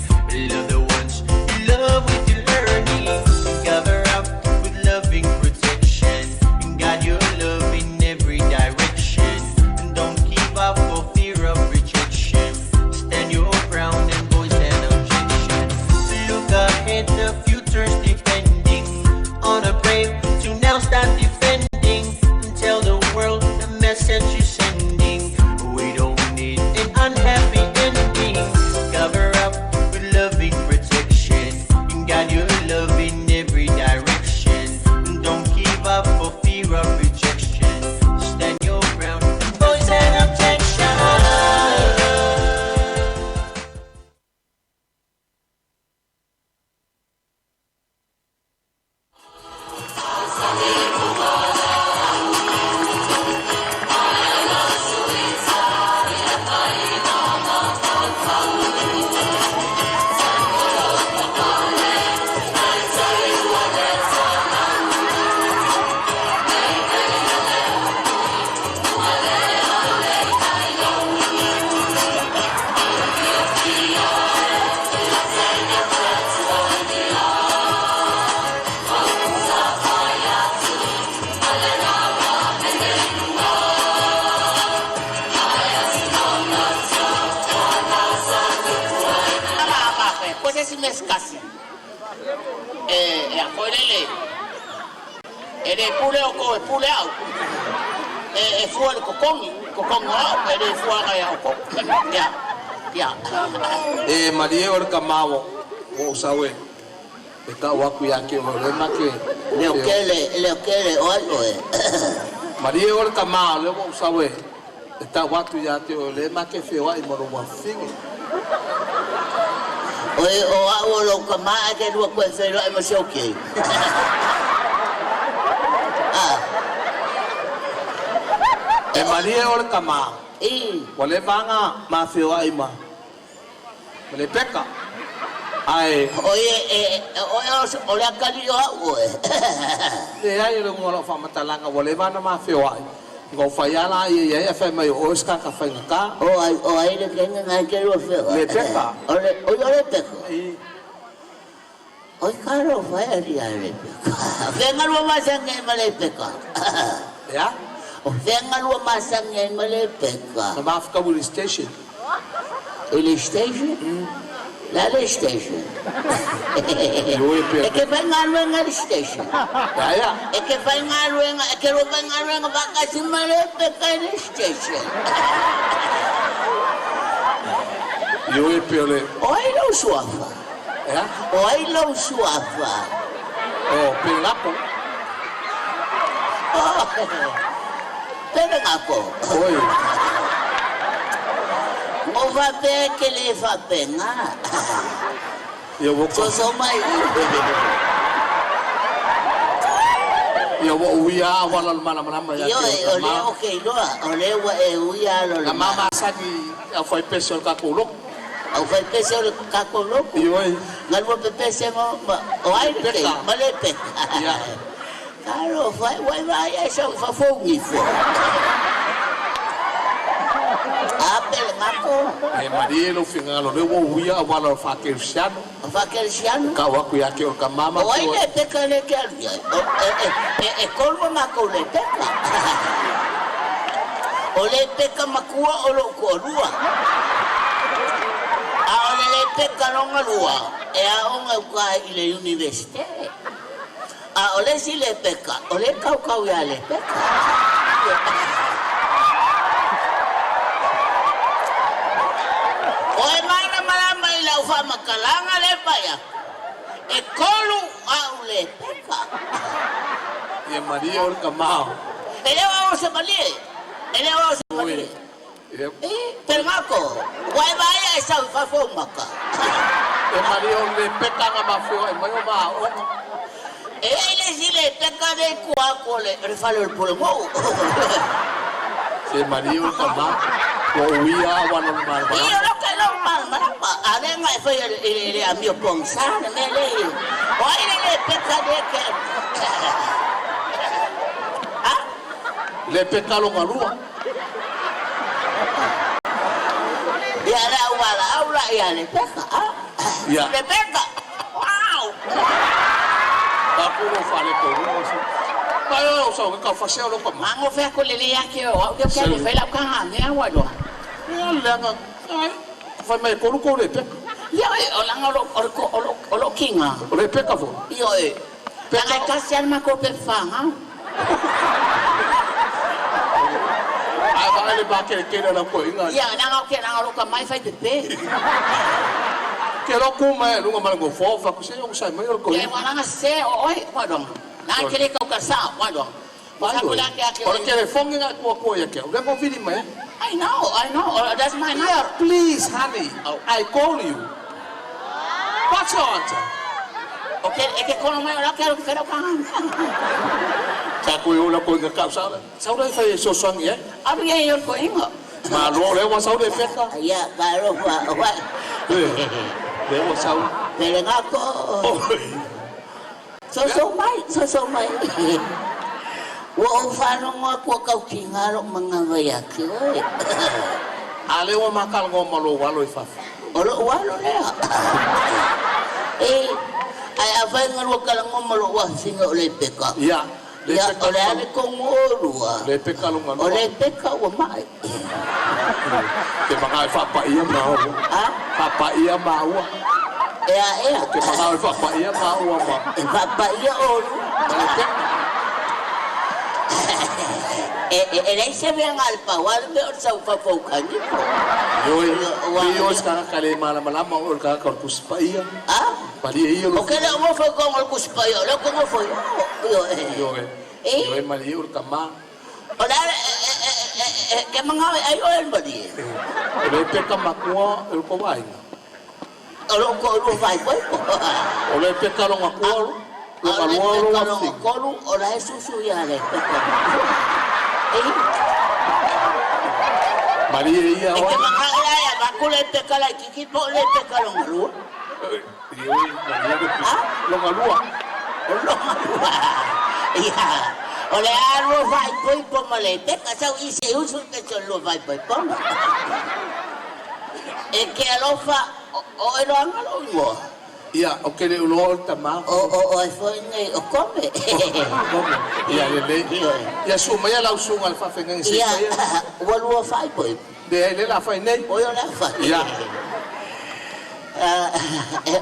Love the ones you love with your learning. Cover up with loving protection. Guide your love in every direction. Don't give up for fear of rejection. Stand your ground and voice an objection. Look ahead, the future's depending on a brave to now start defending. Tell the world the message you're sending. We don't need an unhappy ending. Cover up with loving protection. Guide your love in every direction. Don't give up for fear of rejection. Stand your ground and voice an objection. Po se isi mea se tasi e a foi lele e le pule outou e pule au e fua i le totogi totogi o au e le fua ana ia outou ia ia. E malie o le kama ua ou sau e tau atu ia te oe, o lea ma te Leo kele leo kele o ai oe. Malie o le kama o lea ua ou sau e tau atu ia te oe, o lea ma te feoai ma lou afafine. Oe o au o lou kama ae te lua koe feiloai ma si ou kei. Ah. E malie o le kama. I. Ua leva ona ma feoai ma Lepeka. Ae. O ie e o oe o le akalii o au oe. Leai, o le uiga o lau faamatalaga ua leva ona ma feoai, ona ou fai lava laia i ai ae fai mai o oe se tagata faigata. O ai, o ai le kenge ngai ke lua feoai. Le peka. O le, oi o le peka. Oi ka ro fai ali a le peka. Fenga lua masangi ai ma le peka. Ea? O fenga lua masangi ai ma le peka. Na mafukau i le station. I le station? Le a le station? Ioe pea. E ke faigaluega i le station. Ea ea. E ke faigaluega, e ke lua faigaluega faatasi ma le peka i le station. Ioe pea o le. O ai lou suafa? Ea? O ai lou suafa? O Pelegapo. O Pelegapo. Oi. Mo faapea e ke le faapena. Ia ua Soso mai. Ia ua ou uia lava auala o le malamalama ia te Ioe, oe o lea tama. ou te iloa, o lea ua e uia alo o le Na malamalama. mamasani au faipese o le tatou lotu. Au faipese o le tatou lotu. Ioe. Galua pepese ma, ma, o ai le Peka. ma le peka. Ia. Talofa e, ua e vaai ai sau i fafo o nifo. A pele ngako. E malie lou finagalo lea ua ou uia auala o le faakerisiano. O faakerisiano. Tau atu ia te oe le tama ma O ai te oe. le peka lea e te alu i ai? O, e, e, e, e tolu a matou le peka. O le peka matua o lou toalua. A o le le peka lona lua, e aoga i uta i le Universite. A o le isi Lepeka, o lea e kaukau iā Lepeka. O e malamalama i lau faamatalaga lea e fai atu, e tolu au Lepeka. Ia malie oe le tama o. E le o au o se malie, e le o au o se malie. E, Pelegako, ua e vaai a e sau i fafo ou maka. E malie o le peka na mafeoai mai o maaoga. E i ai le isi le peka lea i tua atu o le fale o le Pulenuu. Se malie o le tama, ua uia auala o le malamalama. I, o lou tailou malamalama, a lea na e faia i le amio pogisa le mea lea i, o ai le le peka lea e te alu. A? Le peka lona lua. Ia le au valaau la ia Rebeka, a? Ia. Rebeka! Wow! Taku lo fale tonu o se. Mai o sa o ka fase o lo ka ma. Mango fea ko le le ake o au ke le fai lau ka ha mea wa loa. Ia le anga ai fai mai kolu ko Rebeka. Ia e o langa o lo o lo o lo kinga. O Rebeka fo. Ia e. Peka e kasi ana ma ko pe whanga. Ai vaai le makerekere o lau koiga. Ia, leaga o ke leaga o lo ka mai fai pepe. Ke lo ku mai lunga ma le gofoa fa ku se o sai mai o le koiga. Ia walaga se o oi, wa donga. Na ke le kau ka sa, wa donga. Sa ku la ke ake. O le telefoni nga kua kua ia ke. O le mo vili mai. I know, I know. That's my number. Yeah, please, honey. I call you. What's your answer? O ke e ke kono mai o la ke alo ke whera o ka hanga. Sa koe o la koinga kau sa sa ura i whai e sosoangi ai. Alu ia i o le koinga. Malo le ua sau le peka. Ia, ka alofa, wa. Le ua sau. Pele ngako. Soso mai, soso mai. Ua ou faalogo atu a kautiga lou manava ia te oe. A lea ua makalogoa ma lou alo i fafo. O lou alo lea. E, ae afai na lua kalagoa ma lou afafine o Lepeka. Ia, Ia, o le a le togu o oulua? Lepeka lona lua. O Lepeka ua mai. Te manao e faapaia maua. A? Faapaia maua. Ea, ea. Te manao e faapaia maua ma. E faapaia oulua. Ma Lepeka. E leai se mea na o le pau lava le mea o le sau i fafo o uta nifo. Ioe, pei o se tagata le malamalama o oe o le tagata o le Tusi Paia. A? Malie ia lo. O ke le o nofo i totonu o le Tusi Paia, o lea ou te nofo i o. Ioe. Ioe. Ioe malie o le tama. O le a le, e, ke manao e ai oe le malie. O le peka makua o le tou aiga. O lou toalua faefoefo. O le peka lona kua, lona lua o lou A o le peka lona afafine. tolu, o la e susu ia le peka matua. E. Malie ia E oe. te manao la e avatu le peka laitiiti po o le peka lona lua. Loga lua. O loga lua. Ia. O le a lua faaipoipo ma le peka sau i se usu le pese o le lua faaipoipoga. E ke alofa o e loaga lou igoa. Ia, o ke le uloa o le tamā. O o oe foi nei o Kome. Kome. Ia, lelei. Ia, susu maia lau susuga i le faafeagaiga se i faia. Ia, ua lua faaipoipo. Leai, lea o le a fai nei. Oi, o le a fai. Ia.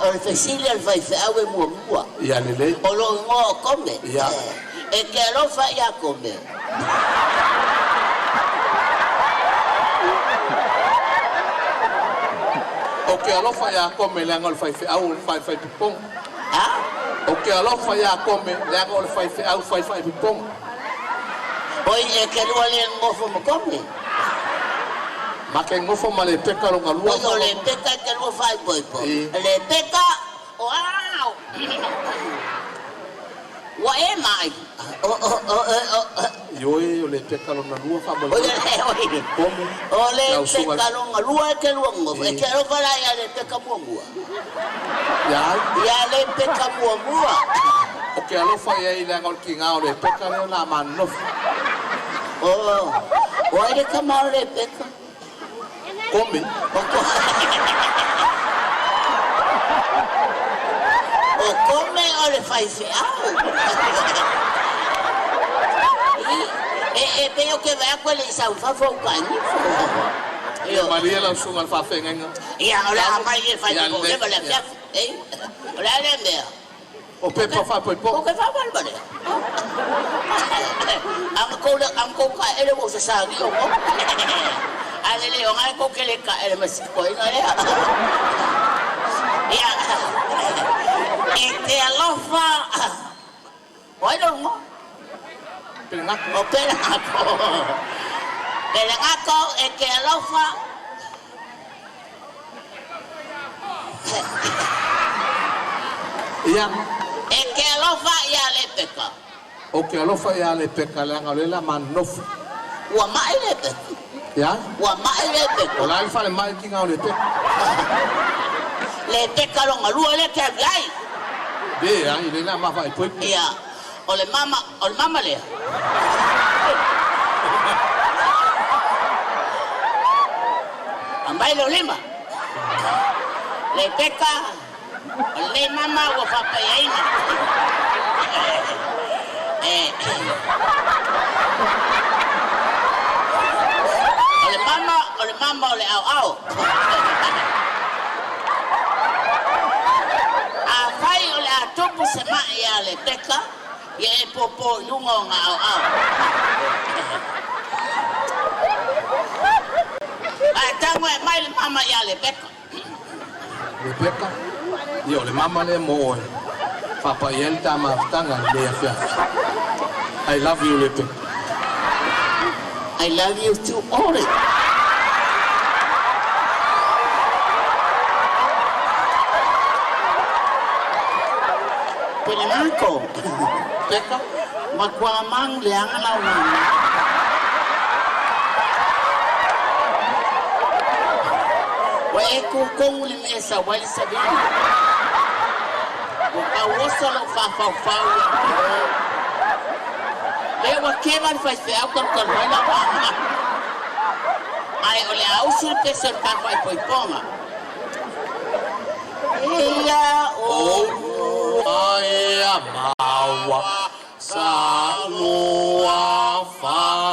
O le fesili a le faifeau e muamua. Ia, lelei. O lou igoa o Kome. Ia. E te alofa ia Kome. Ou te alofa iā Kome leaga o le faifeau o le faifaipopoga. A? Ou te alofa iā Kome leaga o le faifeau faifaipopoga. Oi, e te lua le nofo ma Kome. Ma ke nofo ma Lepeka loga lua. Oi, o Lepeka e te lua faaipoipo. Lepeka, o ao! Ua e mai. O, o, o, o, o. Ioe, o Lepeka lona lua faamolemole. Oi, Kome. O Lepeka lona lua e te lua nofo. E te alofa la ia Lepeka muamua. Ia ai? Ia Lepeka muamua. O ke alofa i ai leaga o le tiga o Lepeka lea o le a ma nonofo. O, o ai le tama o Lepeka? Kome. O Kome. O Kome o le faifeau. E, e pei o ke vaai atu e le i sau i fafo au kainifo. Ia malie lau susuga i le faafeagaiga. Ia, o le a mai e fai mo leva le afiafi. E, o le a lea mea? O pepa faaipoipoga. O ke faamalemalia. Aga kou le aga kou kaele ua sasagi o kou. A le le ona e kou ke le kaele ma sikoina lea. Ia, e te alofa. O ai lou igoa? Pelegako. O Pelegako. Pelegako e te alofa. Ia. E te alofa iā Lepeka. Ou te alofa iā Lepeka leaga o lea la ma nonofo. Ua maʻi Lepeka. Ia. Ua maʻi Lepeka. O le a le falemai tiga o Lepeka. Lepeka lona lua lea te alu i ai. Leai, lea la ma faaipoipo. Ia, o le mama, o le mama lea. Aumai lou lima. Lepeka, o lenei mama ua faapaiaina. O le mama, o le mama o le aoao. Afai o le a tupu se maʻi iā Lepeka, Ia e pōpō i luga o ngā aoao. Ae tago e mai le mama iā Rebeka. Rebeka, ia o le mama lea mo oe. Faapai ai le ta mafutaga i lenei afiafi. I love you Rebeka. I love you too Ori. Pelenako. Peka. Matua mang leaga lau mama. Ua e kukongu le mea e sau ai le savili. Ua tauoso lou fafaufau ia te oe. Lea ua keva le faifeau talutalua ai lau mama. Ae o le a usu le pese o le ta faaipoipoga. Ia Oulua e a maua sa lua fanau.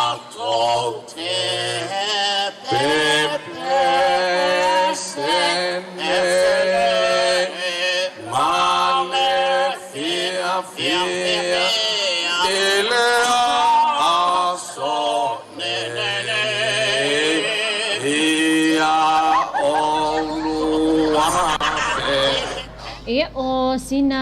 Matou te Pepese nei ma le fiafia i le aso nei ia oulua fe. Ia o sina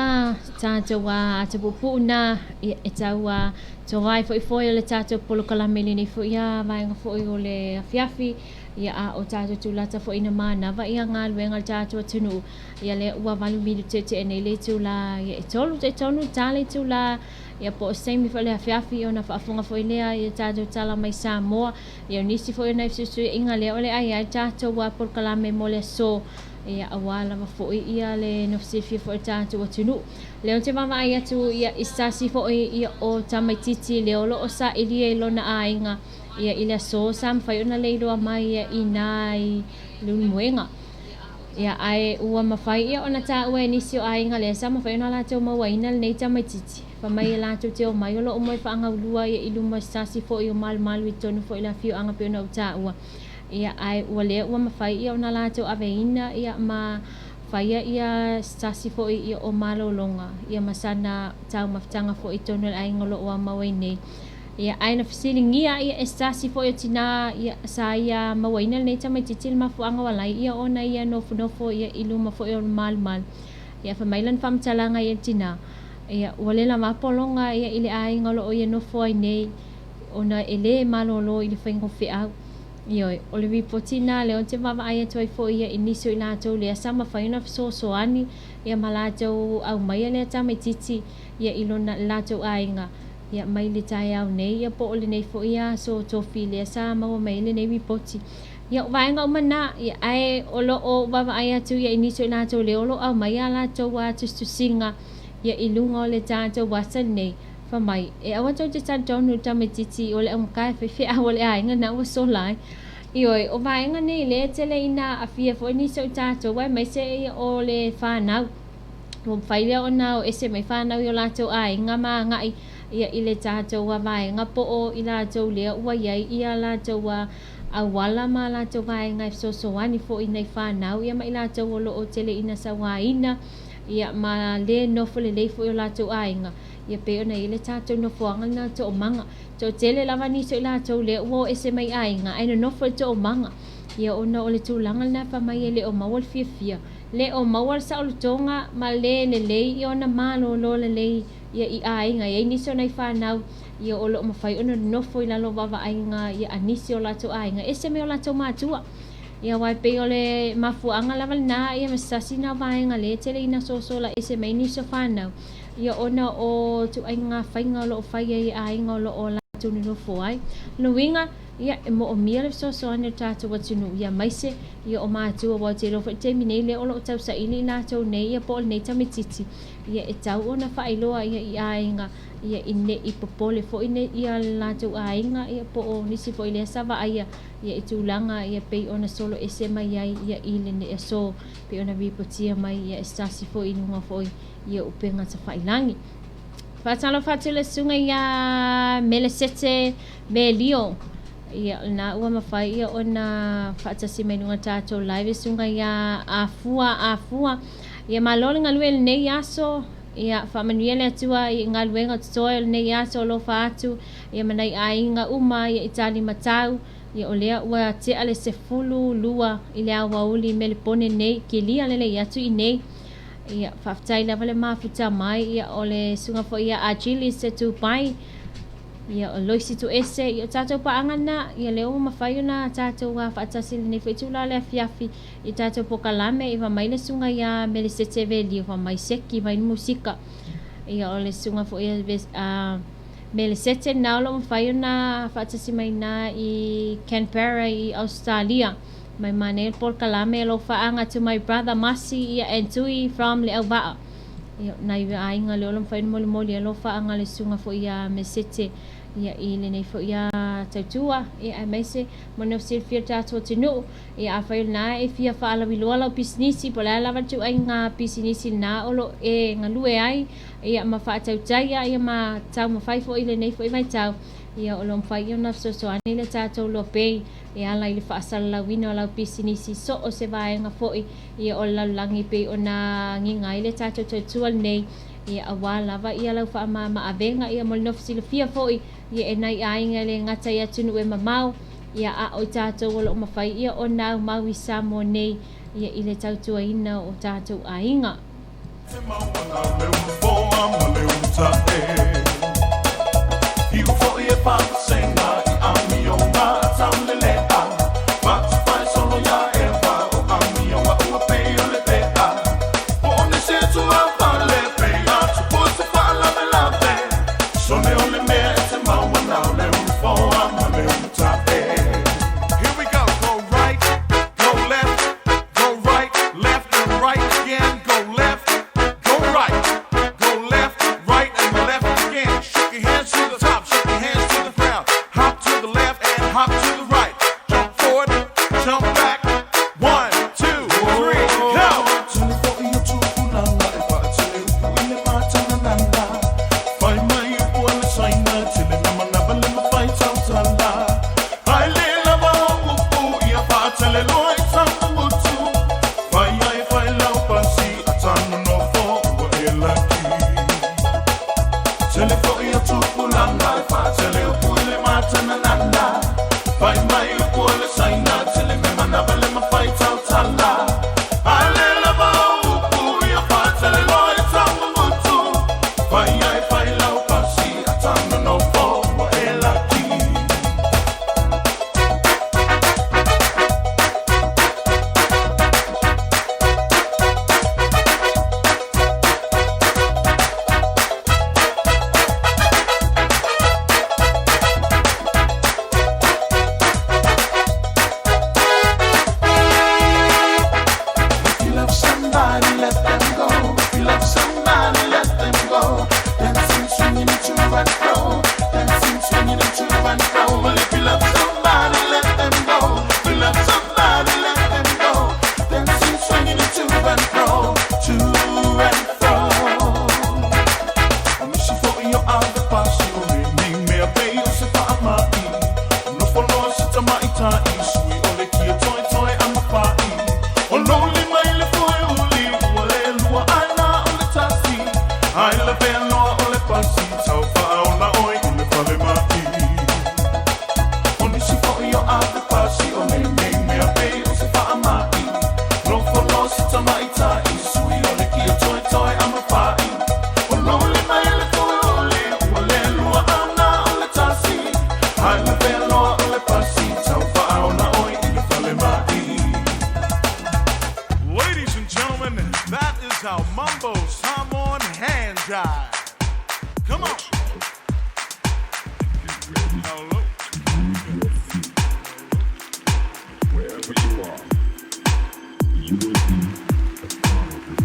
tatou a ata puupuu na ia e tau a toai foifo'i o le tatou polokalame i lenei fo'i a vaega fo'i o le afiafi. Ia a o tatou tulata foi ina manava ia galuega a le tatou atunuu, ia lea ua 8 minute tea nei le itula ia e 3 taitonu ta le itula ia po o se taimi foi o le afiafi ona faafofoga foi lea i tatou tala mai Samoa. Ia o nisi foi o nai fesuisuiaiga lea o le a i ai le tatou polokalame mo le aso, ia aua lava foi ia le nofo silafia foi o le tatou atunuu. Lea ou te vaavaai atu ia i se tasi foi ia o tamaitiiti lea o lo o sailia i lona aiga ia i le aso sa mafai ona leiloa mai ia i ina i Leulumoega. Ia ae ua mafai ia ona taua e nisi o aiga lea sa mafai ona latou mauaina lenei tamaitiiti. Fai mai e latou te omai o lo o moe faagaulua ia i luma o se tasi foi o malumalu i totonu foi o le afioaga pei ona ou taua. Ia ae ua lea ua mafai ia ona latou aveina ia ma faia ia se tasi foi ia o malologa ia ma sana taumafataga foi i totonu o le aiga o lo o aumau ai nei. Ia ae na fesiligia ia e se tasi foi o tinā ia sa ia mauaina lenei tamaitiiti le mafuaaga o alai ia ona ia nofonofo ia i luma foi o le malumalu. Ia fai mai lana faamatalaga ia i le tinā, ia ua le lava pologa ia i le aiga o lo o ia nofo ai nei ona e lē malōlō i le faiga o feau. Ioe, o le ripoti lena lea ou te vaavaai atu ai foi ia i nisi o i latou lea sa mafai ona fesoasoani ia ma latou aumaia lea tamaitiiti ia i lona latou aiga ia mai le taeao nei ia po o lenei foi aso tofi lea sa maua mai ai lenei ripoti. Ia o vaega uma na, ia ae o lo o vaavaai atu ia i nisi o i latou lea o lo o aumai a latou tusitusiga ia i luga o le tatou asa lenei. Fai mai, e aua tou te talitonu i le tamaitiiti o le augata e fai feau a le aiga na ua sola ai. Ioe, o vaega nei lea e tele ina aafia foi nisi o i tatou aemaise o le fanau. Ua mafai lea ona o ese mai fanau i o latou aiga ma agai ia i le tatou vaega po o i latou lea ua i ai ia latou auala ma latou vaega e fesoasoani foi i nai fanau ia ma i latou o lo o tele ina sauaina ia ma le nofo lelei foi o latou aiga. Ia pei ona i ai le tatou nofoaga lena o Toomaga. Toatele lava nisi o i latou lea ua o ese mai aiga ae nonofo i Toomaga. Ia ona o le tulaga lena fai mai e le o maua le fiafia, le o maua le saolotoga ma le lelei ia ona malolo lelei ia i aiga. E i ai nisi o nai fanau ia o lo o mafai ona nonofo i lalo o vaavaaiga ia a nisi o latou aiga e ese mai o latou matua. Ia aua e pei o le mafuaaga lava lena ia ma se tasi lena o vaega lea e tele ina sosola ese mai nisi o fanau. Ia ona o ituaiga faiga o lo o fai ai e aiga o lo o latou nonofo ai. O lona uiga, ia, e moomia le fesoasoani o le tatou atunuu, ia aemaise ia o matua, aua ou te iloa foi i le taimi nei lea o lo o tausaili i latou nei ia po o lenei tamaitiiti, ia e tau ona faailoa ia i aiga, ia i ne i popole foi nei ia le latou aiga ia po o nisi foi lea sa vaaia ia i tulaga ia pei ona solo ese mai ai ia i lenei aso, pei ona ripotia mai ia e se tasi foi i luga foi ia upega tafailangi. Faatalofa atu le susuga ia Melesete Melio. Ia lena ua mafai ia ona faatasi mai luga tatou live susuga ia Afua Afua. Ia malo le galue i lenei aso. Ia faamanuia le Atua i galuega o totoe o lenei aso alofa atu ia ma nai aiga uma ia i tali matau. Ia o lea ua tea le 12 i le aoauli Melepone nei kilia lelei atu i nei. Ia, faafetai lava le mafuta mai, ia, o le susuga foi ia Agilis e Tupai, ia, o Loisi Tuese, ia, o tatou paaga na, ia, lea ua mafai ona tatou faatasi i lenei foi itula o le afiafi i tatou pokalame, ia, fai mai le susuga ia Melesete Velio, fai mai seki mai le musika. Ia, o le susuga foi ia Melesete lena o lo o mafai ona faatasi mai na i Canberra i Ausetalia. Mai manaia le polokalame alofa to my brother Masi ia and Tui from Leauvaa. Ia nai aiga lea o lo o mafai ona molimoli alofa le susuga foi ia Mesete ia i lenei foi ia tautua ia aemaise mo le silafia o le tatou atunuu. Ia afai o lena e fia faalauiloa lau pisinisi po o le a lava le ituaiga pisinisi lena o lo o e galue ai ia ma faatautaia ia ma taumafai foi i lenei foi vaitau ia o lo o mafai ona fesoasoani le tatou Loa Pay e ala i le faasalalauina o lau pisinisi so o se vaega foi ia o le lalolagi pei ona agiga ai le tatou tautua lenei ia aua lava ia lau faamama-avega ia mo le nofo silafia foi ia e nai aiga e le gata i atunuu e mamao ia a o i tatou o lo o mafai ia ona aumau i Samoa nei ia i le tautuaina o tatou aiga. Faateleloa i tagugutu Fai ai fai lau pasi Atanu nofo ua e laki Tele foi a tupulaga E faatele upu i le matananana Fai mai upu o le saina Tele me manava le mafai tautala Ale lava o upu ia faateleloa i tagugutu Fai ai fai lau pasi Atanu nofo ua e laki. If you love somebody, let them go. If you love somebody, let them go. Dancing, swinging to and fro. Dancing, swinging to and fro. Well, if you love somebody, let them go. If you love somebody, let them go. Dancing, swinging to and fro. To and fro. O nisi foi o ave pasi o le nei mea pei o se faamai. Nofo loa se tamaitai sui o le kia toetoe a mafai. O lou lima i le foe uli ua le lua ae na o le tasi. Ai lavea loa o le pasi tau faaola oe i le fale mai. O nisi foi o ave pasi o le nei mea pei o se faamai. Nofo loa se tamaitai sui o le kia toetoe a mafai. O lou lima i le foe uli ua le lua ae na o le tasi. Ai lavea loa o le pasi tau faaola oe i le fale mai. Ladies and gentlemen, that is how Mambo Samoan hand jive. Come on. Hello. Wherever you are, you will be a part of it.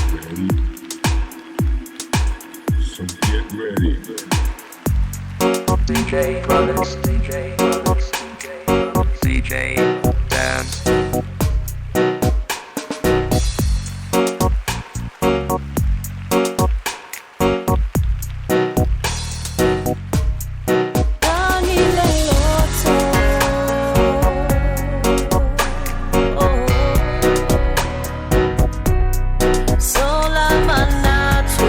Get ready. So get ready. DJ Brothers, DJ Brothers, DJ Dance. Lagi le loto. Oh. Sola manatu.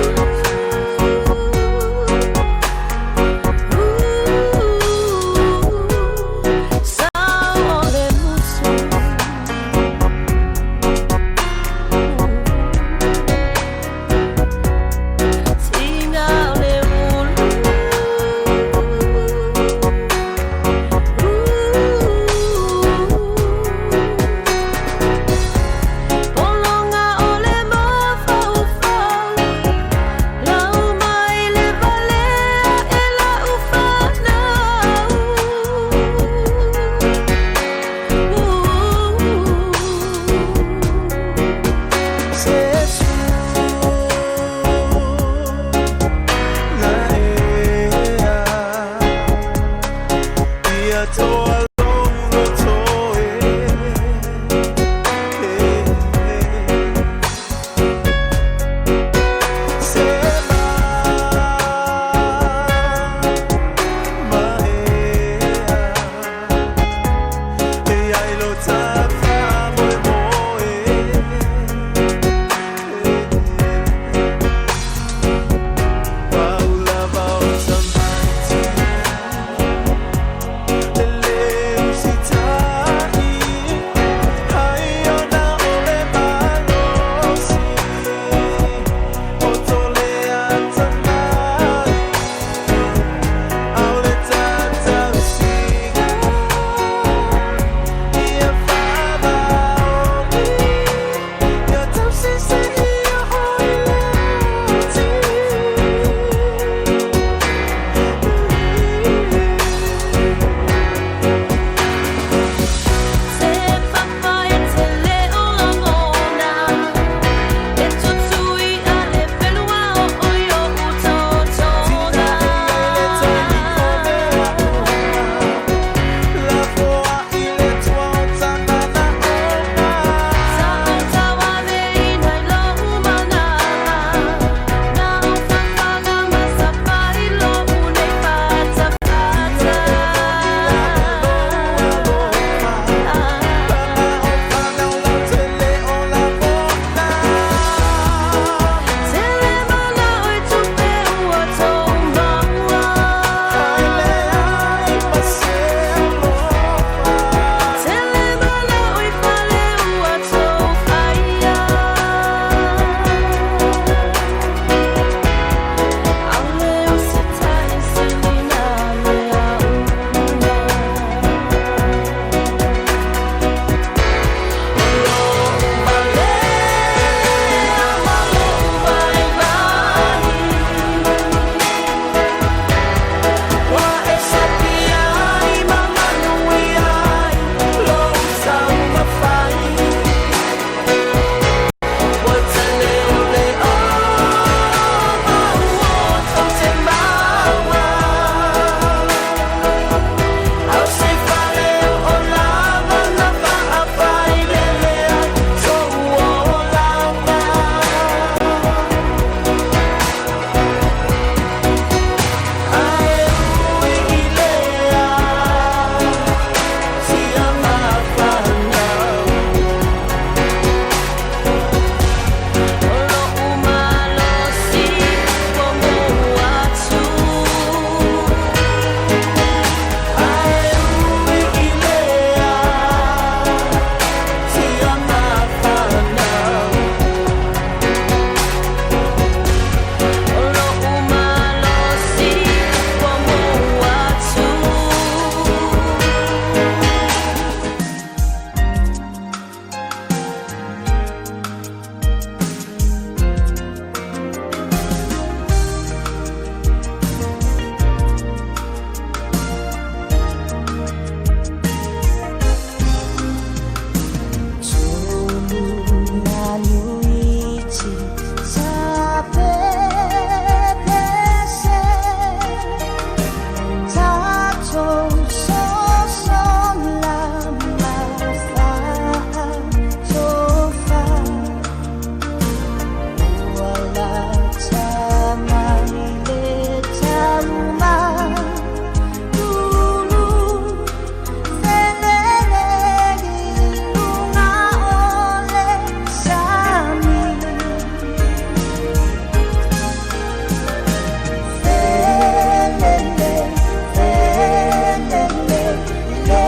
le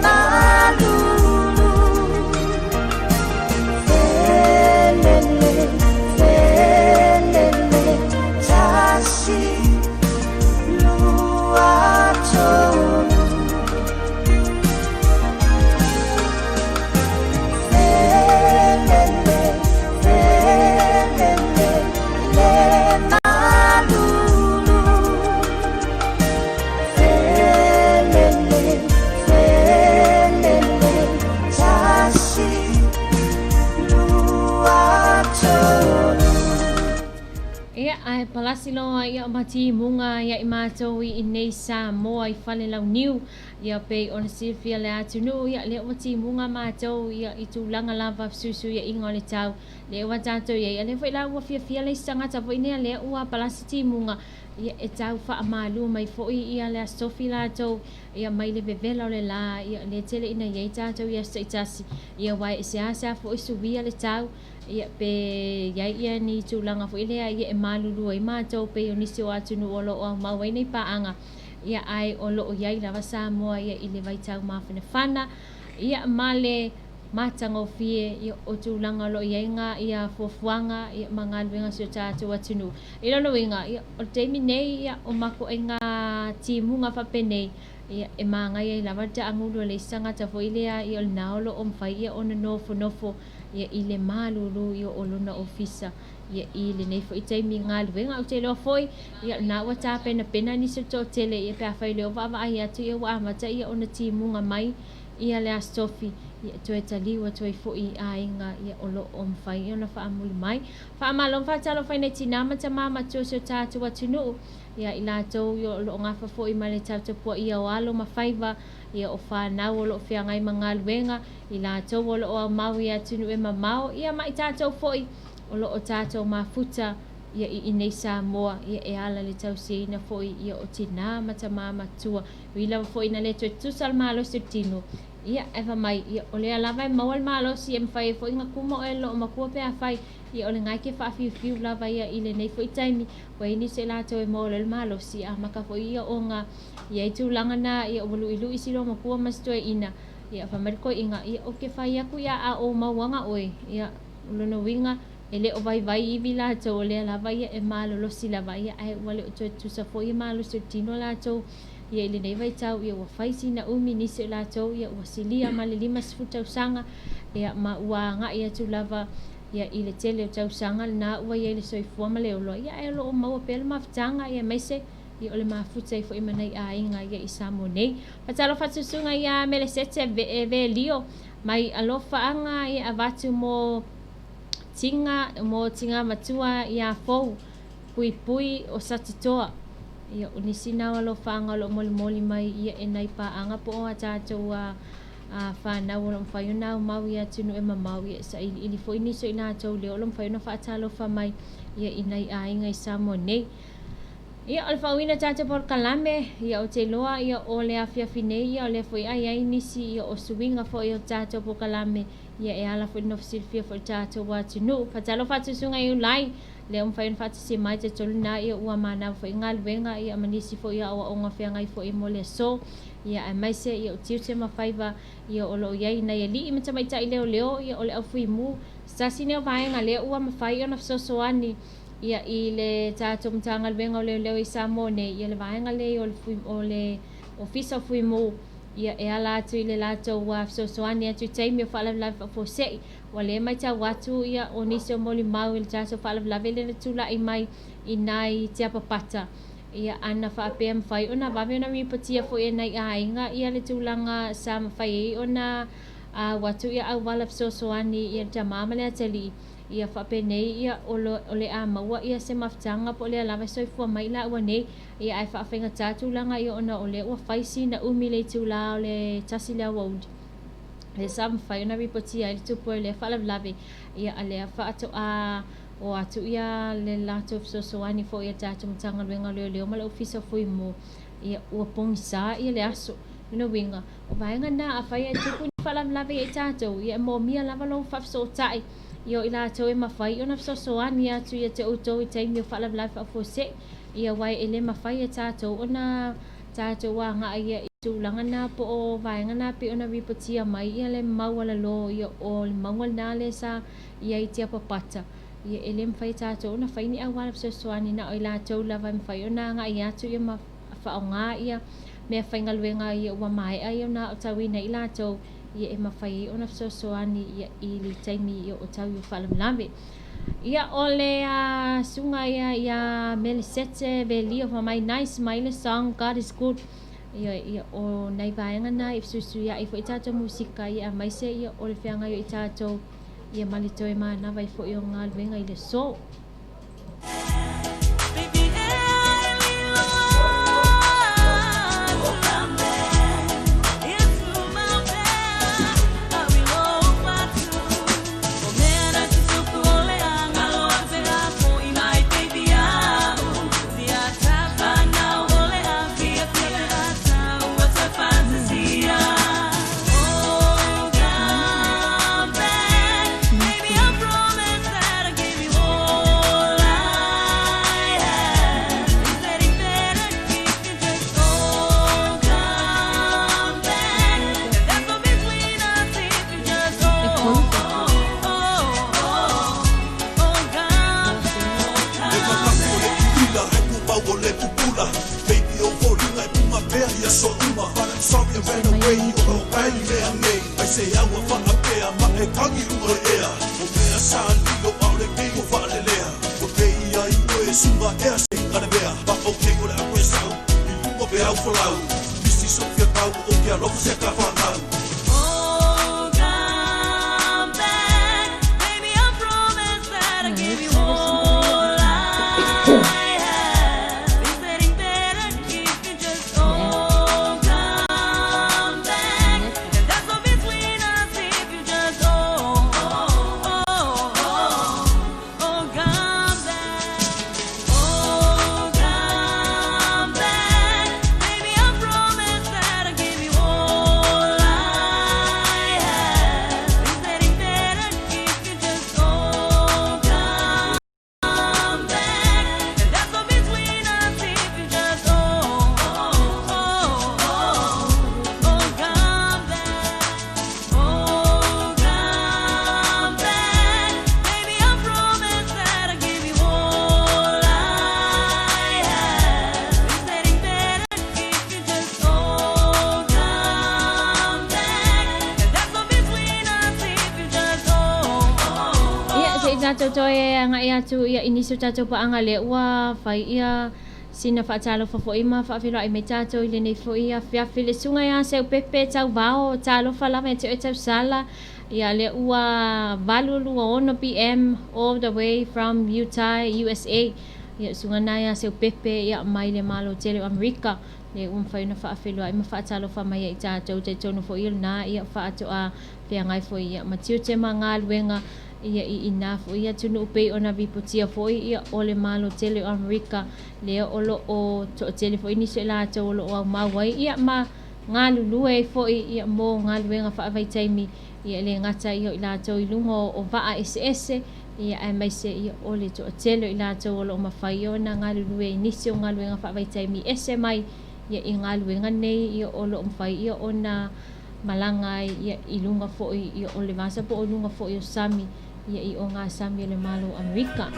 malulu. Felele, felele, tasi, lua, tolu. Felele, felele, le malulu. Felele, felele, tasi, lua, tolu. Ia, ae palasi loa ia o matimuga ia i matou i inei Samoa i Falelauniu, ia pei ona silafia le atunuu, ia lea ua timuga matou ia i tulaga lava fesuisuiaiga o le tau, lea ua tatou i ai, a lea foi la ua fiafia le isi tagata foi nea lea ua palasi timuga, ia e tau faamalu mai foi ia le Aso Tofi latou ia mai le vevela o le la, ia lea tele ina i ai tatou i aso taitasi, ia aua e seasea foi suia le tau, Ia, pe i ai ia ni tulaga foi lea ia e malulu ai matou pei o nisi o atunuu o lo o aumau ai nei paaga, ia ae o lo o i ai lava Samoa ia i le vaitau mafanafana, ia ma le matagofie ia o tulaga o lo o i ai ngā ia fuafuaga ia ma galuega a si o tatou atunuu. I lona uiga, ia, o le taimi nei ia o makuaiga timuga faapenei, ia e māngai ai lava le taagulu a le isi tagata foi lea ia o lena o lo o mafai ia ona nofonofo ia i le malulu ia o lona ofisa ia i lenei foi taimi galuega. Ou te iloa foi ia lena ua tapenapena nisi o le toatele ia pe afai o lea ua vaavaai atu ia ua amata ia ona timuga mai ia le Aso Tofi ia toe taliu atu ai foi i aiga ia o lo o mafai ona faamuli mai. Faamalo ma faatalofa i nai tinā ma tamā matua o si o tatou atunuu ia i latou ia o lo o gafa foi ma le tautapuaia o alo ma faiva ia o fanau o lo o feagai ma galuega, i latou o lo o aumau i atunuu e mamao, ia ma i tatou foi o lo o tatou mafuta ia i inei Samoa, ia e ala i le tausiaina foi ia o tinā ma tamā matua. Ui lava foi ina le toe tutusa le malosi o le tino, ia ae fai mai, ia o lea lava e maua le malosi e mafai ai foi ona kuma oe lo o makua pe afai, ia o lena e te faafiufiu lava ia i lenei foi taimi, ua i ai nisi o i latou e maua loa le malosi, amata foi ia ona i ai tulaga na, ia ua luʻiluʻi si loomatua ma si toeaina, ia fai mai le toeaina, ia ou te fai atu ia a ou mauaga oe, ia o lona uiga, e le o vaivai ivi latou, o lea lava ia e malolosi lava, ia ae ua le o toe tutusa foi ia malosi o le tino latou, ia i lenei vaitau, ia ua fai sina umi nisi o latou, ia ua silia ma le 50 tausaga, ia ma ua agai atu lava ia i le tele o tausaga lena ua i ai le soifua ma le ola, ia ae o lo o maua pea le mafutaga, ia aemaise Ia o le mafuta ai foi ma nai aiga ia i Samoa nei. Faatalofa atu susuga ia Melesete Velio mai Alofaaga ia avatu mo tiga mo tiga matua ia Fou Puipui o Satitoa. Ia o nisi na o alofaaga o lo o molimoli mai ia e nai paaga po o a tatou a whanau o lo o mafai ona aumau i atunuu e mamao ia e sailiili foi nisi o i latou lea o lo o mafai ona faatalofa mai ia i nai aiga i Samoa nei. Ia, o le faauiina o tatou polokalame, ia, ou te iloa, ia, o le afiafi nei, ia, o lea foi a i ai nisi, ia, o suiga foi o tatou polokalame, ia, e ala foi i le nofo silafia foi i le tatou atunuu. Faatalofa atu Susuga Iulai, lea ua mafai ona faatasi mai, talitonu lena, ia, ua manava foi galuega, ia, ma nisi foi o aoaoga feagai foi mo le aso, ia, aemaise, ia, o tiute ma faiva, ia, o lo o i ai nai alii ma tamaitai leoleo, ia, o le au fuimu, se tasi lenei o vaega lea ua mafai ona fesoasoani, Ia, i le tatou Matagaluega o Leoleo i Samoa nei, ia le vaega lea o le, o le Ofisa o Fuimu, ia e ala atu i le latou fesoasoani atu i taimi o faalavelave faafuasei. Ua le matau atu ia o nisi o molimau i le tatou faalavelave lea na tulai mai i nai Tiapapata, ia ana faapea mafai ona vave ona ripotia foi e nai aiga ia le tulaga sa mafai ai ona au atu ia auala fesoasoani ia le tama ma le atalii. Ia faapenei ia o le a maua ia se mafutaga po o lea lava e soifua mai laua nei, ia ae faafaigata tulaga ia ona o lea ua fai sina umi le itula o le 1 le aoauli lea sa mafai ona ripotia ai le tupu o lea faalavelave, ia a lea faatoa o atu ia le latou fesoasoani foi a le tatou Matagaluega o Leoleo ma le Ofisa o Fuimu, ia ua pogisa ia le aso. Lona uiga, o vaega na afai e tupu ni faalavelave ia i tatou, ia e moomia lava lou faafesootai Ia o i latou e mafai ona fesoasoani atu ia te outou i taimi o faalavelave faafuasei, ia aua e le mafai e tatou ona tatou agai ia i Tulaga na po o vaega na pei ona ripotia mai ia le maualalo ia o le mauga lena lea sa i ai Tiapapata, ia e le mafai e tatou ona fai ni auala fesoasoani na o i latou lava e mafai ona agai atu ia ma faaaoga ia mea faigaluega ia ua maea ia ona aotauina ai i latou ia e mafai ai ona fesoasoani ia i le taimi ia o tau i o faalavelave. Ia o le susuga ia ia Melesete Velio fai mai nice mai le song God is good. Ioe, ia o nai vaega na i fesuisuiai foi tatou musika ia aemaise ia o le feagai o i tatou ia ma le toe manava ai foi o galuega i le aso. Ia, se i tatou toe agai atu ia i nisi o tatou paaga lea ua fai ia sina faatalofa foi ma faafeiloai mai tatou i lenei foi afiafi. Le susuga ia Seupepe Tauvao, talofa lava ia te oe Tausala, ia lea ua 8:26 PM all the way from Utah, USA. Ia susuga na ia Seupepe ia mai le Malo tele o Amerika. Lea ua mafai ona faafeiloai ma faatalofa mai ia i tatou, talitonu foi o lena ia faatoa feagai foi ia ma tiute ma galuega ia i ina foi atunuu pei ona ripotia foi ia o le Malo tele o Amerika lea o lo o toatele foi nisi o i latou o lo o aumau ai ia ma galulue ai foi ia mo galuega faavaitaimi ia e le gata ia o i latou i luga o vaa eseese ia aemaise ia o le toatele o i latou o lo o mafai ona galulue i nisi o galuega faavaitaimi ese mai ia i galuega nei ia o lo o mafai ia ona malaga ai ia i luga foi ia o le vasa po o luga foi o sami ia i ogasami o le Malo o Amerika.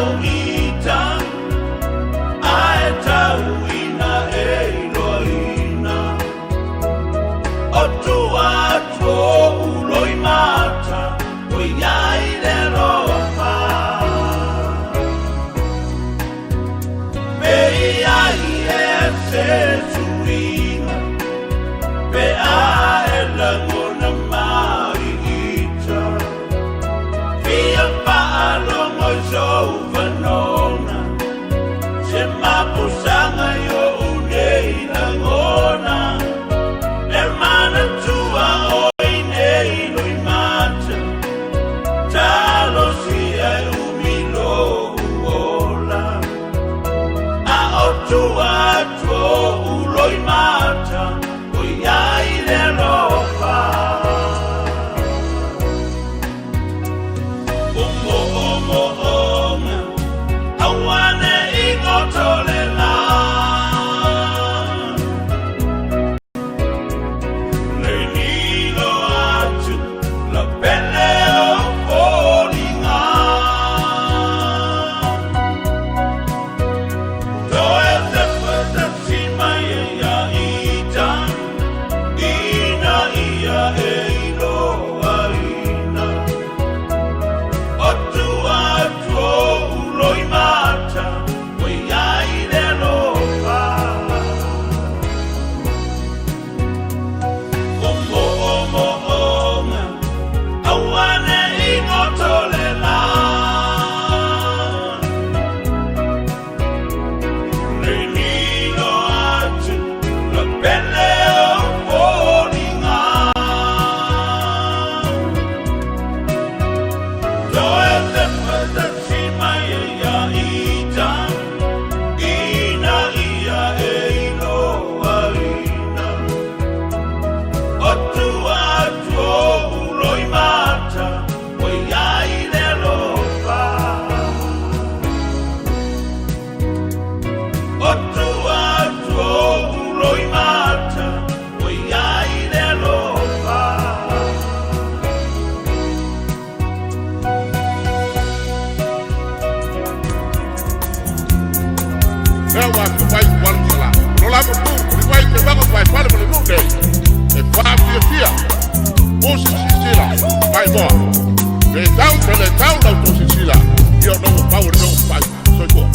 o ita Ae tau ina e iloaina O tua atu o uloimata O iai le alofa Pe iai ea se suiga Pe a e lagona mai ita Fia faalogo i sou fanoga Se mapusaga i o'u nei lagona E manatua oe i nei loimata Talosia e umi lou ola A o tua atu o o'u loimata O iai le alofa O mo'omo'oga aua ne'i goto le lā Le lilo atu la pele o foliga Toe sefatasi mai e ia ita Ina ia e iloaina O tua atu o uloimata Ua iai le alofa O mo'omo'oga aua ne'i goto le lā Le lilo atu la pele o foliga Toe sefatasi mai e ia ita Ina ia e iloaina O tua atu o uloimata Ua iai le alofa O tua atu o uloimata Ua iai le alofa Lea ua afio mai i la. Lo la mo tu, ri wai te waka wai whale mo le nu nei. E wha fia fia. O si si si la. Mai moa. Pe tau, pe le tau lau tō si si la. Ia o nogo pau re nogo pai. Soifua.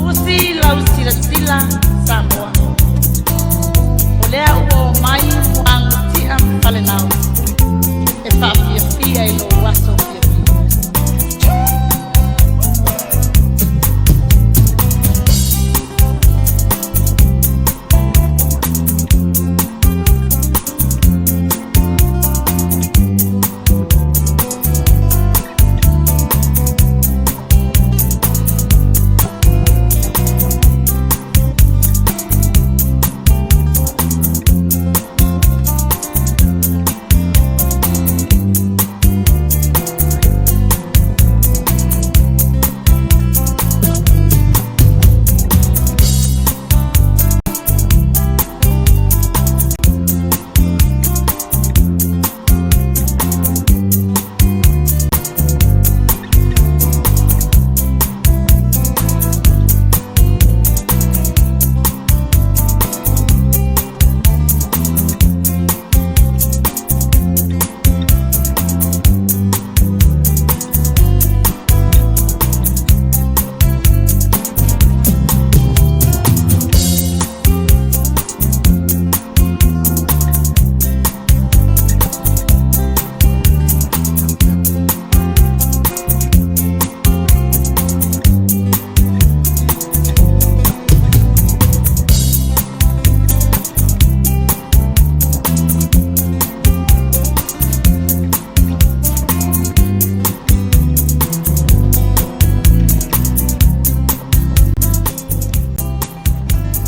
Usi lau silasila Samoa. O lea ua o mai muagutia ma falenao e faafiafia i lou aso fiafia.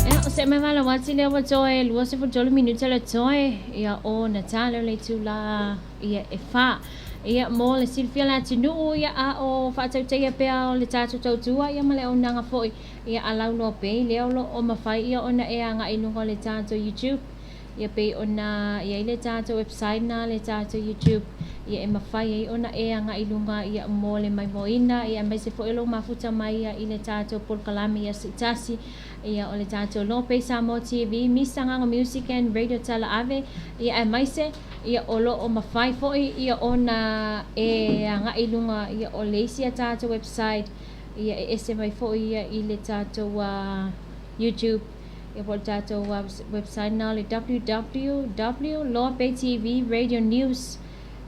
Ia, o se mai vala wati lea ua toe 23 minute le toe ia o na tale o le itula ia e fa. Ia mo le silafia le atunuu ia a o faatautaia pea o le tatou tautua ia ma le auaunaga foi ia a lauloa pei lea o lo o mafai ia ona e agai i luga o le tatou YouTube. Ia pei ona i ai le tatou website na le tatou YouTube ia e mafai ai ona e agai i luga ia mo le maimoaina ia aemaise foi o lou mafuta mai ia i le tatou polokalame i aso itasi ia o le tatou Lope Samoa TV, Miss Sagaga Music and Radio Talaave ia aemaise ia o lo o mafai foi ia ona e agai i luga ia o le isi a tatou website ia e ese mai foi ia i le tatou YouTube ia po o le tatou website na o le www Lope TV Radio News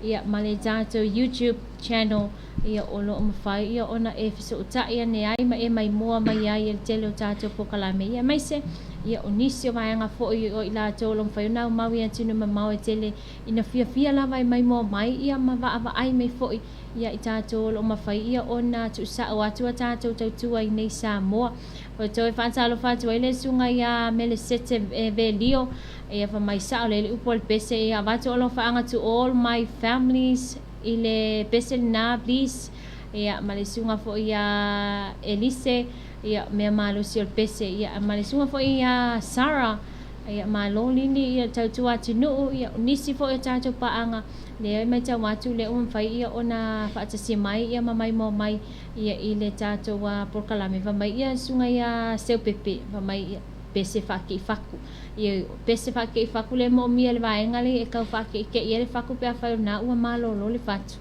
ia ma le tatou YouTube channel ia o lo o mafai ia ona e fesootai ane ai ma e maimoa mai ai i le tele o tatou polokalame ia aemaise ia o nisi o vaega foi o i latou o lo o mafai ona aumau i atunuu mamao e tele ina fiafia lava e maimoa mai ia ma vaavaai mai foi ia i tatou o lo o mafai ia ona tuusao atu a tatou tautua i nei Samoa. Ua toe faatalofa atu ai le susuga ia Melesete Velio, ia fai mai sao lelei upu a le pese ia avatu alofaaga to all my families i le pese lena please ia ma le susuga foi ia Elise ia mea malosi o le pese ia ma le susuga foi ia Sarah ia malo lili ia tautua atunuu ia o nisi foi o tatou paaga lea e matau atu lea ua mafai ia ona faatasi mai ia ma maimoa mai ia i le tatou polokalame fai mai ia susuga ia Seupepe fai mai ia pese faakeifaku ia pese faakeifaku le moomia le vaega lea e tau faakeikei ai le faku pe afai o lena ua malolo le fatu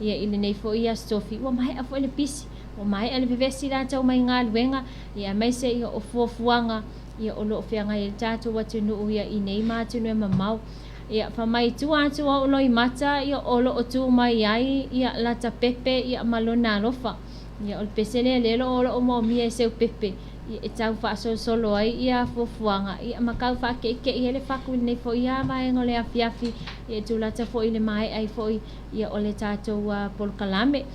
ia i lenei foi aso tofi ua maea foi le pisi ua maea le vevesi latou mai galuega ia aemaise ia o fuafuaga ia o lo o feagai ai le tatou atunuu ia i nei ma atunuu e mamao Ia, fai mai tua atu o ou loimata, ia, o lo o tu mai ai, ia, lata pepe, ia, ma lona alofa. Ia, o le pese lea lea o lo o moomia e Seupepe, ia, e tau faasolosolo ai, ia, fuafuaga, ia, ma tau faake'ike'i ai le faku i lenei foi lava vaega o le afiafi, ia, e tulata foi i le maea ai foi, ia, o le tatou polokalame.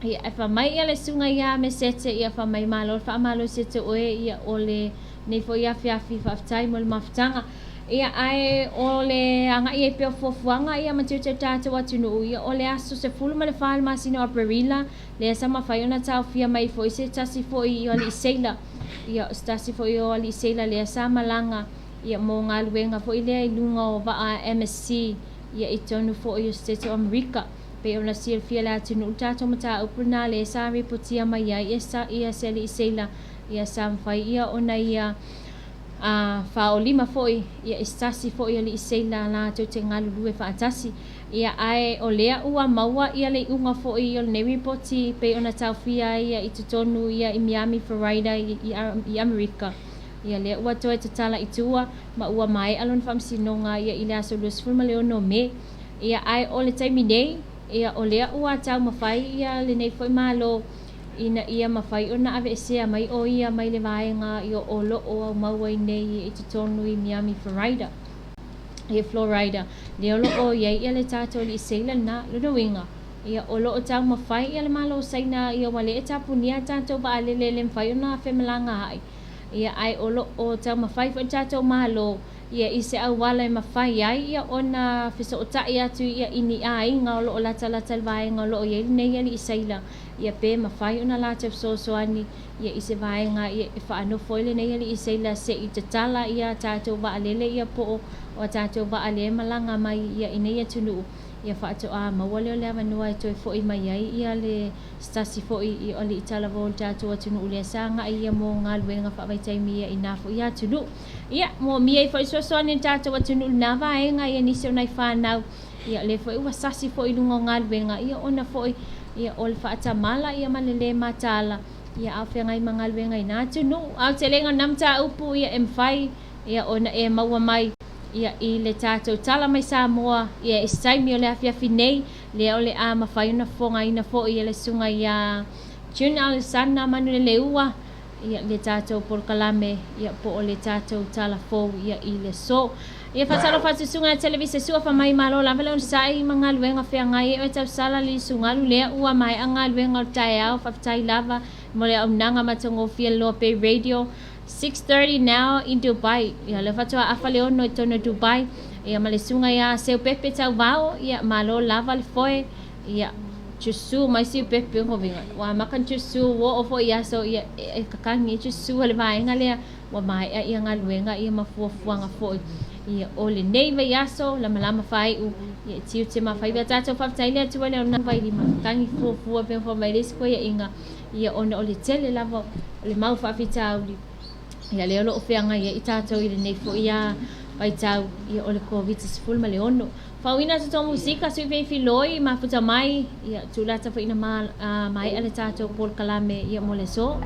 Ia, ae fai mai, ia, le susuga ia Mesete, ia, fai mai, malo le faamalosi atu oe, ia, o lenei foi afiafi, faafetai mo le mafutaga. Ia, ae o le agai ai pea o fuafuaga ia ma tiute o le tatou atunuu, ia o le aso 14 o le masina o Aperila, lea sa mafai ona taofia mai foi se tasi foi o alii seila, ia o se tasi foi o alii seila lea sa malaga ia mo galuega foi lea i luga o vaa MSC ia i totonu foi o Setete o Amerika. Pei ona silafia e le atunuu le tatou mataupu lena lea sa ripotia mai ai ia se alii seila ia sa mafai ia ona ia a faaolima foi ia i se tasi foi alii seila latou te galulue faatasi. Ia ae o lea ua maua ia le iuga foi o lenei ripoti pei ona taofia ai ia i totonu ia i Miami, Florida i Amerika. Ia lea ua toe tatala i tua ma ua maea lona faamasinoga ia i le aso 26 o Me. Ia ae o le taimi nei, ia o lea ua taumafai ia lenei foi Malo ina ia mafai ona aveesea mai ʻo ia mai le vaega i o lo o aumau ai nei i totonu i Miami, Florida. I Florida, lea o lo o i ai ia le tatou alii seila lena. Lona uiga, ia o lo o taumafai ia le Malo o Saina ia ua le tapunia a tatou vaalele e le mafai ona femalagaai. Ia ae o lo o taumafai foi le tatou Malo ia i se auala e mafai ai ia ona fesootai atu ia i ni aiga o lo o latalata i le vaega o lo o i ai lenei alii seila ia pe mafai ona latou fesoasoani ia i se vaega ia e faanofo ai lenei alii seila se i tatala ia tatou vaalele ia po o a tatou vaa lea e malaga mai ia i nei atunuu ia faatoa maua lea o le avanoa e toe foi mai ai ia le se tasi foi i alii talavou o le tatou atunuu lea sa agai ia mo galuega faavaitaimi ia i na foi atunuu. Ia moomia ai foi fesoasoani a le tatou atunuu i lena vaega ia nisi o nai fanau Ia, lea foi ua sasi foi i luga o galuega, ia ona foi ia o le faatamala ia ma le lē mataala, ia a o feagai ma galuega i na atunuu. A o telega o lena mataupu, ia e mafai ia ona e maua mai ia i le tatou tala mai Samoa ia i se taimi o le afiafi nei, lea o le a mafai ona fofogaina foi e le susuga ia June Alesana Manuleleua ia le tatou polokalame ia po o le tatou tala fou ia i le aso. Ia faatalofa atu susuga ia Televise Sua fa mai malo lava le onosai ma galuega feagai e oe tausala le lisugalu lea ua maea galuega o le taeao faafetai lava mo le auaunaga matagofie le Loa Bay Radio 6:30 now in Dubai ia lea faatoa afa le ono i totonu o Dubai ia ma le susuga ia Seupepe Tauvao ia malo lava le foe ia Chusu mai Seupepe ngovinga ua maka chusu ua oo foi aso ia e kakangi chusu le vaega lea ua maea ia galuega ia ma fuafuaga foi. Ia, o lenei vaiaso, lamalama faai'u, ia, e tiute ma faiva tatou faafetai le Atua le ona vailima tagi fuafua pe fa mai le isi koeaiga, ia, ona o le tele lava o le mau faafitauli, ia, lea o loo feagai ai tatou i lenei fo'i a vaitau, ia, o le Koviti-16. Faauina tatou musika sui fei filoi mafuta mai, ia, tulata fo'i na maea le tatou polokalame, ia, mo le aso.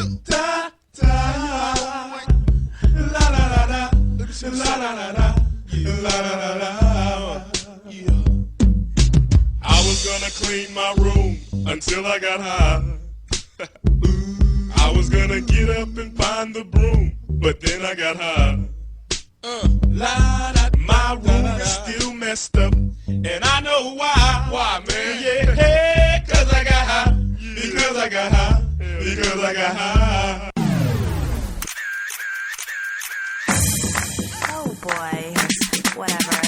Da da la la la la la la la la la la la la. I was gonna clean my room until I got high. I was gonna get up and find the broom, but then I got high. La, da, my room is still messed up, and I know why. Why, man? Yeah, hey, cause I got high. Because I got high. Because I got high. Oh boy, whatever.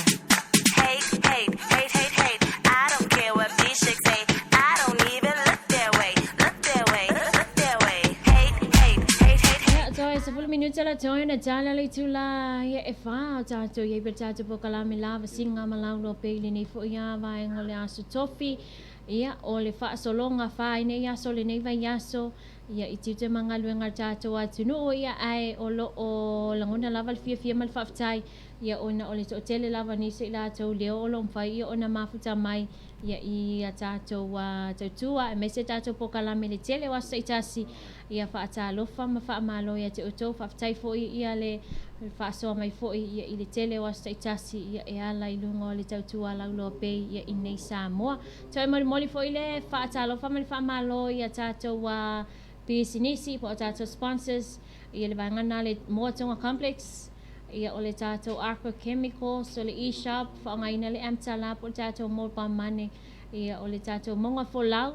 Hate, hate, hate, hate, hate. I don't care what these chicks say. I don't even look their way, look their way, look their way. Hate, hate, hate, hate, hate. Ia, toe 10 minute la toe na tala le itula ia e whā o tātou ia i pe tātou pokalame lava singa ma laulo pe i lenei foi a vaega o le aso tofi. Ia, o le faasologa fa i nei aso lenei vaiaso, ia i tiute ma galuega a le tatou atunuu, ia ae o lo o lagona lava le fiafia ma le faafetai, ia ona o le toatele lava o nisi o i latou leo o lo o mafai ia ona mafuta mai ia i a tatou tautua aemaise tatou pokalame i le tele o aso taitasi. Ia faatalofa ma faamalo ia te outou. Faafetai foi ia le faasoa mai foi ia i le tele o aso taitasi ia e ala i luga o le tautua lauloa pei ia i nei Samoa. Toe molimoli foi le faatalofa ma le faamalo ia tatou pisinisi po o tatou sponsors ia le vaega lena le Moa Tonga Complex ia o le tatou Arco Chemicals o le e-shop faaaogaina le M-Tala po o le tatou mobile money ia o le tatou Mauga Folau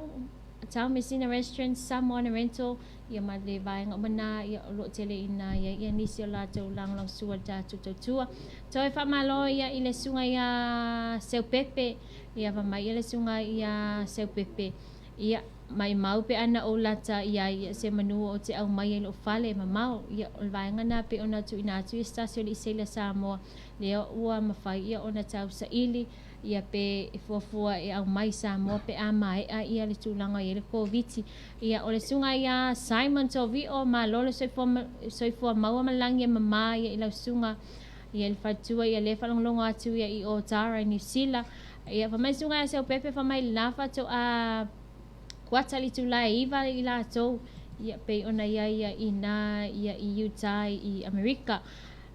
Tau Messina Restaurant, Samoana Rental, ia ma le vaega uma na ia o lo o tele ina i ai ia nisi o latou lagolagosua i le tatou tautua. Toe faamalo ia i le susuga ia Seupepe, ia va mai ia le susuga ia Seupepe, ia maimau pe ana ou lata i ai ia se manu ou te aumaia i lou fale mamao, ia o le vaega na pei ona tuuina atu ia se tasi o alii seila Samoa, lea ua mafai ia ona tausaili ia pe e fuafua e aumai i Samoa pe a maea ia le tulaga o i ai le Koviti. Ia o le susuga ia Simon Tovio, malo le soifua, soifua maua ma le lagi e mama ia i lau susuga ia i le faletua ia lea faalogologo atu ia i Otara i Niu Sila. Ia fai mai le susuga ia Seupepe fai mai la faatoa kuata le itula e 9 i latou ia pei ona i ai ia i na ia i Utah i Amerika.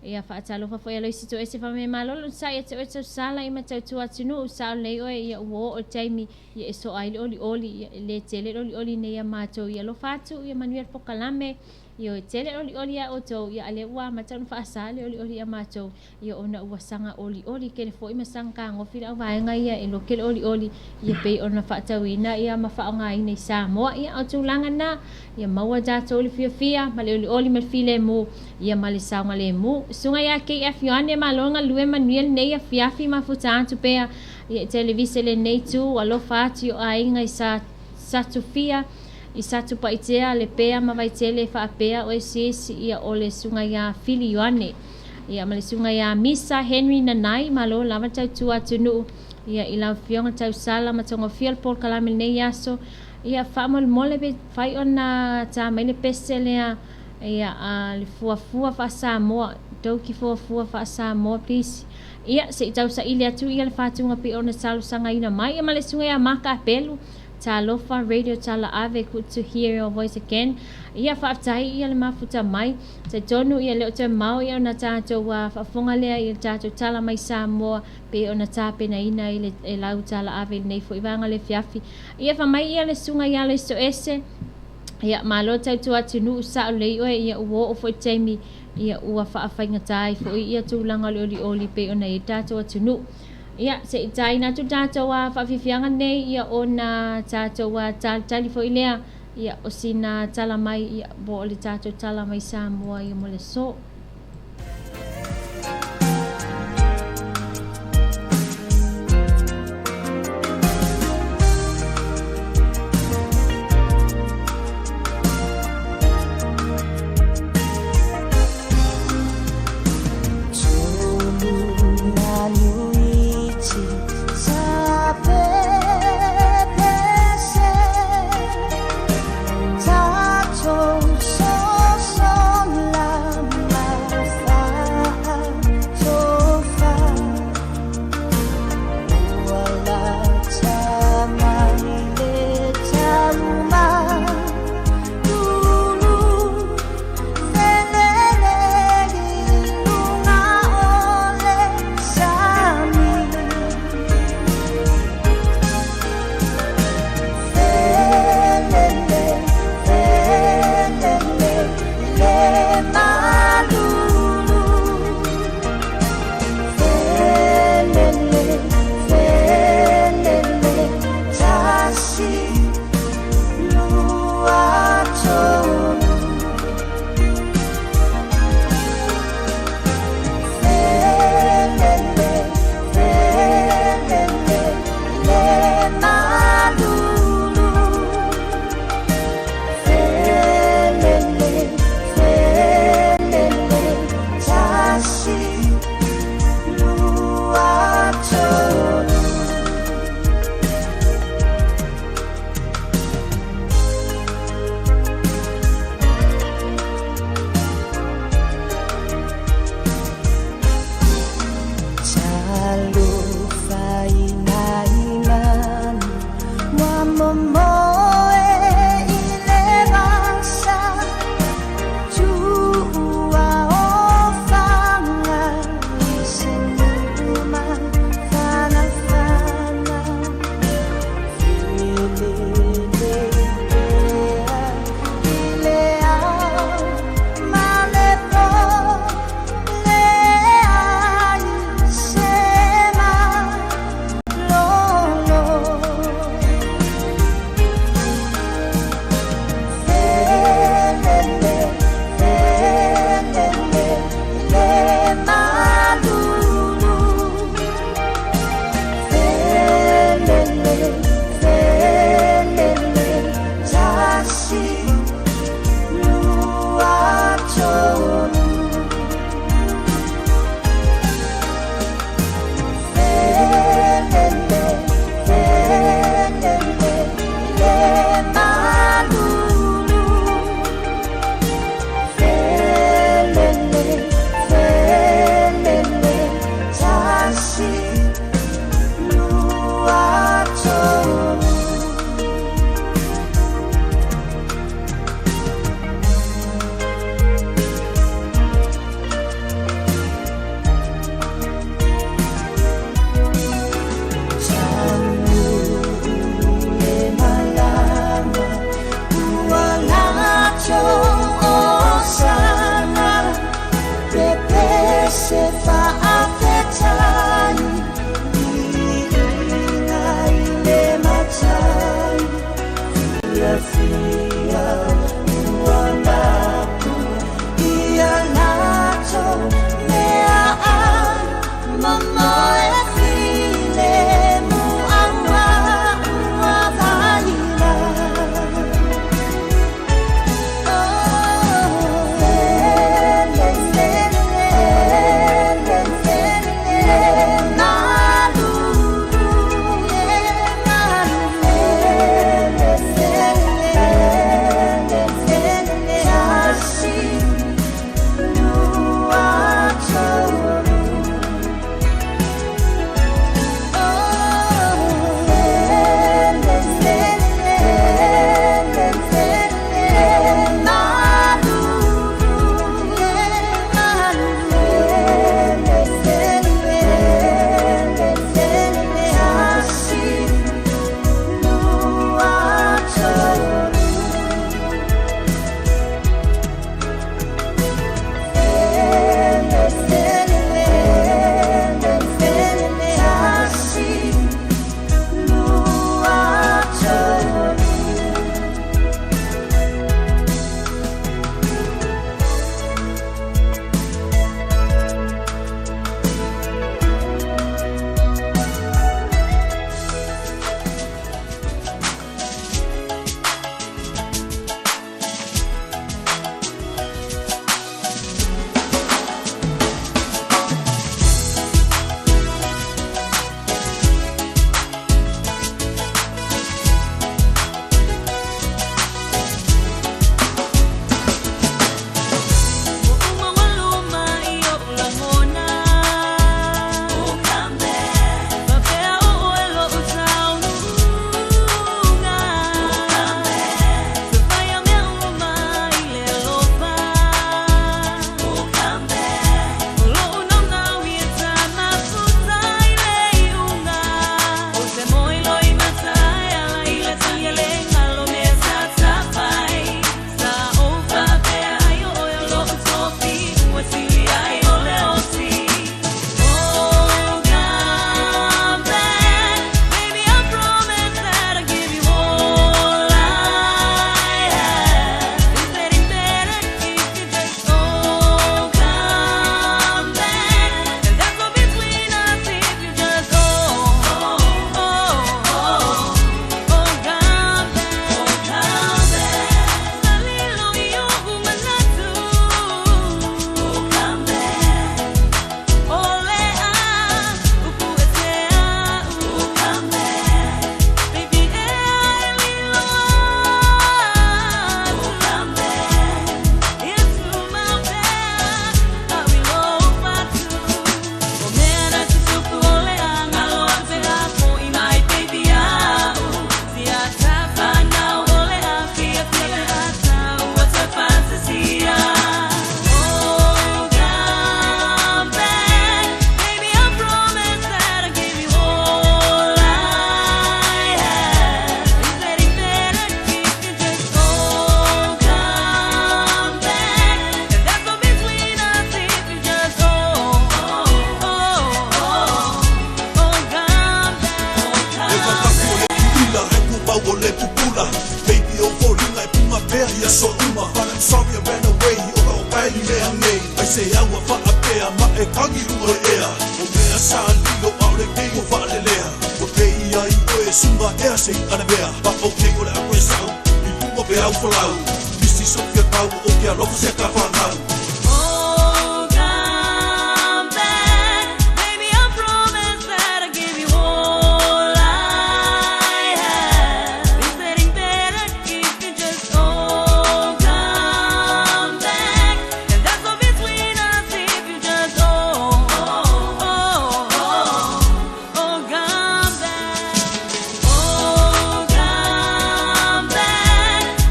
Ia faatalofa foi Aloisi Toese fai mai malo le onosai ia te oe tausala i Matautua atunuu sao lelei oe ia ua oo le taimi ia e soa ai le olioli ia e le tele le olioli nei ia matou ia alofa atu ia manuia le pokalame ia e tele le olioli ia outou ia a lea ua amata ona faasa le olioli ia matou ia ona ua saga olioli tele foi ma saga kagofi le auvaega ia e loke le olioli ia pei ona faatauina ia ma faaaogaina i Samoa. Ia o tulaga na ia maua tatou le fiafia ma le olioli ma le filemu ia ma le saogalemu. Susuga ia KF Ioane malo le galue manuia lenei afiafi mafuta atu pea ia i televise lenei itu. Alofa atu i o aiga i sa Satufia i Satupaitea, Lepea ma Vaitele faapea oe sis ia o le susuga ia Fili Ioane ia ma le susuga ia Misa Henry Nanai. Malo lava le tautua atunuu ia i lau afioga Tausala ma Togafia le polokalame lenei aso. Ia faamolemole pe fai ona ta mai le pese lea ia a le fuafua faa-Samoa Doki fuafua faa-Samoa please. Ia se i tausaili atu ia le fatuga pei ona talosagaina mai ia ma le susuga ia Maka Apelu. Talofa Radio Tala Ave, good to hear your voice again. Ia faafetai ia le mafuta mai. Talitonu ia le o toe mao ia ona tatou faafofoga lea i le tatou tala mai Samoa pei ona tapenaina i le e lau tala ave i lenei foi vaega o le afiafi. Ia fai mai ia le susuga ia Aloisoese, ia malo tautua atunuu sao lelei oe ia ua oo foi le taimi ia ua faafaigata ai foi ia tulaga o le olioli pei ona i ai le tatou atunuu. Ia, se i taina atu le tatou faafiafiaga lenei, ia ona tatou talitali foi lea, ia o sina tala mai, ia po o le tatou tala mai Samoa ia mo le aso.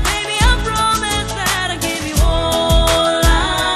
Baby, I promise that I'll give you all I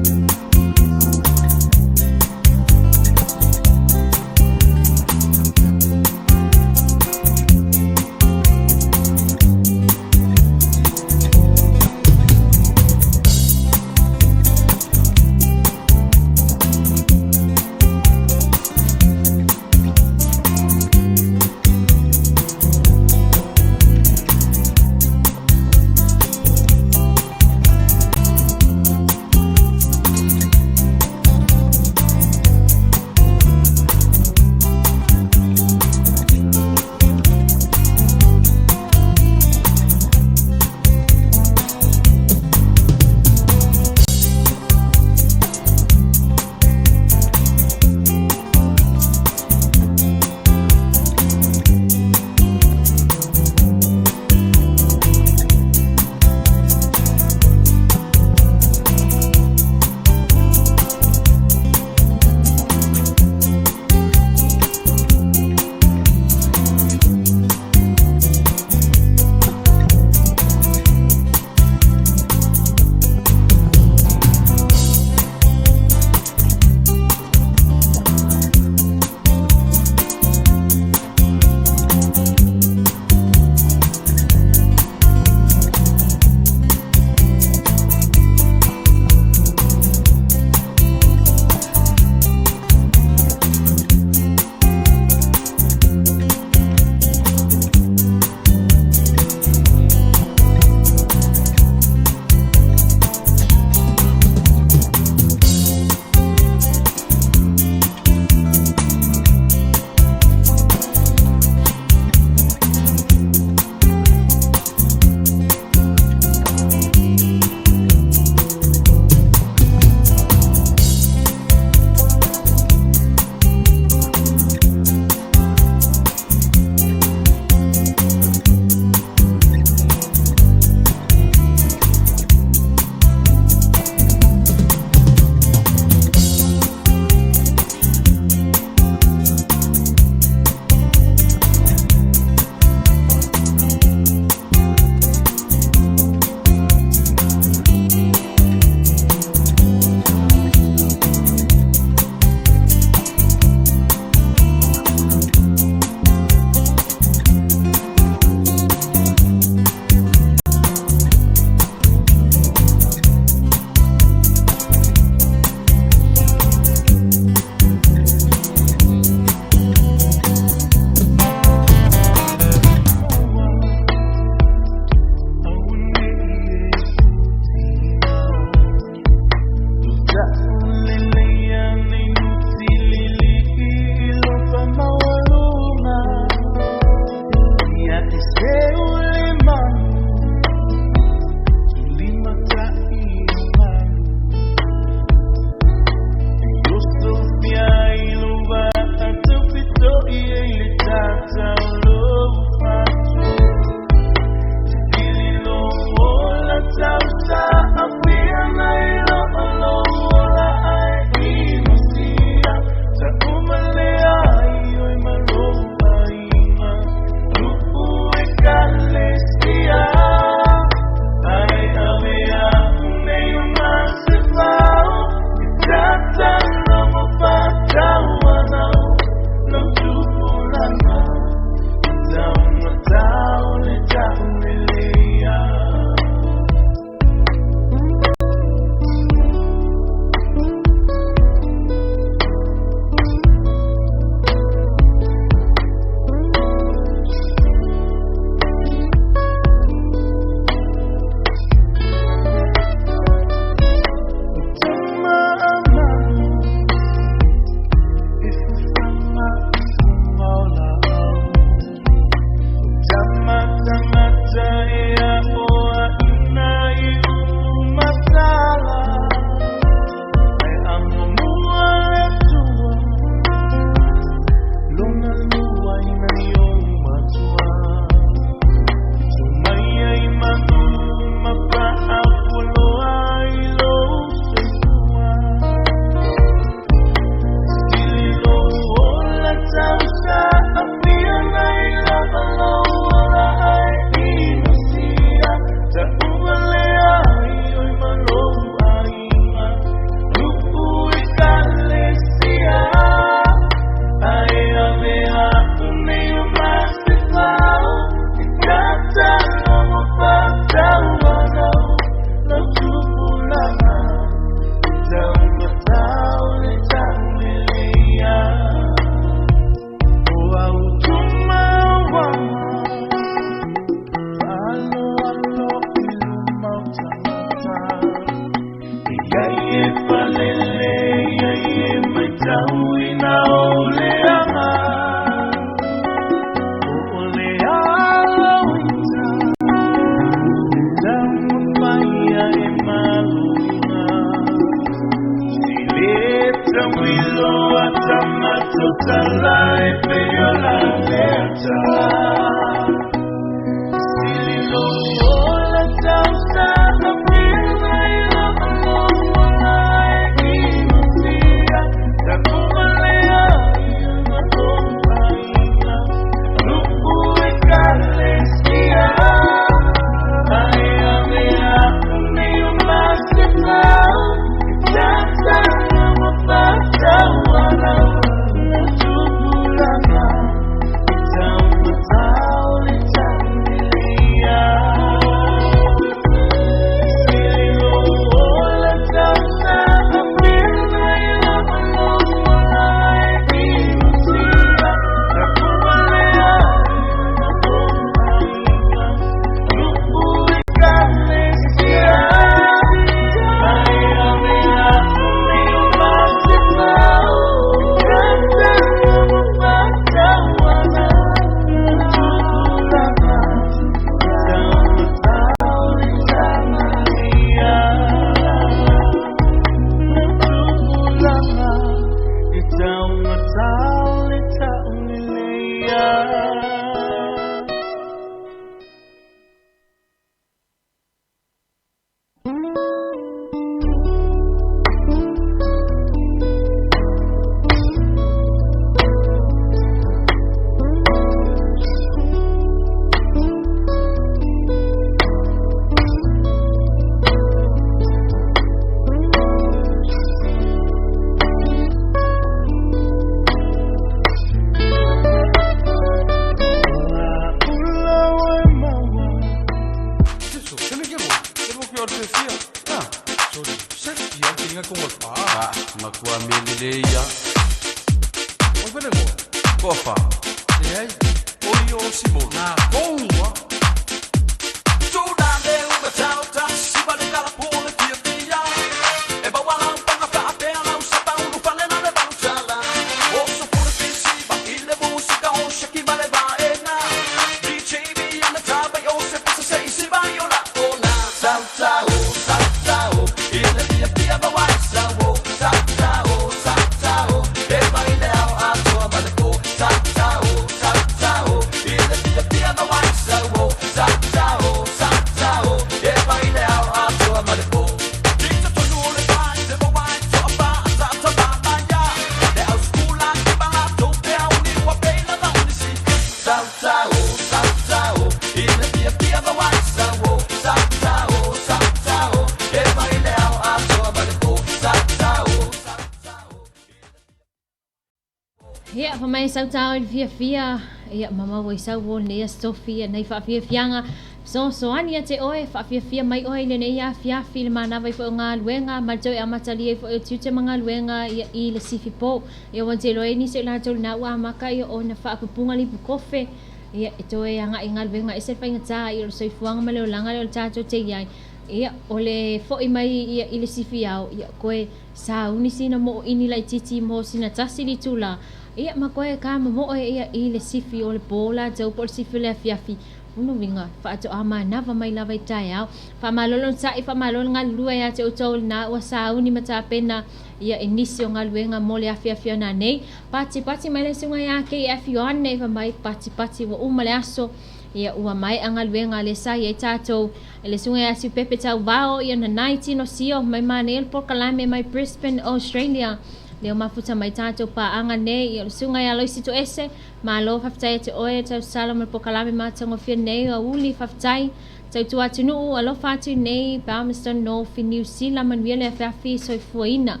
Ia, fa mai sau tao i le fiafia, ia, ma maua i sau o lenei aso tofi, ia, nai faafiafiaga fesoasoani ia te oe, faafiafia mai oe i lenei afiafi i le manava ai foi o galuega, ma le toe amatalia ai foi o tiute ma galuega ia i le sifi po. Ia ua te iloa ai nisi o i latou lena ua amata ia ona faapupuga le ipukofe, ia e toe agai i galuega ese le faigatā ia o le soifuaga ma le olaga lea o le tatou te i ai. Ia, o le foi mai ia i le sifi ao, ia koe sauni sina mo'o'ini laitiiti mo sina tasi le itulā, ia ma koe ka momo'o ia i le sifi o le pō latou po o le sifi o le afiafi. Lona uiga, faatoa manava mai lava i taeao. Faamalo le onosai, faamalo le galulue ia te outou lena ua sauni ma tapena ia i nisi o galuega mo le afiafi o nanei. Patipati mai le susuga ia KF Ioane, fai mai patipati ua uma le aso, ia ua maea galuega lea sa i ai tatou. E le susuga ia Siupepe Tauvao, ia nanai tino sio mai manaia le polokalame mai Brisbane, Australia. Lea ua mafuta mai tatou paaga nei, ia o le susuga ia Loisi Toese, malo faafetai ia te oe tausala ma le polokalame matagofie nei o auli, faafetai. Tautua atunuu, alofa atu i nei Palmerston North i Niu Sila, manuia le afiafi soifuaina.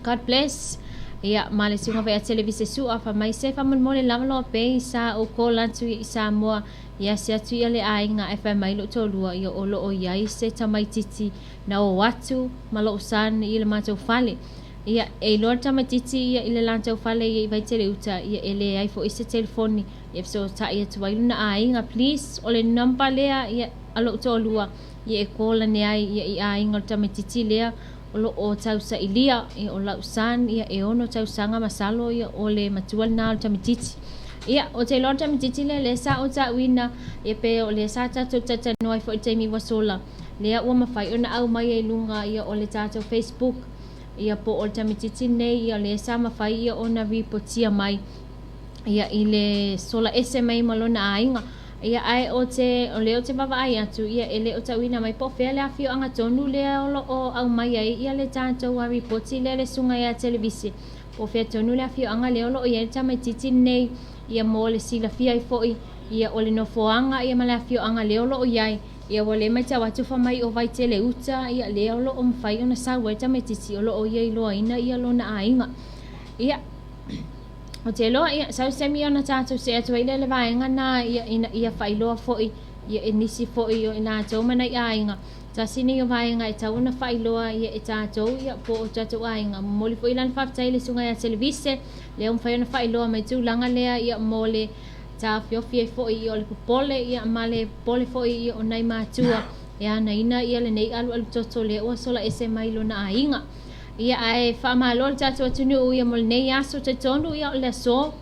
God bless. Ia, ma le susuga foi ia Televise Sua, fa mai se faamolemole lava loa pei sa ou call atu i Samoa, ia se atu ia le aiga ae fai mai lou toalua ia o lo o i ai se tamaitiiti na o atu ma lou son i le matou fale. Ia, e iloa le tamaitiiti ia i le latou fale ia i Vaitele Uta, ia e leai foi se telefoni e fesootai atu ai lona aiga. Please, o le number lea ia a lou toalua ia e call ane ai ia i aiga o le tamaitiiti lea o lo o tausailia, ia o lau son ia e ono tausaga masalo ia o le matua lena o le tamaitiiti. Ia, ou te iloa le tamaitiiti lea lea sa ou tauina, ia pe o lea sa tatou talatalanoa ai foi i le taimi ua sola, lea ua mafai ona aumai ai i luga ia o le tatou Facebook. Ia po o le tamaitiiti lenei ia lea sa mafai ia ona ripotia mai ia i le sola ese mai ma lona aiga. Ia ae o te o lea ou te vaavaai atu ia e le o tauina mai po o fea le afioaga tonu lea o lo o aumai ai ia le tatou ripoti lea le susuga ia Televise po o fea tonu le afioaga lea o lo o i ai le tamaitiiti lenei ia mo le silafia ai foi ia o le nofoaga ia ma le afioaga lea o lo o i ai. Ia ua le matau atu fai mai o Vaitele uta ia lea o lo o mafai ona sau ai le tamaitiiti o lo o ia iloaina ia lona aiga. Ia ou te iloa ia sau se taimi ona tatou see atu ai lea i le vaega na ia ina ia faailoa foi ia e nisi foi o i latou ma nai aiga. Tasi nei o vaega e tatau ona faailoa ia e tatou ia po o tatou aiga. Momoli foi lana faafetai i le Susuga ia Televise lea ua mafai ona faailoa mai tulaga lea ia mo le taofiofi ai foi ia o le popole ia ma le popole foi ia o nai matua e anaina ia lenei alualu toto lea ua sola ese mai lona aiga. Ia ae faamalo le tatou atunuu ia mo lenei aso talitonu ia o le aso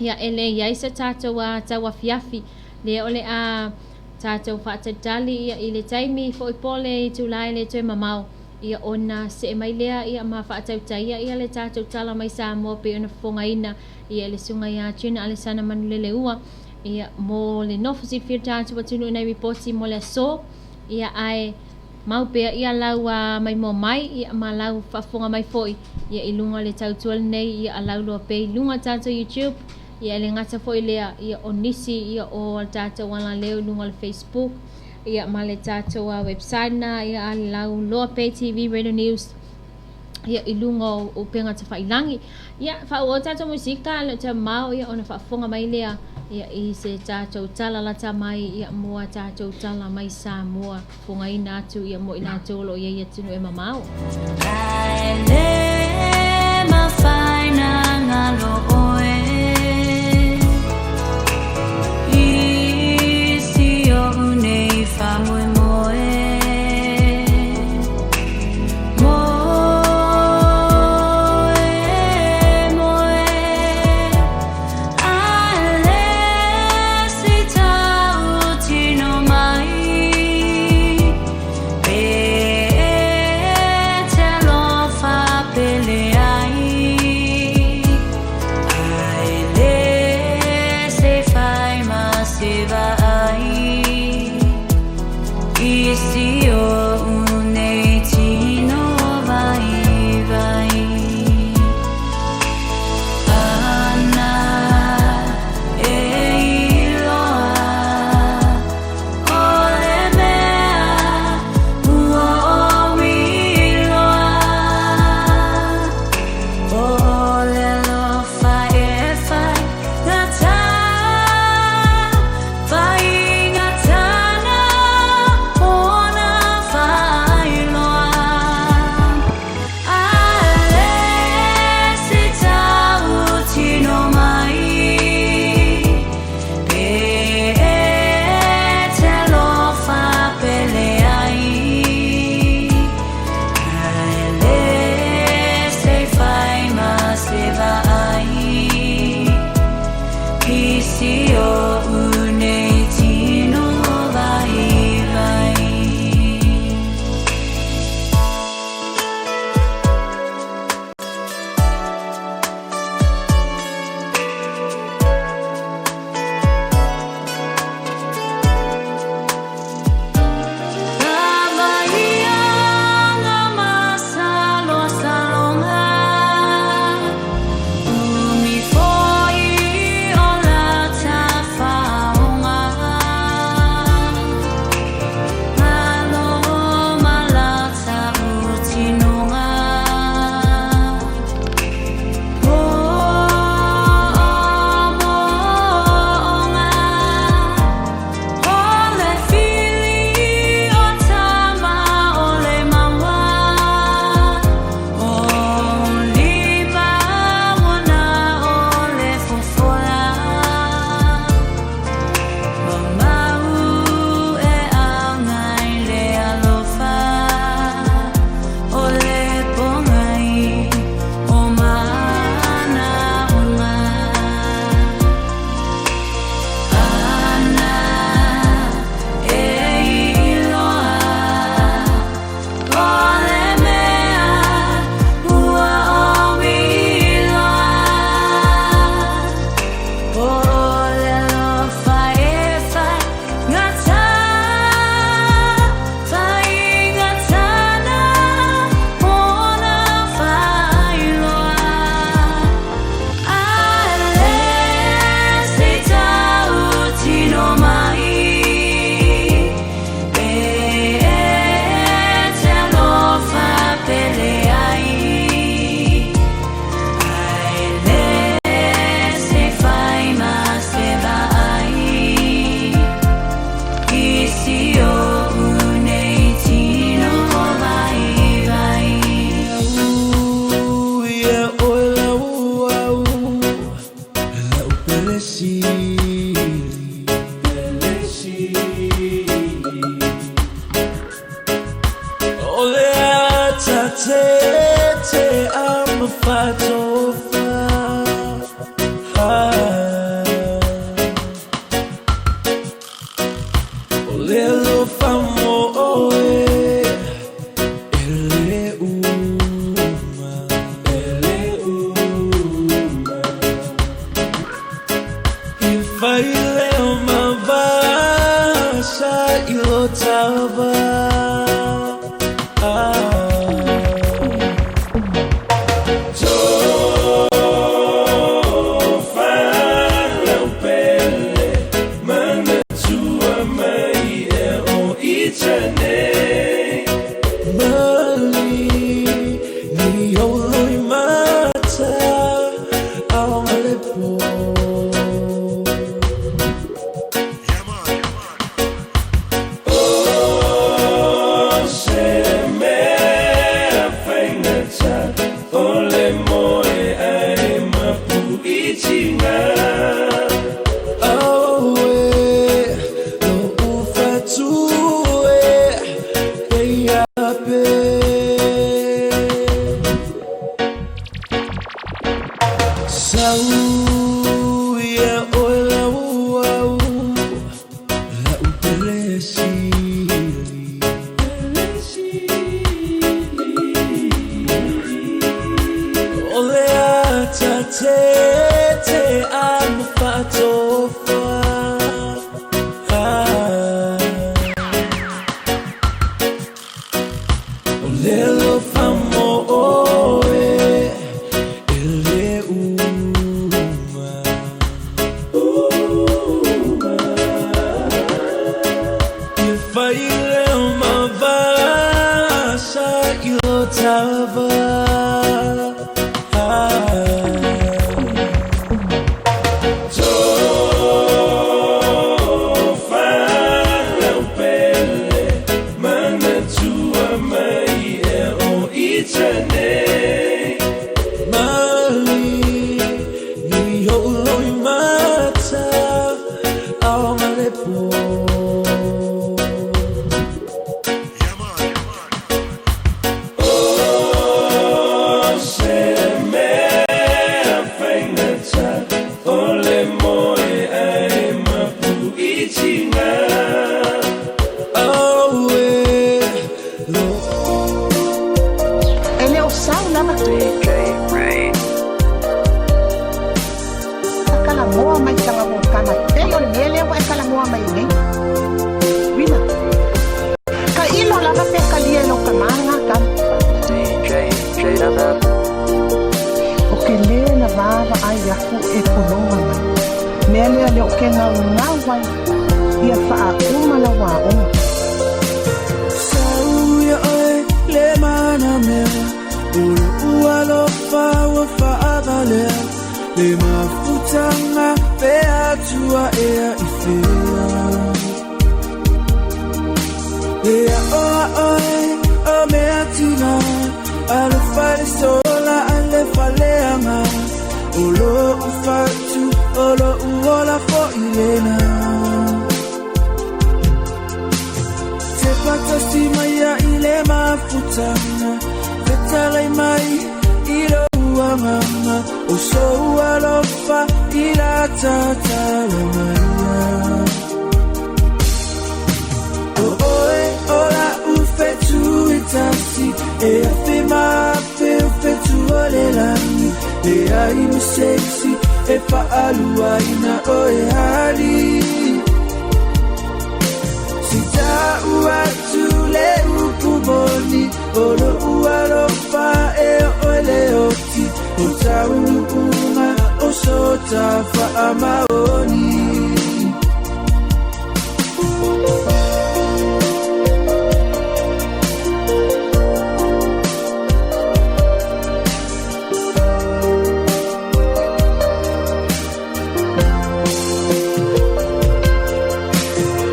ia e le i ai se tatou tau afiafi lea o le a tatou faatalitali ia i le taimi foi po o le itula e le toe mamao ia ona see mai lea ia ma faatautaia ia le tatou tala mai Samoa pei ona fofogaina ia e le susuga ia Gina Alesana Manuleleua ia mo le nofo silafia o le tatou atunuu i nai ripoti mo le aso ia ae mau pea ia lau maimoa mai ia ma lau faafofoga mai foi ia i luga o le tautua lenei ia a lauloa pea i luga o le tatou YouTube ia e le gata foi lea ia o nisi ia o le tatou alaleo i luga o le Facebook ia ma le tatou website na ia a Lauloa Pea TV Radio News ia i luga o upega tafailangi. Ia faaauau tatou musika le te mamao ia ona faafofoga mai lea ia i se tatou tala lata mai ia mo a tatou tala mai Samoa fofogaina atu ia mo i latou o lo o i ai i atunuu e mamao. Ae le mafai na galo oe I si oʻu nei faamoemoe Moe, moe Ae le se i tautino mai Pe e te alofa pe ma fa'atofa. O le alofa mo oe e le uma, e le uma. I fai lea ma vasa i lo tava. E le o sau lava. DJ Ray. Kalamoa mai tanga mo kana tele o le mea lea ua e kalamoa mai nei. Vina. Ka ilo lava pe kalia e lau tamaga ka. DJ Jada. O ke lē na vavaai aku e pologa mai. Mea lea le o ke gaugau ai. Ia faauma lau aoga. Sau ia oe le mana mea O lo'u alofa ua fa'avalea Le mafutaga pe atua ea i fea Le a'oa'oe o mea tina Alofa le sola a le faleaga O lo'u fatu o lo'u ola fo'i lena Te patasi mai ia i le mafutaga Fetalai mai i lou agaga O sou alofa i la tatala maia O oe o la'u fetu i tasi E afe ma afe o fetu o le lagi Le ai ma seisi e fa'aluaina oe hali Si ta'u atu le upu moni O lo'u alofa e oe le oti O taulu'uga o so tafa'amaoni.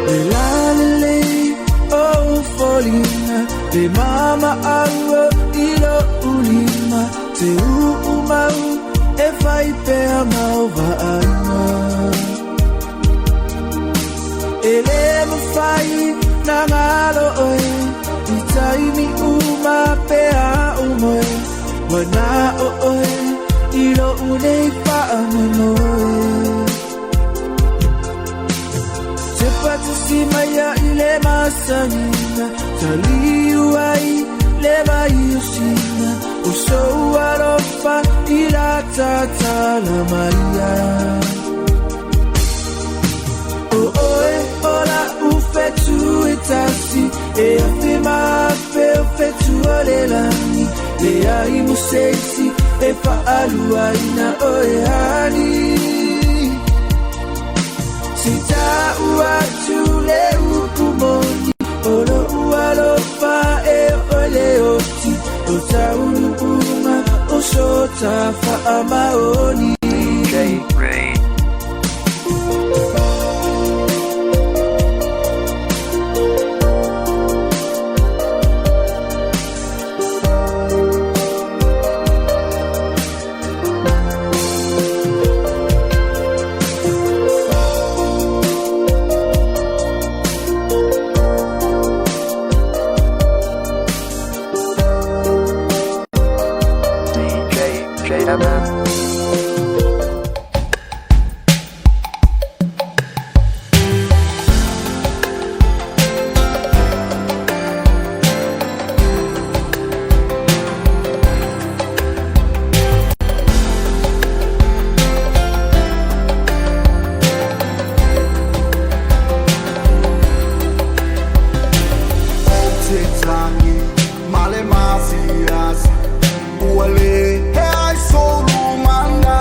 Le lalelei o foliga Le mama aua i lo'u lima Te uu mau e fai pea mau vaaiga E lē mafai na galo oe I taimi uma pe a umoe Mana o oe i lo unei whaamoemoe. Te patasi mai a i le masangina, taliu ai le vai o sina, o sou alofa i la tatala maia. O oe o la ufetu e tasi, e afe mafe o fetu o le lani, le ai mo seisi e faalua ina oe hani. Se tau atu le upu moni, o lou alofa e o le oti, o taunuuga o so faamaoni. DJ Ray. DJ JMM. Te tangi, male masiasi. Ua le he ai solu mana.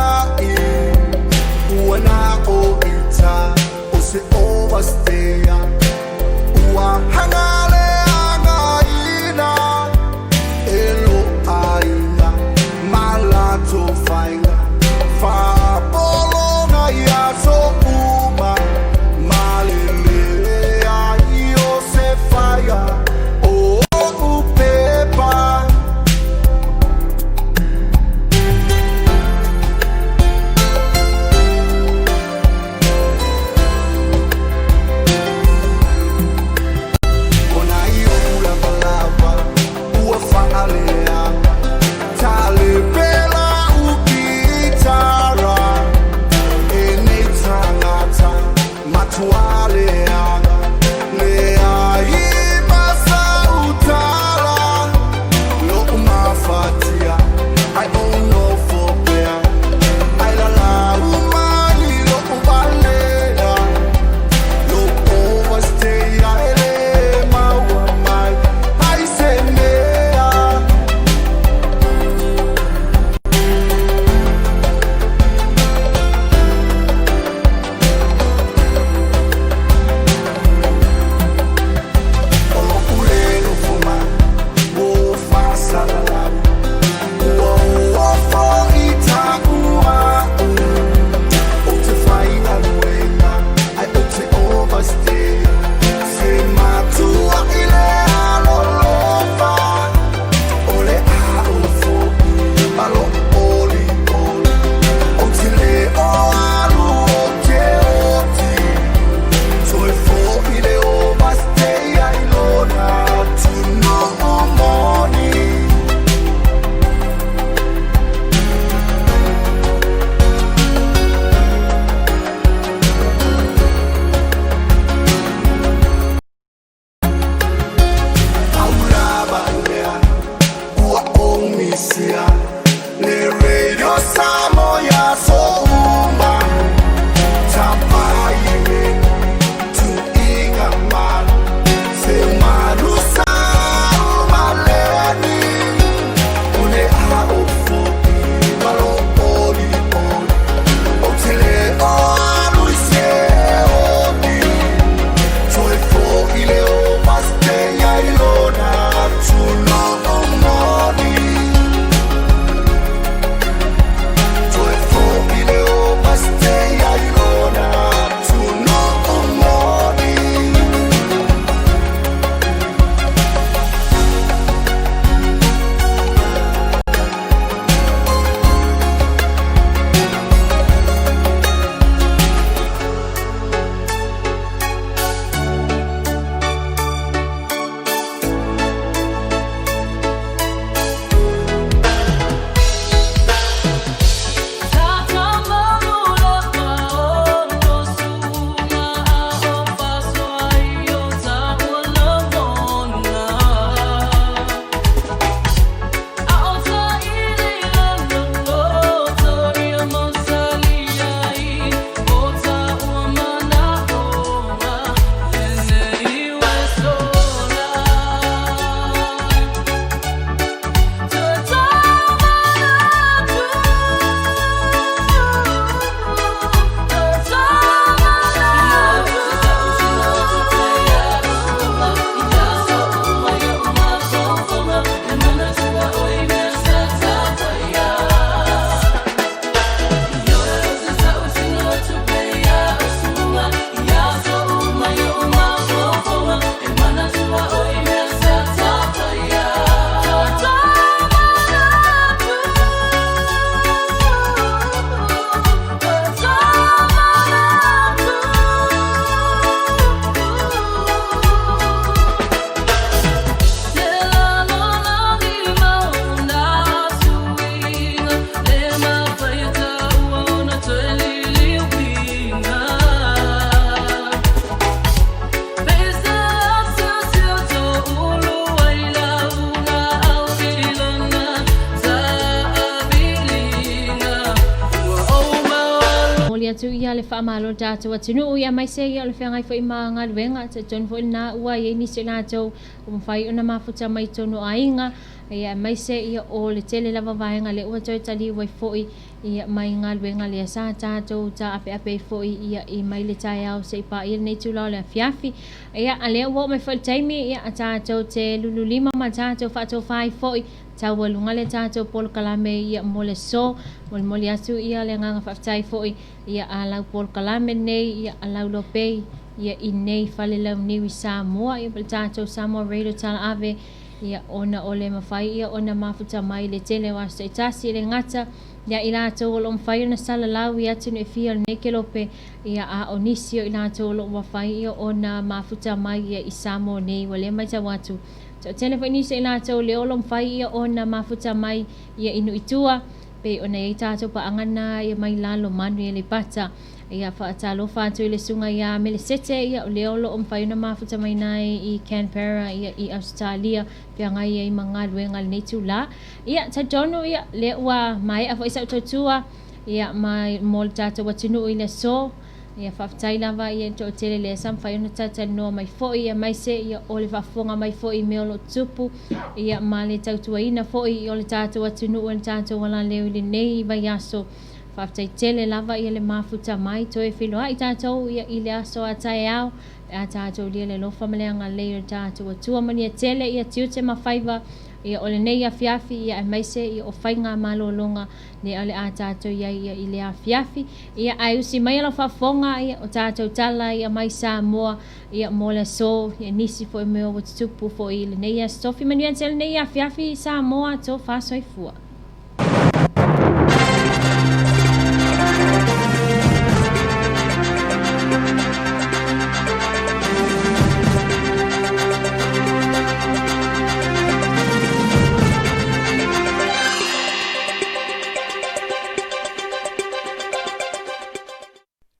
atu ia le faamalo i le tatou atunuu ia aemaise ia o le feagai foi ma galuega talitonu foi lena ua i ai nisi o latou ua mafai ona mafuta mai totonu o aiga ia aemaise ia o le tele lava vaega lea ua toe taliu ai foi ia mai galuega lea sa tatou taapeape ai foi ia i mai le taeao seia paia lenei itula o le afiafi. Ia a lea ua oo mai foi le taimi ia a tatou te lululima ma tatou faatofa ai foi taualuga le tatou polokalame ia mo le aso. Molimoli atu ia le agaga faafetai foi ia a lau polokalame nei ia a lau Lopei ia i nei fale launiu i Samoa ia po le tatou Samoa Radio Talaave ia ona o le mafai ia ona mafuta mai le tele o aso taitasi e le gata ia i latou o lo o mafai ona salalau i atunuu e fia o lenei kelope ia a o nisi o i latou o lo o mafai ia ona mafuta mai ia i Samoa nei ua le matau atu toatele foi nisi o i latou lea o lo o mafai ia ona mafuta mai ia i nuu i tua pei ona i ai tatou paaga na ia mai lalo manu i Aleipata. Ia faatalofa atu i le susuga ia Melesete ia o lea o lo o mafai ona mafuta mai na i Canberra ia i Ausetalia feagai ai ma galuega i lenei itula. Ia talitonu ia lea ua maea foi sau tautua ia ma mo le tatou atunuu i le aso. Ia faafetai lava ia i le toatele lea sa mafai ona talatalanoa mai foi ia aemaise ia o le faafofoga mai foi i mea o lo o tutupu ia ma le tautuaina foi o le tatou atunuu e le tatou alaleo i lenei vaiaso. Faafetai tele lava ia le mafuta mai toe feiloai tatou ia i le aso a taeao pe a tatou lia le alofa ma le agalelei o le tatou Atua. Manuia tele ia tiute ma faiva ia o lenei afiafi ia aemaise ia o faiga malologa lea o le a tatou i ai ia i le afiafi. Ia ae usi mai lau faafofoga ia o tatou tala ia mai Samoa ia mo le aso ia nisi foi mea ua tutupu foi i lenei aso tofi. Manuia tele lenei afiafi Samoa tofa soifua.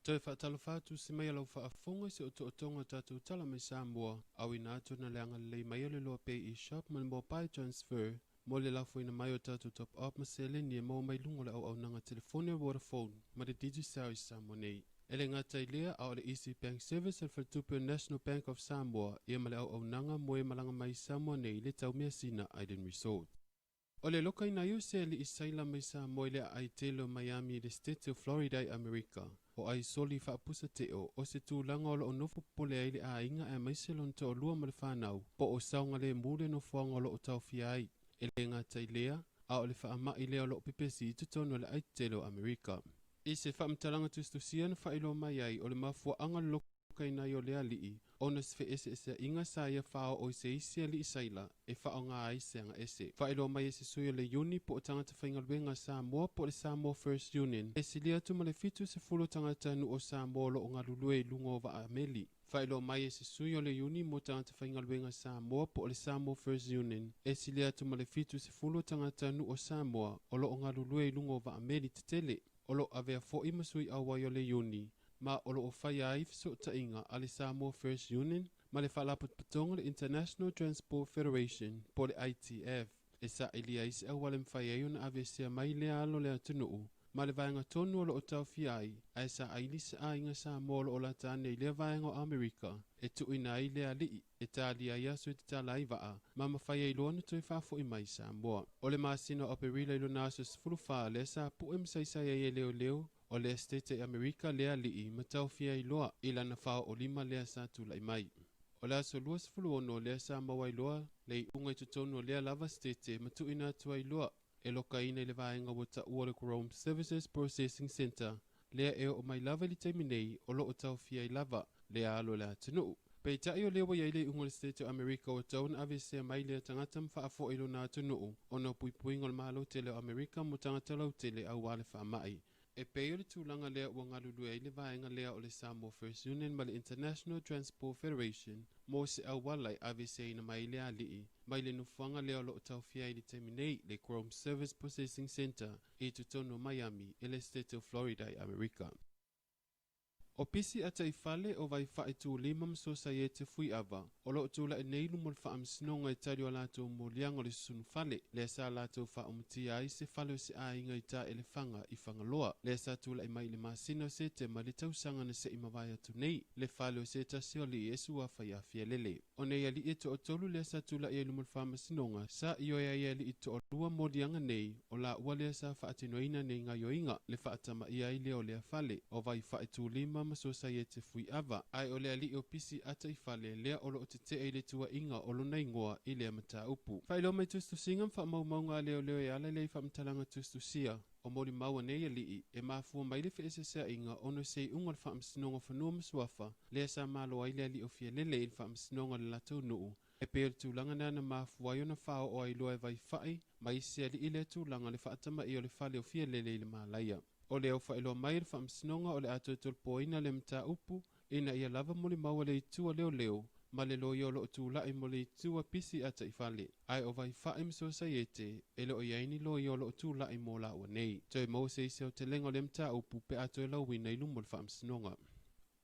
Toe faatalofa atu se mai a lau faafofoga i se otootoga o tatou tala mai Samoa, auina atu ona le agalelei mai o le Loa Pay eShop ma le Mobile Transfer mo le lafoina mai o tatou top up ma seleni e maua mai luga o le auaunaga telefoni a Vodafone ma le Digicel i Samoa nei. E le gata i lea, a o le Easy Bank Service a le Faletupe o National Bank of Samoa ia ma le auaunaga mo e malaga mai i Samoa nei i le tau measina Island Resort. O le lokaina ai o se aliʻi saila mai Samoa i le aai tele o Miami i le Setete o Florida i Amerika, o ai soli faapusa teo o se tulaga o lo o nofo popole ai le aiga aemaise lona toalua ma le fanau, po o saogalemu le nofoaga o lo o taofia ai. E le gata i lea, a o le faamai lea o lo o pepesi i totonu o le aai tele o Amerika. I se faamatalaga tusitusia na faailoa mai ai o le mafuaaga lokaina ai o le alii ona se feeseeseaiga sa ia faaoo i se isi alii saila e faaaoga ai se aga ese. Faailoa mai e se sui o le Iuni po o tagata faigaluega a Samoa po o le Samoa First Union e silia atu ma le 70 tagata nuu o Samoa o lo o galulue i luga o vaa meli. Faailoa mai e se sui o le Iuni mo tagata faigaluega a Samoa po o le Samoa First Union e silia atu ma le 70 tagata nuu o Samoa o lo o galulue i luga o vaa meli tetele. O lo o avea foi ma sui auai o le Iuni ma o lo o faia ai fesootaiga a le Samoa First Union ma le Faalapotopotoga o le International Transport Federation po o le ITF e sailia ai se auala e mafai ai ona aveesea mai lea alo o le atunuu ma le vaega tonu o lo o taofia ai ae saili se aiga Samoa o lo o lata ane i lea vaega o Amerika e tuuina ai lea alii e talia ai aso e tatala ai vaa ma mafai ai loa ona toe faafoi mai i Samoa. O le masina o Aperila i lona aso 14 lea sa pue ma saisai ai e leoleo o le Esetete i Amerika lea alii ma taofia ai loa i lana faaoolima lea sa tulai mai. O le aso 26 lea sa maua ai loa le iuga i totonu o lea lava Setete ma tuuina atu ai loa e lokaina i le vaega ua taua o le Chrome Services Processing Centre lea e oo mai lava i le taimi nei o lo o taofia ai lava lea alo o le atunuu. Peitai o lea ua i ai le iuga o le Setete o Amerika ua tatau ona aveesea mai lea tagata ma faafo'i i lona atunuu ona o puipuiga o le Malo tele o Amerika mo tagata lautele aua le faamai. E pei o le tulaga lea ua galulue ai le vaega lea o le Samoa First Union ma le International Transport Federation mo se auala e aveeseaina mai ai le alii mai le nofoaga lea o lo o taofia ai i le taimi nei, le Chrome Service Processing Center i totonu o Miami i le Setete o Florida i Amerika. O pisi ataifale o Vaifai Tulima ma Sosaiete Fuiava o lo o tulai nei i luma o le Faamasinoga e tali o latou moliaga o le susunu fale lea sa latou faaumutia ai se fale o se aiga i Taelefaga i Fagaloa lea sa tulai mai i le masina o Setema i le tausaga na se i mavae atu nei le fale o se tasi o alii e suafa ia Fialele. O nei alii e toatolu lea sa tulai ai i luma o le Faamasinoga sa ioe ai e alii toalua moliaga nei o laua lea sa faatinoina nei gaoioiga le faatamaia ai lea o lea fale o Vaifai Tulima ma Sosaiete Fuiava ae o le alii o Pisi Ataifale lea o lo o tetee i le tuuaiga o lona igoa i lea mataupu. Faailoa mai tusitusiga ma faamaumauga a leoleo e ala lea i faamatalaga tusitusia o molimau a nei alii e mafua mai le feeseeseaiga ona o se iuga o le Faamasinoga o Fanua ma Suafa lea sa malo ai le alii o Fialele i le faamasinoga o le latou nuu e pei o le tulaga lena na mafua ai ona faaoo ai loa e Vaifai ma isi alii lea tulaga le faatamaia o le fale o Fialele i le malaia. O lea ua faailoa mai e le Faamasinoga o le a toe tolopoina le mataupu ina ia lava molimau a le itu a leoleo ma le loia o lo o tulai mo le itu a Pisi Ataifale, ae o Vaifai ma Sosaiete e le o i ai ni loia o lo o tulai mo laua nei. Toe maua se isi aotelega o lea mataupu pe a toe lauina i luma o le Faamasinoga.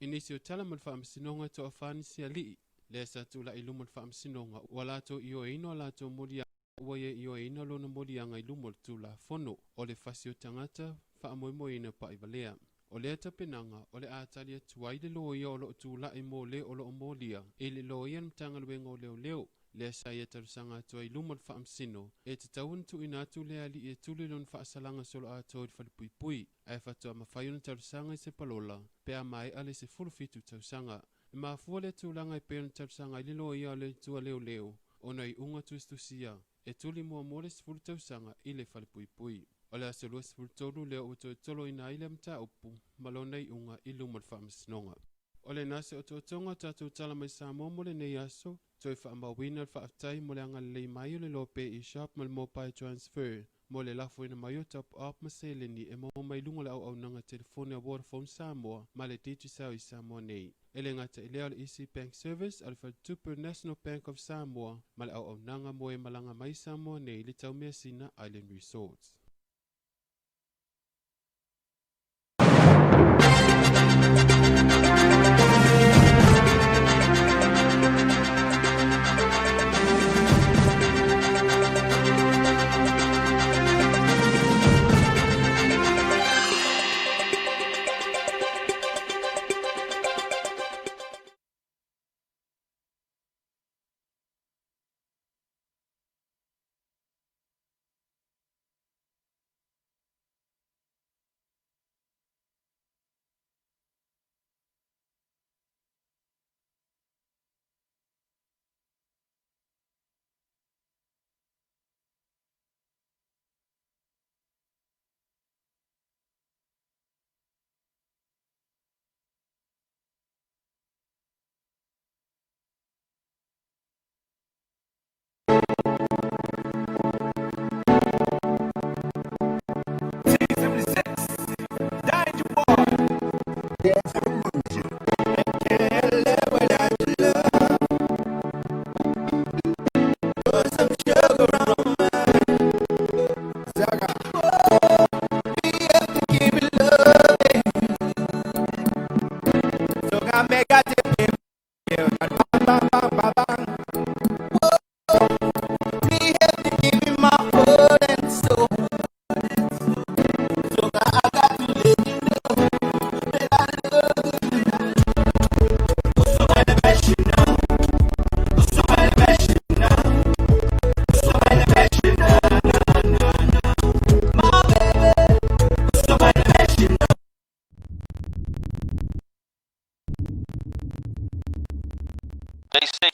I nisi o tala ma le Faamasinoga e toafa nisi alii lea sa tulai i luma o le Faamasinoga ua latou ioeina o latou moliaga ua ia ioeina lona moliaga i luma o le Tulafono o le fasi o tagata faamoemoeina pa'ivalea. O lea tapenaga o le a tali atu ai le loia o lo o tulai mo le o lo o molia i le loia a le Matagaluega o Leoleo lea sa ia talosaga atu ai i luma o le Faamasino e tatau ona tuuina atu lea alii e tuli lona faasalaga soloatoa i le falepuipui ae faatoa mafai ona talosaga i se palola pe a maea le 17 tausaga. E mafua lea tulaga e pei ona talosaga ai le loia o le itu a leoleo ona iuga tusitusia e tuli muamua le 10 tausaga i le falepuipui. O le aso 23 lea ua toe toloina ai lea mataupu ma lona iuga i luma o le Faamasinoga. O lena se otootoga o tatou tala mai Samoa mo lenei aso, toe faamauina le faafetai mo le agalelei mai o le Lope eShop ma le Mobile Transfer mo le lafoina mai o top up ma seleni e maua mai luga o le auaunaga telefoni a Vodafone Samoa ma le Digicel i Samoa nei. E le gata i lea o le Easy Bank Service a le Faletupe o le National Bank of Samoa ma le auaunaga mo e malaga mai i Samoa nei i le Taumeasina Island Resorts. They say,